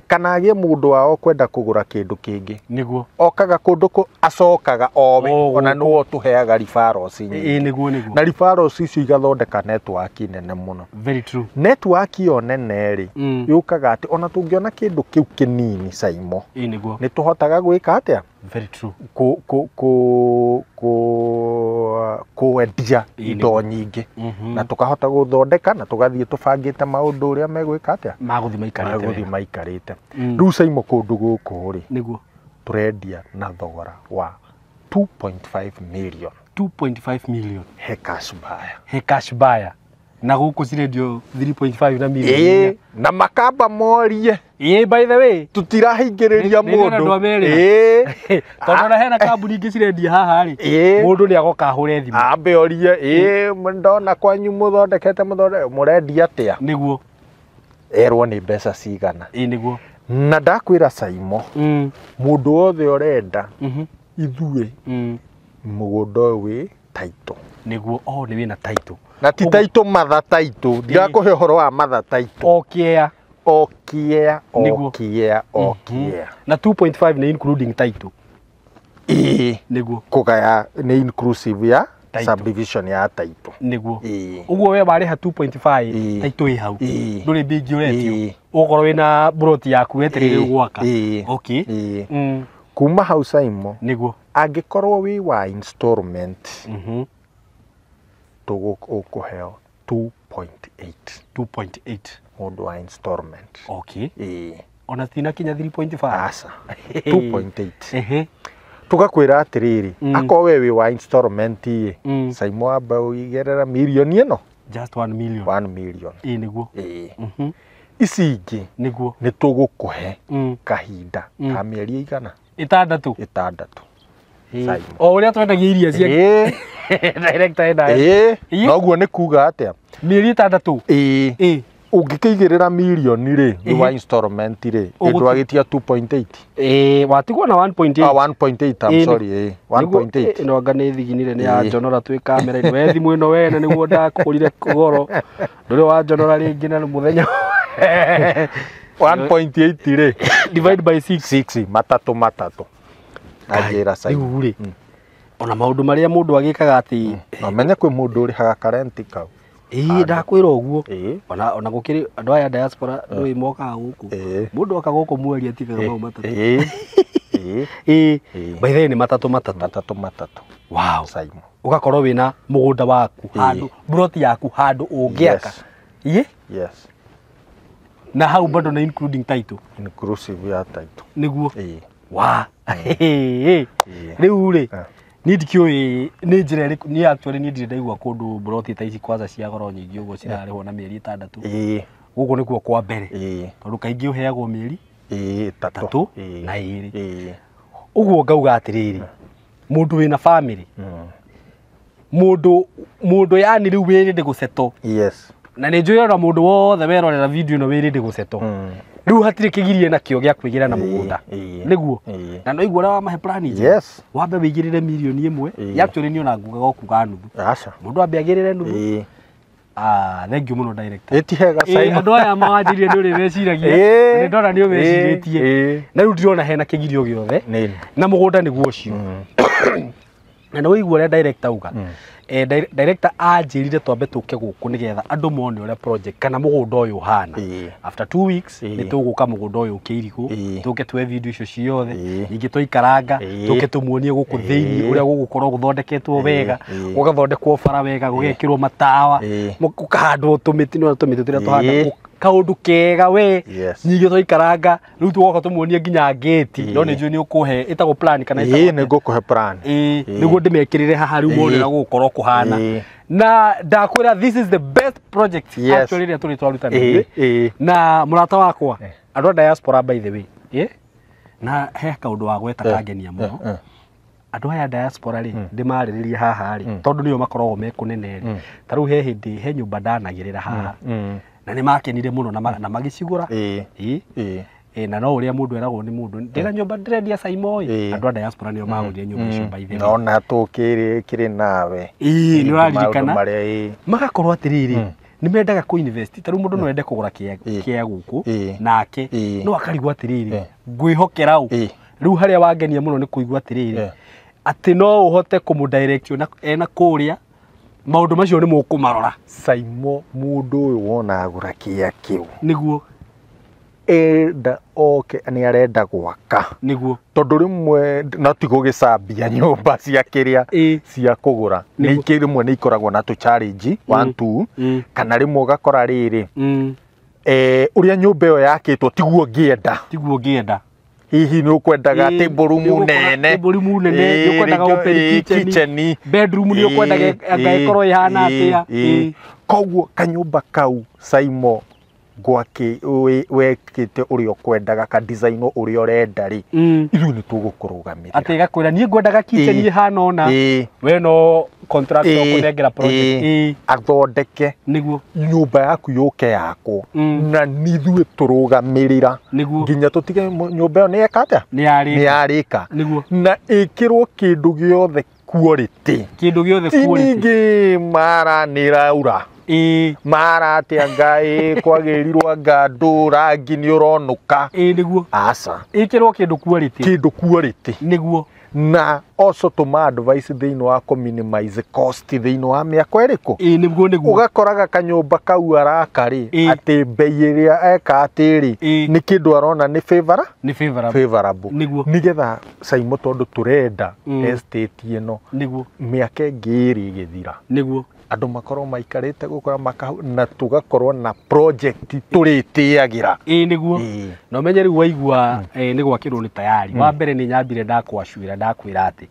kana agĩe mũndũ wao kwenda kũgũra kĩndũ kĩngĩ, nĩguo okaga kũndũ kũ acokaga owe, ona nĩwe ũtũheaga referrals nyingĩ. Nĩguo nĩguo na referrals icio igathondeka network nene mũno. Very true. Network ĩyo nene rĩ, yũkaga atĩ ona tũngĩona kĩndũ kĩu kĩnini Saimo, nĩguo nĩ tũhotaga gwĩka atĩa? Very true. Kwendia indo nyingĩ na tũkahota gũthondeka na tũgathiĩ tũbangĩte maũndũ ũrĩa megwĩka atĩa, magũthiĩ maikarĩte, maikarĩte. Rĩu Saimo kũndũ gũkũ rĩ, nĩguo tũrendia na thogora wa 2.5 million. 2.5 million he cash buyer. He cash buyer. Na gũkũ cirendio 3.5 na million. Na makamba morie. By the way, tutirahingĩrĩria mũndũ. Tondũ ona hena kambuni ingĩ cirendia haha rĩ, mũndũ nĩ agoka ahũre thimũ. Ambe orie, ndona kwanyu mũthondekete mũrendia atĩa? Nĩguo erwo nĩ mbeca cigana. Nĩguo na ndakwĩra Saimo, mũndũ wothe ũrenda ithuĩ mũgũnda ũyũ wĩ title. Nĩguo nĩ wĩna title. Na ti title matha title, ndirakũhe ũhoro wa matha title. Okiea okiea okiea okiea. Na 2.5 nĩ including title. Nĩguo kũgaya nĩ inclusive ya subdivision ya title. Nĩguo ũguo we warĩha 2.5 title ĩ hau, ndũrĩ mbingi ũretio, ũgũkorwo wĩna mburoti yaku wetereire gwaka. Okay. Kuma hau Saimo, nĩguo angĩkorwo wĩ wa installment, ũkũheo 2.8. 2.8 mũndũ wa installment. Okay. Ona citinakinya 3.5. Aca, 2.8. Ehe. Tugakwĩra atĩrĩrĩ, akorwo we wĩ wa installment ĩ, Saimo, amba ũigĩrĩra mirioni ĩno. Just 1 million. 1 million. Ĩ, nĩguo. Ĩĩ. Ici ingĩ nĩ tũgũkũhe kahinda ka mĩeri igana 6. 6. Saimo. O ũrĩa twendagia iria cia Ĩĩ. director ena. Ĩĩ. Ĩĩ. Noguo nĩ kuga atĩa? Mĩeri 6. Ĩĩ. Ĩ. Ũngĩkĩigĩrĩra mirioni rĩ, nĩ wa installment rĩ, Ũgũti- ndwagĩtia 2.8. Ĩ, watigwo na 1.8. Ah, 1.8, I'm Ĩĩ, sorry, ĩĩ, 1.8. Ĩno anga nĩ thiginire nĩ ya Ĩĩ. njonora twĩ kamera-inĩ. We thimũ ĩno wene nĩguo ndakũgũrire goro. Ndũrĩ wa njonora rĩngĩ na mũthenya. 1.8 rĩ, Divide by 6. 6, matatũ matatũ. Anjĩra Saimo. Rĩu rĩ, ona maũndũ marĩa mũndũ agĩkaga atĩ Na ũmenye kwĩ mũndũ ũrĩhaga karenti kau. Ĩĩ, ndakwĩra ũguo. Ĩĩ. Ona gũkĩrĩ andũ aya diaspora ndũĩ mokaga gũkũ. Ĩĩ. Mũndũ oka gũkũ mweri atigaga mau matatũ. Ĩĩ. Ĩĩ. Ĩĩ. Ĩĩ. By the way nĩ matatũ matatũ. Matatũ matatũ. Wow. Saimo. Ũgakorwo wĩna mũgũnda waku Ĩĩ. handũ, plot yaku handũ ũngĩaka. Yes. Ĩĩ. Yes. Na hau bado na including title. Inclusive ya title. Nĩguo. Ĩĩ. Wa. Ĩĩ. Rĩu rĩ, Eh. niĩ ndikĩũĩ nĩ njĩra ĩrĩkũ, niĩ actually niĩ ndirĩ ndaigua kũndũ mburoti ta ici kwanza cia goro nyingĩ ũguo cirarĩhwo na mĩeri 6. Ĩĩ. Gũkũ nĩkuo kwa mbere. Ĩĩ. Tondũ kaingĩ ũheagwo mĩeri Ĩĩ, 3. 3 Ĩĩ. na 2. Ĩĩ. Ũguo ngauga atĩrĩrĩ, mũndũ wĩna family, mũndũ yani rĩu wĩ ready gũsettle. Yes. Na nĩ njũĩ ona mũndũ wothe werorera video ĩno wĩ ready gũsettle. Rĩu hatirĩ kĩgirie nakĩo gĩa kwĩgĩra na mũgũnda. Ĩĩ. Nĩguo. Ĩĩ. Na no igua ũrĩa wamahe plan njega. Yes. Wambe wĩigĩrĩre mirioni 1. Ĩĩ. Actually niĩ ona ngugaga o kuga nuthu. Aca. Mũndũ ambe agĩrĩre nuthu. Ĩĩ. Ah, thank you mũno director. Ĩ ti hega Ĩĩ, Saimo. andũ aya mawanjirie nĩ ũrĩ meciragia. Ĩĩ. Nĩ ndona nĩ ũmecirĩtie. Ĩĩ. Na rĩu ndirona hena kĩgirio gĩothe. Nĩ. Na mũgũnda nĩguo ũcio. Na nĩ waigua ũrĩa director auga. Director anjĩrire twambe tũke gũkũ nĩgetha andũ mone ũrĩa project kana mũgũnda ũyũ ũhana. Ĩĩ. After 2 weeks Ĩĩ. nĩ tũgũka mũgũnda ũyũ ũkĩirigũ, Ĩĩ. tũke tuoe video icio ciothe, Ĩĩ. ningĩ twaikaranga, Ĩĩ. tũke tũmuonie gũkũ thĩinĩ Ĩĩ. ũrĩa gũgũkorwo gũthondeketwo wega, Ĩĩ. gũgathondekwo bara wega, gũgekĩrwo matawa, Ĩĩ. gũkahandwo tũmĩtĩ, nĩwona tũmĩtĩ tũrĩa Ĩĩ. tũhanda kaũndũ kega we. Yes. Ningĩ twaikaranga rĩu tũgoka tũmuonie nginya ngĩti, no nĩ njũĩ nĩ ũkũhe ĩtagwo plan kana Ĩĩ, ĩtagwo nĩ ngũkũhe plan. Ĩĩ, Ĩĩ. nĩguo ndĩmekĩrĩre haha rĩu mone Ĩĩ. ũrĩa gũgũkorwo kũhana. Ĩĩ. Na ndakwĩra this is the best project Yes. actually ĩrĩa tũrĩ twaruta na Ĩĩ, ithuĩ. ĩĩ. Na mũrata wakwa, andũ a diaspora by the way, ĩ, na he kaũndũ wa gweta kangenia mũno. Andũ aya diaspora rĩ, ndĩmarĩrĩrie haha rĩ, tondũ nĩo makoragwo me kũnene rĩ. Ta rĩu he hĩndĩ he nyũmba ndanagĩrĩra haha. Na nĩ makenire mũno na magĩcigũra. Ĩĩ. Ĩĩ. Ĩĩ. Ĩ, na no ũrĩa mũndũ eragwo nĩ mũndũ, ndĩna nyũmba ndĩrendia Saimo ĩ, Ĩĩ. andũ a diaspora nĩo magũrire nyũmba icio by the way. Nona tũkĩrĩ kĩrĩ nawe. Ĩĩ, nĩ ũraririkana? Maũndũ marĩa, ĩĩ. Magakorwo atĩrĩrĩ, nĩ mendaga kũ invest. Ta rĩu mũndũ no ende kũgũra Ĩĩ. kĩa gũkũ Ĩĩ. nake Ĩĩ. no akarigwo atĩrĩrĩ, Ĩĩ. ngwĩhokera ũ. Ĩĩ. Rĩu harĩa wangenia mũno nĩ kũigua atĩrĩrĩ, Ĩĩ. atĩ no ũhote kũmũ direct ena kũrĩa maũndũ macio nĩ mũkũmarora. Saimo, mũndũ ũyũ wona agũra kĩa kĩu, Nĩguo. enda oke nĩ arenda gwaka. Nĩguo. Tondũ rĩmwe no ti gũgĩcambia nyũmba cia kĩrĩa Ĩĩ. cia kũgũra. Nĩ Nĩguo. ikĩ rĩmwe nĩ ikoragwo na tũ challenge 1 2, kana rĩmwe ũgakora rĩrĩ, ũrĩa nyũmba ĩyo yakĩtwo tiguo ngĩenda. Tiguo ngĩenda. Hihi nĩ ũkwendaga Ĩĩ, table room nĩ ũgũkora nene. table room nene, Ĩĩ, nĩ ũkwendaga rĩngĩ, open ĩĩ, kitchen. kitchen. Bedroom nĩ ũkwendaga anga ĩkorwo ĩhana atĩa. Ĩĩ. Ĩĩ. Koguo kanyũmba kau Saimo gwake wekĩte ũrĩa ũkwendaga, ka design ũrĩa ũrenda rĩ, ithuĩ nĩ tũgũkũrũgamĩrĩra. Atĩ ĩgakwĩra niĩ ngwendaga kitchen Ĩĩ. ĩhana ũna. Ĩĩ. We no contractor Ĩĩ. ũkũnengera project. Ĩĩ. Ĩĩ. Athondeke Nĩguo. nyũmba yaku yũke yakwo, na nithuĩ tũrũgamĩrĩra Nĩguo. nginya tũtige nyũmba ĩyo nĩ yeka atĩa, Nĩ yarĩka. nĩ yarĩka, Nĩguo. na ĩkĩrwo kĩndũ gĩothe quality. Kĩndũ gĩothe Ti quality. ningĩ mara nĩ raura, Ĩĩ. mara atĩa ngai kwagĩrirwo anga andũ rangi nĩ ũronũka. Ĩĩ, nĩguo. Aca. Ĩkĩrwo kĩndũ quality. Kĩndũ quality. Nĩguo. Na also tũma advice thĩinĩ wa kũ minimize cost thĩinĩ wa mĩako ĩrĩkũ. Ĩĩ, nĩguo nĩguo. Ũgakoraga kanyũmba kau araka rĩ, Ĩĩ. atĩ mbei ĩrĩa eka atĩ rĩ, Ĩĩ. nĩ kĩndũ arona nĩ favor Nĩ favorable. favorable. Nĩguo. Nĩgetha Saimo, tondũ tũrenda estate ĩno Nĩguo. mĩaka ĩngĩ ĩrĩ ĩgĩthira, Nĩguo. Andũ makorwo maikarĩte gũkũ na tũgakorwo na project tũrĩtĩagĩra. Ĩĩ nĩguo. Na ũmenye rĩu waigua nĩ gwakĩrwo nĩ tayari. Wa mbere nĩ nyambire ndakwacwĩra ndakwĩra atĩ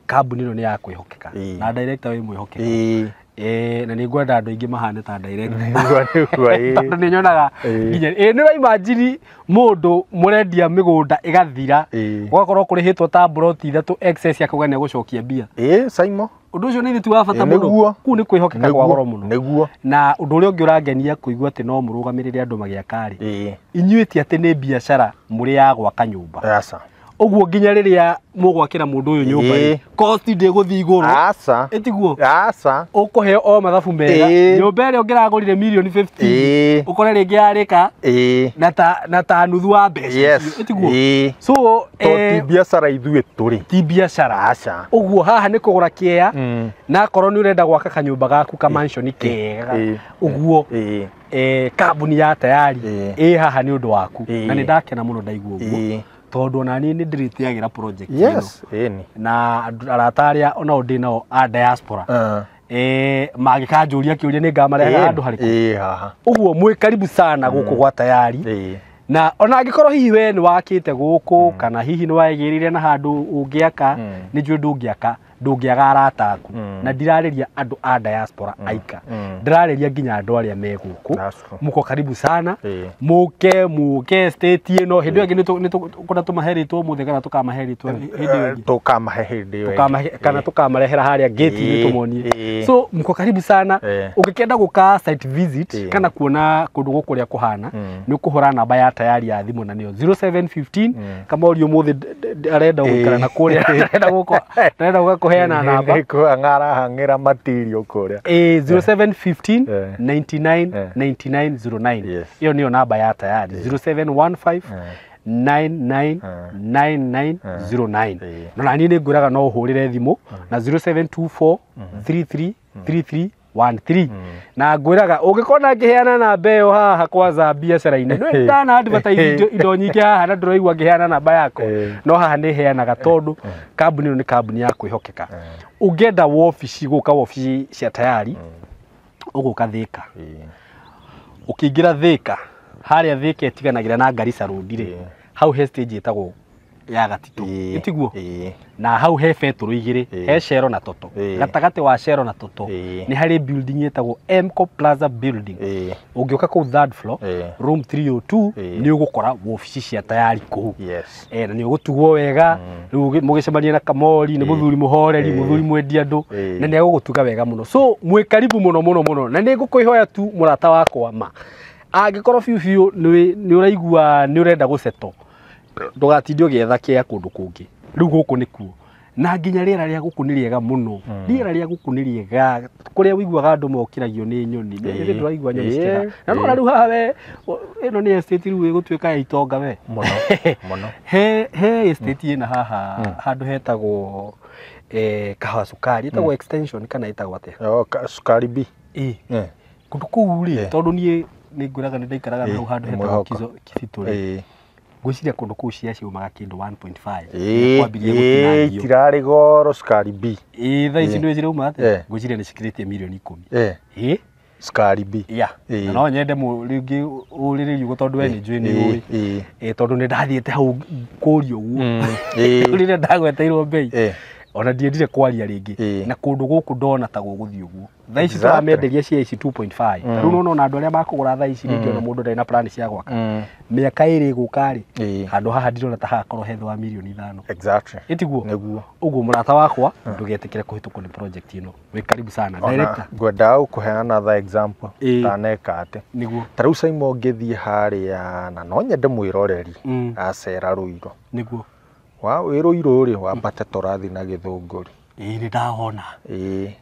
kambuni ĩno nĩ ya kwĩhokeka na director wĩ mwĩhokeku. Na nĩ ngwenda andũ aingĩ mahane ta director. Tondũ nĩ nyonaga nginya nĩ ũraimagine mũndũ mũrendia mĩgũnda ĩgathira gũgakorwo kũrĩhĩtwo ta mburoti ithatũ excess akauga nĩ egũcokia mbia. Saimo, ũndũ ũcio nĩ ti wa bata mũno. Kũu nĩ kwĩhokeka kwa goro mũno. Nĩguo. Na ũndũ ũrĩa ũngĩ ũrangenia kũigua atĩ no mũrũgamĩrĩre andũ magĩaka rĩ, inyuĩ ti atĩ nĩ biacara mũrĩ ya gwaka nyũmba. Aca. Ũguo nginya rĩrĩa mũgwakĩra mũndũ ũyũ nyũmba rĩ, cost ndĩgũthiĩ igũrũ. Aca. Ĩtiguo? Aca. Ũkũheo o mathabu mega. Nyũmba ĩrĩa ũngĩragũrire mirioni 50 ũkore rĩngĩ yarĩka na ta nuthu wa mbeca icio. Ĩtiguo? So to ti biacara ithuĩ tũrĩ. Ti biacara. Aca. Ũguo haha nĩ kũgũra kĩea na akorwo nĩ ũrenda gwaka kanyũmba gaku ka mansion kega ũguo kambuni ya tayari ĩ haha nĩ ũndũ waku. Na nĩ ndakena mũno ndaigua ũguo. Tondũ ona niĩ nĩ ndĩrĩtĩagĩra project ĩno. Yes, ĩni. Na arata arĩa onao ndĩ nao a diaspora mangĩkanjũria kĩũria nĩ ngamarehaga handũ harĩkũ. Haha. Ũguo mwĩ karibu sana gũkũ gwa tayari. Na ona angĩkorwo hihi we nĩ wakĩte gũkũ kana hihi nĩ waigĩrĩire na handũ ũngĩaka, nĩ njũĩ ndũngĩaka, ndũngĩaga arata aku. Na ndirarĩria andũ a diaspora aika, ndĩrarĩria nginya andũ arĩa me gũkũ. Muko karibu sana, mũke mũke state ĩno. Hĩndĩ ĩyo ĩngĩ nĩ tũmahe rĩtwa ũmũthĩ kana tũkamahe rĩtwa hĩndĩ ĩyo ĩngĩ? Tũkamahe hĩndĩ ĩyo ĩngĩ. Kana tũkamarehera harĩa gate-inĩ tũmonie. So mko karibu sana. Ũngĩkenda gũka site visit kana kuona kũndũ gũkũ ũrĩa kũhana, nĩ ũkũhũra namba ya tayari ya thimũ na nĩyo 0715. Kama ũria ũmũthĩ arenda gũikara na kũrĩa, arenda gũka, arenda gũka kũheana namba. Ang'arahang'ĩra matirio kũrĩa. 0715 99 99 09. Ĩyo nĩyo namba ya tayari. 0715 99 99 09. Na niĩ nĩ ngwĩraga no ũhũrĩre thimũ na 0724 33 33 13. Na ngwĩraga ũngĩkona ngĩheana namba ĩyo haha kwanza biacara-inĩ, nĩ ndana advertise indo nyingĩ haha na ndũraigua ngĩheana namba yakwa, no haha nĩ heanaga tondũ kambuni ĩno nĩ kambuni ya kwĩhokeka. Ũngĩenda wobici gũka wobici cia tayari, ũgũka Thika. Ũkĩingĩra Thika, harĩa Thika ĩtiganagĩra na Garissa Road rĩ, hau he stage ĩtagwo ya Gatitũ. Ĩtiguo? Na hau he betũrũ igĩrĩ, he Shell na Toto. Gatagatĩ wa Shell na Toto nĩ harĩ building ĩtagwo Mco Plaza building. Ũngĩũka kũu third floor, room 302, nĩ ũgũkora wobici cia tayari kũu. Na nĩ ũgũtugwo wega, rĩu mũgĩcemania na Kamori, nĩ mũthuri mũhoreri, mũthuri mwendi andũ, na nĩ egũgũtuga wega mũno. So mwĩ karibu mũno mũno mũno. Na nĩ ngũkwĩhoya tu mũrata wakwa ma, angĩkorwo biũ biũ nĩ ũraigua nĩ ũrenda gũceto, ndũgatinde ũgĩetha kĩa kũndũ kũngĩ. Rĩu gũkũ nĩkuo. Na nginya rĩera rĩa gũkũ nĩ rĩega mũno. Rĩera rĩa gũkũ nĩ rĩega, kũrĩa ũiguaga andũ mokĩragio nĩ nyoni. Nĩ ndũraigua nyoni cikĩra. Na no rĩu haha we, ĩno nĩ estate rĩu ĩgũtuĩka ya itonga we. Mũno, mũno. He estate ĩna haha handũ hetagwo Kahawa Sukari, ĩtagwo extension kana ĩtagwo atĩa? Sukari B. Kũndũ kũu rĩ, tondũ niĩ nĩ ngwĩraga nĩ ndaikaraga hau handũ hetagwo Kizito rĩ, ngwĩciria kũndũ kũu cia ciumaga kĩndũ 1.5. Kwambirie gũtinangio. Itirarĩ goro Sukari B. Thaa ici nĩ cirauma atĩa? Ngwĩciria nĩ cikĩrĩtie mirioni 10. Sukari B. Na no nyende rĩngĩ ũrĩrĩrie ũguo tondũ we nĩ njũĩ nĩ ũĩ. Tondũ nĩ ndathiĩte hau kũria ũguo. Rĩrĩa ndagweteirwo mbei. Ona ndiendire kwaria rĩngĩ. Na kũndũ gũkũ ndona ta gũgũthiĩ ũguo. Thaa ici tũramenderia cia ici 2.5. Rĩu nĩ ũrona andũ arĩa makũgũra thaa ici rĩngĩ ona mũndũ ndarĩ na plan cia gwaka. Mĩaka ĩrĩ ĩgũka rĩ, handũ haha ndirona ta hagakorwo he thĩ wa mirioni 5. Exactly. Ĩtiguo? Nĩguo. Ũguo mũrata wakwa, ndũgetĩkĩre kũhĩtũkwo nĩ project ĩno. Wĩ karibu sana. Director. Ngwendaga gũkũheana the example ndaneka atĩ. Nĩguo. Ta rĩu Saimo ngĩthiĩ harĩa na no nyende mwĩroreri acera Rũirũ. Nĩguo. Wa wĩ Rũirũ rĩ, wambate tũrathiĩ na Gĩthũngũri. Nĩ ndahona.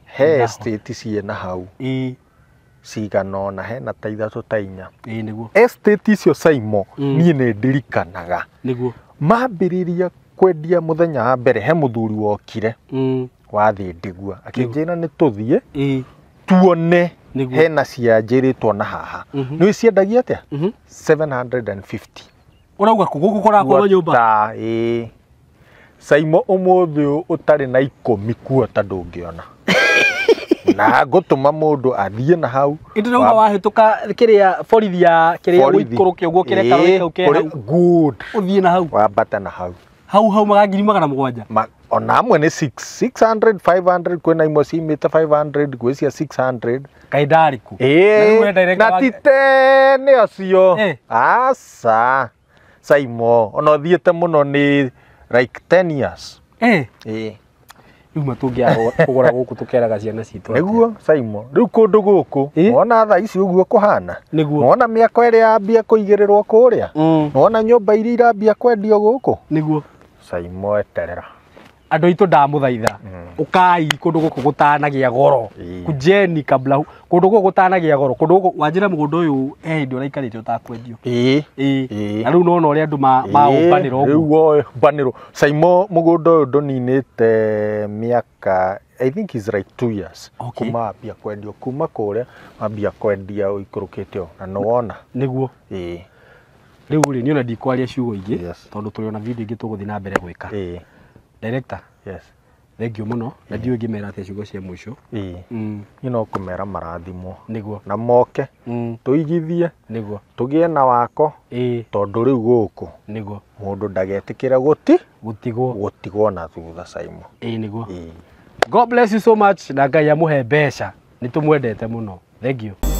He estate ciĩna hau. Cigana ũna, hena ta 3 ta 4. Nĩguo. Estate icio Saimo, niĩ nĩ ndirikanaga. Nĩguo. Mambĩrĩria kwendia mũthenya wa mbere, he mũthuri wokire wathiĩ Ndigua, akĩnjĩra nĩ tũthiĩ tuone hena cianjĩrĩtwo na haha. Nĩ ciendagia atĩa? 750. Ũrauga kũ gũkũ kũrakorwo nyũmba? Saimo ũmũthĩ ũtarĩ na 10 kuota ndũngĩona. Na ngũtũma mũndũ athiĩ na hau. Ndĩrauga wahĩtũka kĩrĩa borithi ya kĩrĩa gũikũrũke ũguo kĩrĩa karũĩ kau ke hau. Good. Ũthiĩ na hau. Wambate na hau. Hau hau maga 700,000. Ona amwe nĩ 600 500 kwĩna imwe ciumĩte 500 gwĩ cia 600. Kaĩ ndarĩ kũ? Na ti tene acio. Aca. Saimo ona ũthiĩte mũno nĩ like 10 years. Rĩu matũngĩaga kũgũra gũkũ tũkeraga ciana citũ. Nĩguo Saimo. Rĩu kũndũ gũkũ wona thaa ici ũguo kũhana. Nĩguo. Wona mĩako ĩrĩa yambia kũigĩrĩrwo kũrĩa. Wona nyũmba iria irambia kwendio gũkũ. Nĩguo. Saimo eterera. Andũ aitũ ndamũthaitha. Ũkai kũndũ gũkũ gũtanagĩa goro. Kujeni kabla kũndũ gũkũ gũtanagĩa goro. Kũndũ gũkũ wanjĩra mũgũnda ũyũ he hĩndĩ ũraikarĩte ũtakwendio. Na rĩu nona ũrĩa andũ maũmbanĩra ũguo. Rĩu ũmbanĩrwo. Saimo mũgũnda ũyũ ndũninĩte mĩaka I think is like 2 years. Kuma wambia kwendio kuma kũrĩa wambia kwendia ũikũrũkĩte ũũ na nĩwona. Nĩguo. Rĩu rĩ niĩ ona ndikwaria ciugo ingĩ tondũ tũrĩ ona video ingĩ tũgũthiĩ na mbere gwĩka. Director. Yes. Thank you mũno. Na ndiũĩ ngĩmera atĩa ciugo cia mũico. Niĩ no kũmera marathimwo. Nĩguo. Na moke. Tũigithie. Nĩguo. Tũgĩe na wako. Tondũ rĩu gũkũ. Nĩguo. Mũndũ ndagetĩkĩra gũtigwo. Gũtigwo na thutha Saimo. Nĩguo. God bless you so much na Ngai amũhe mbeca. Nĩ tũmwendete mũno. Thank you.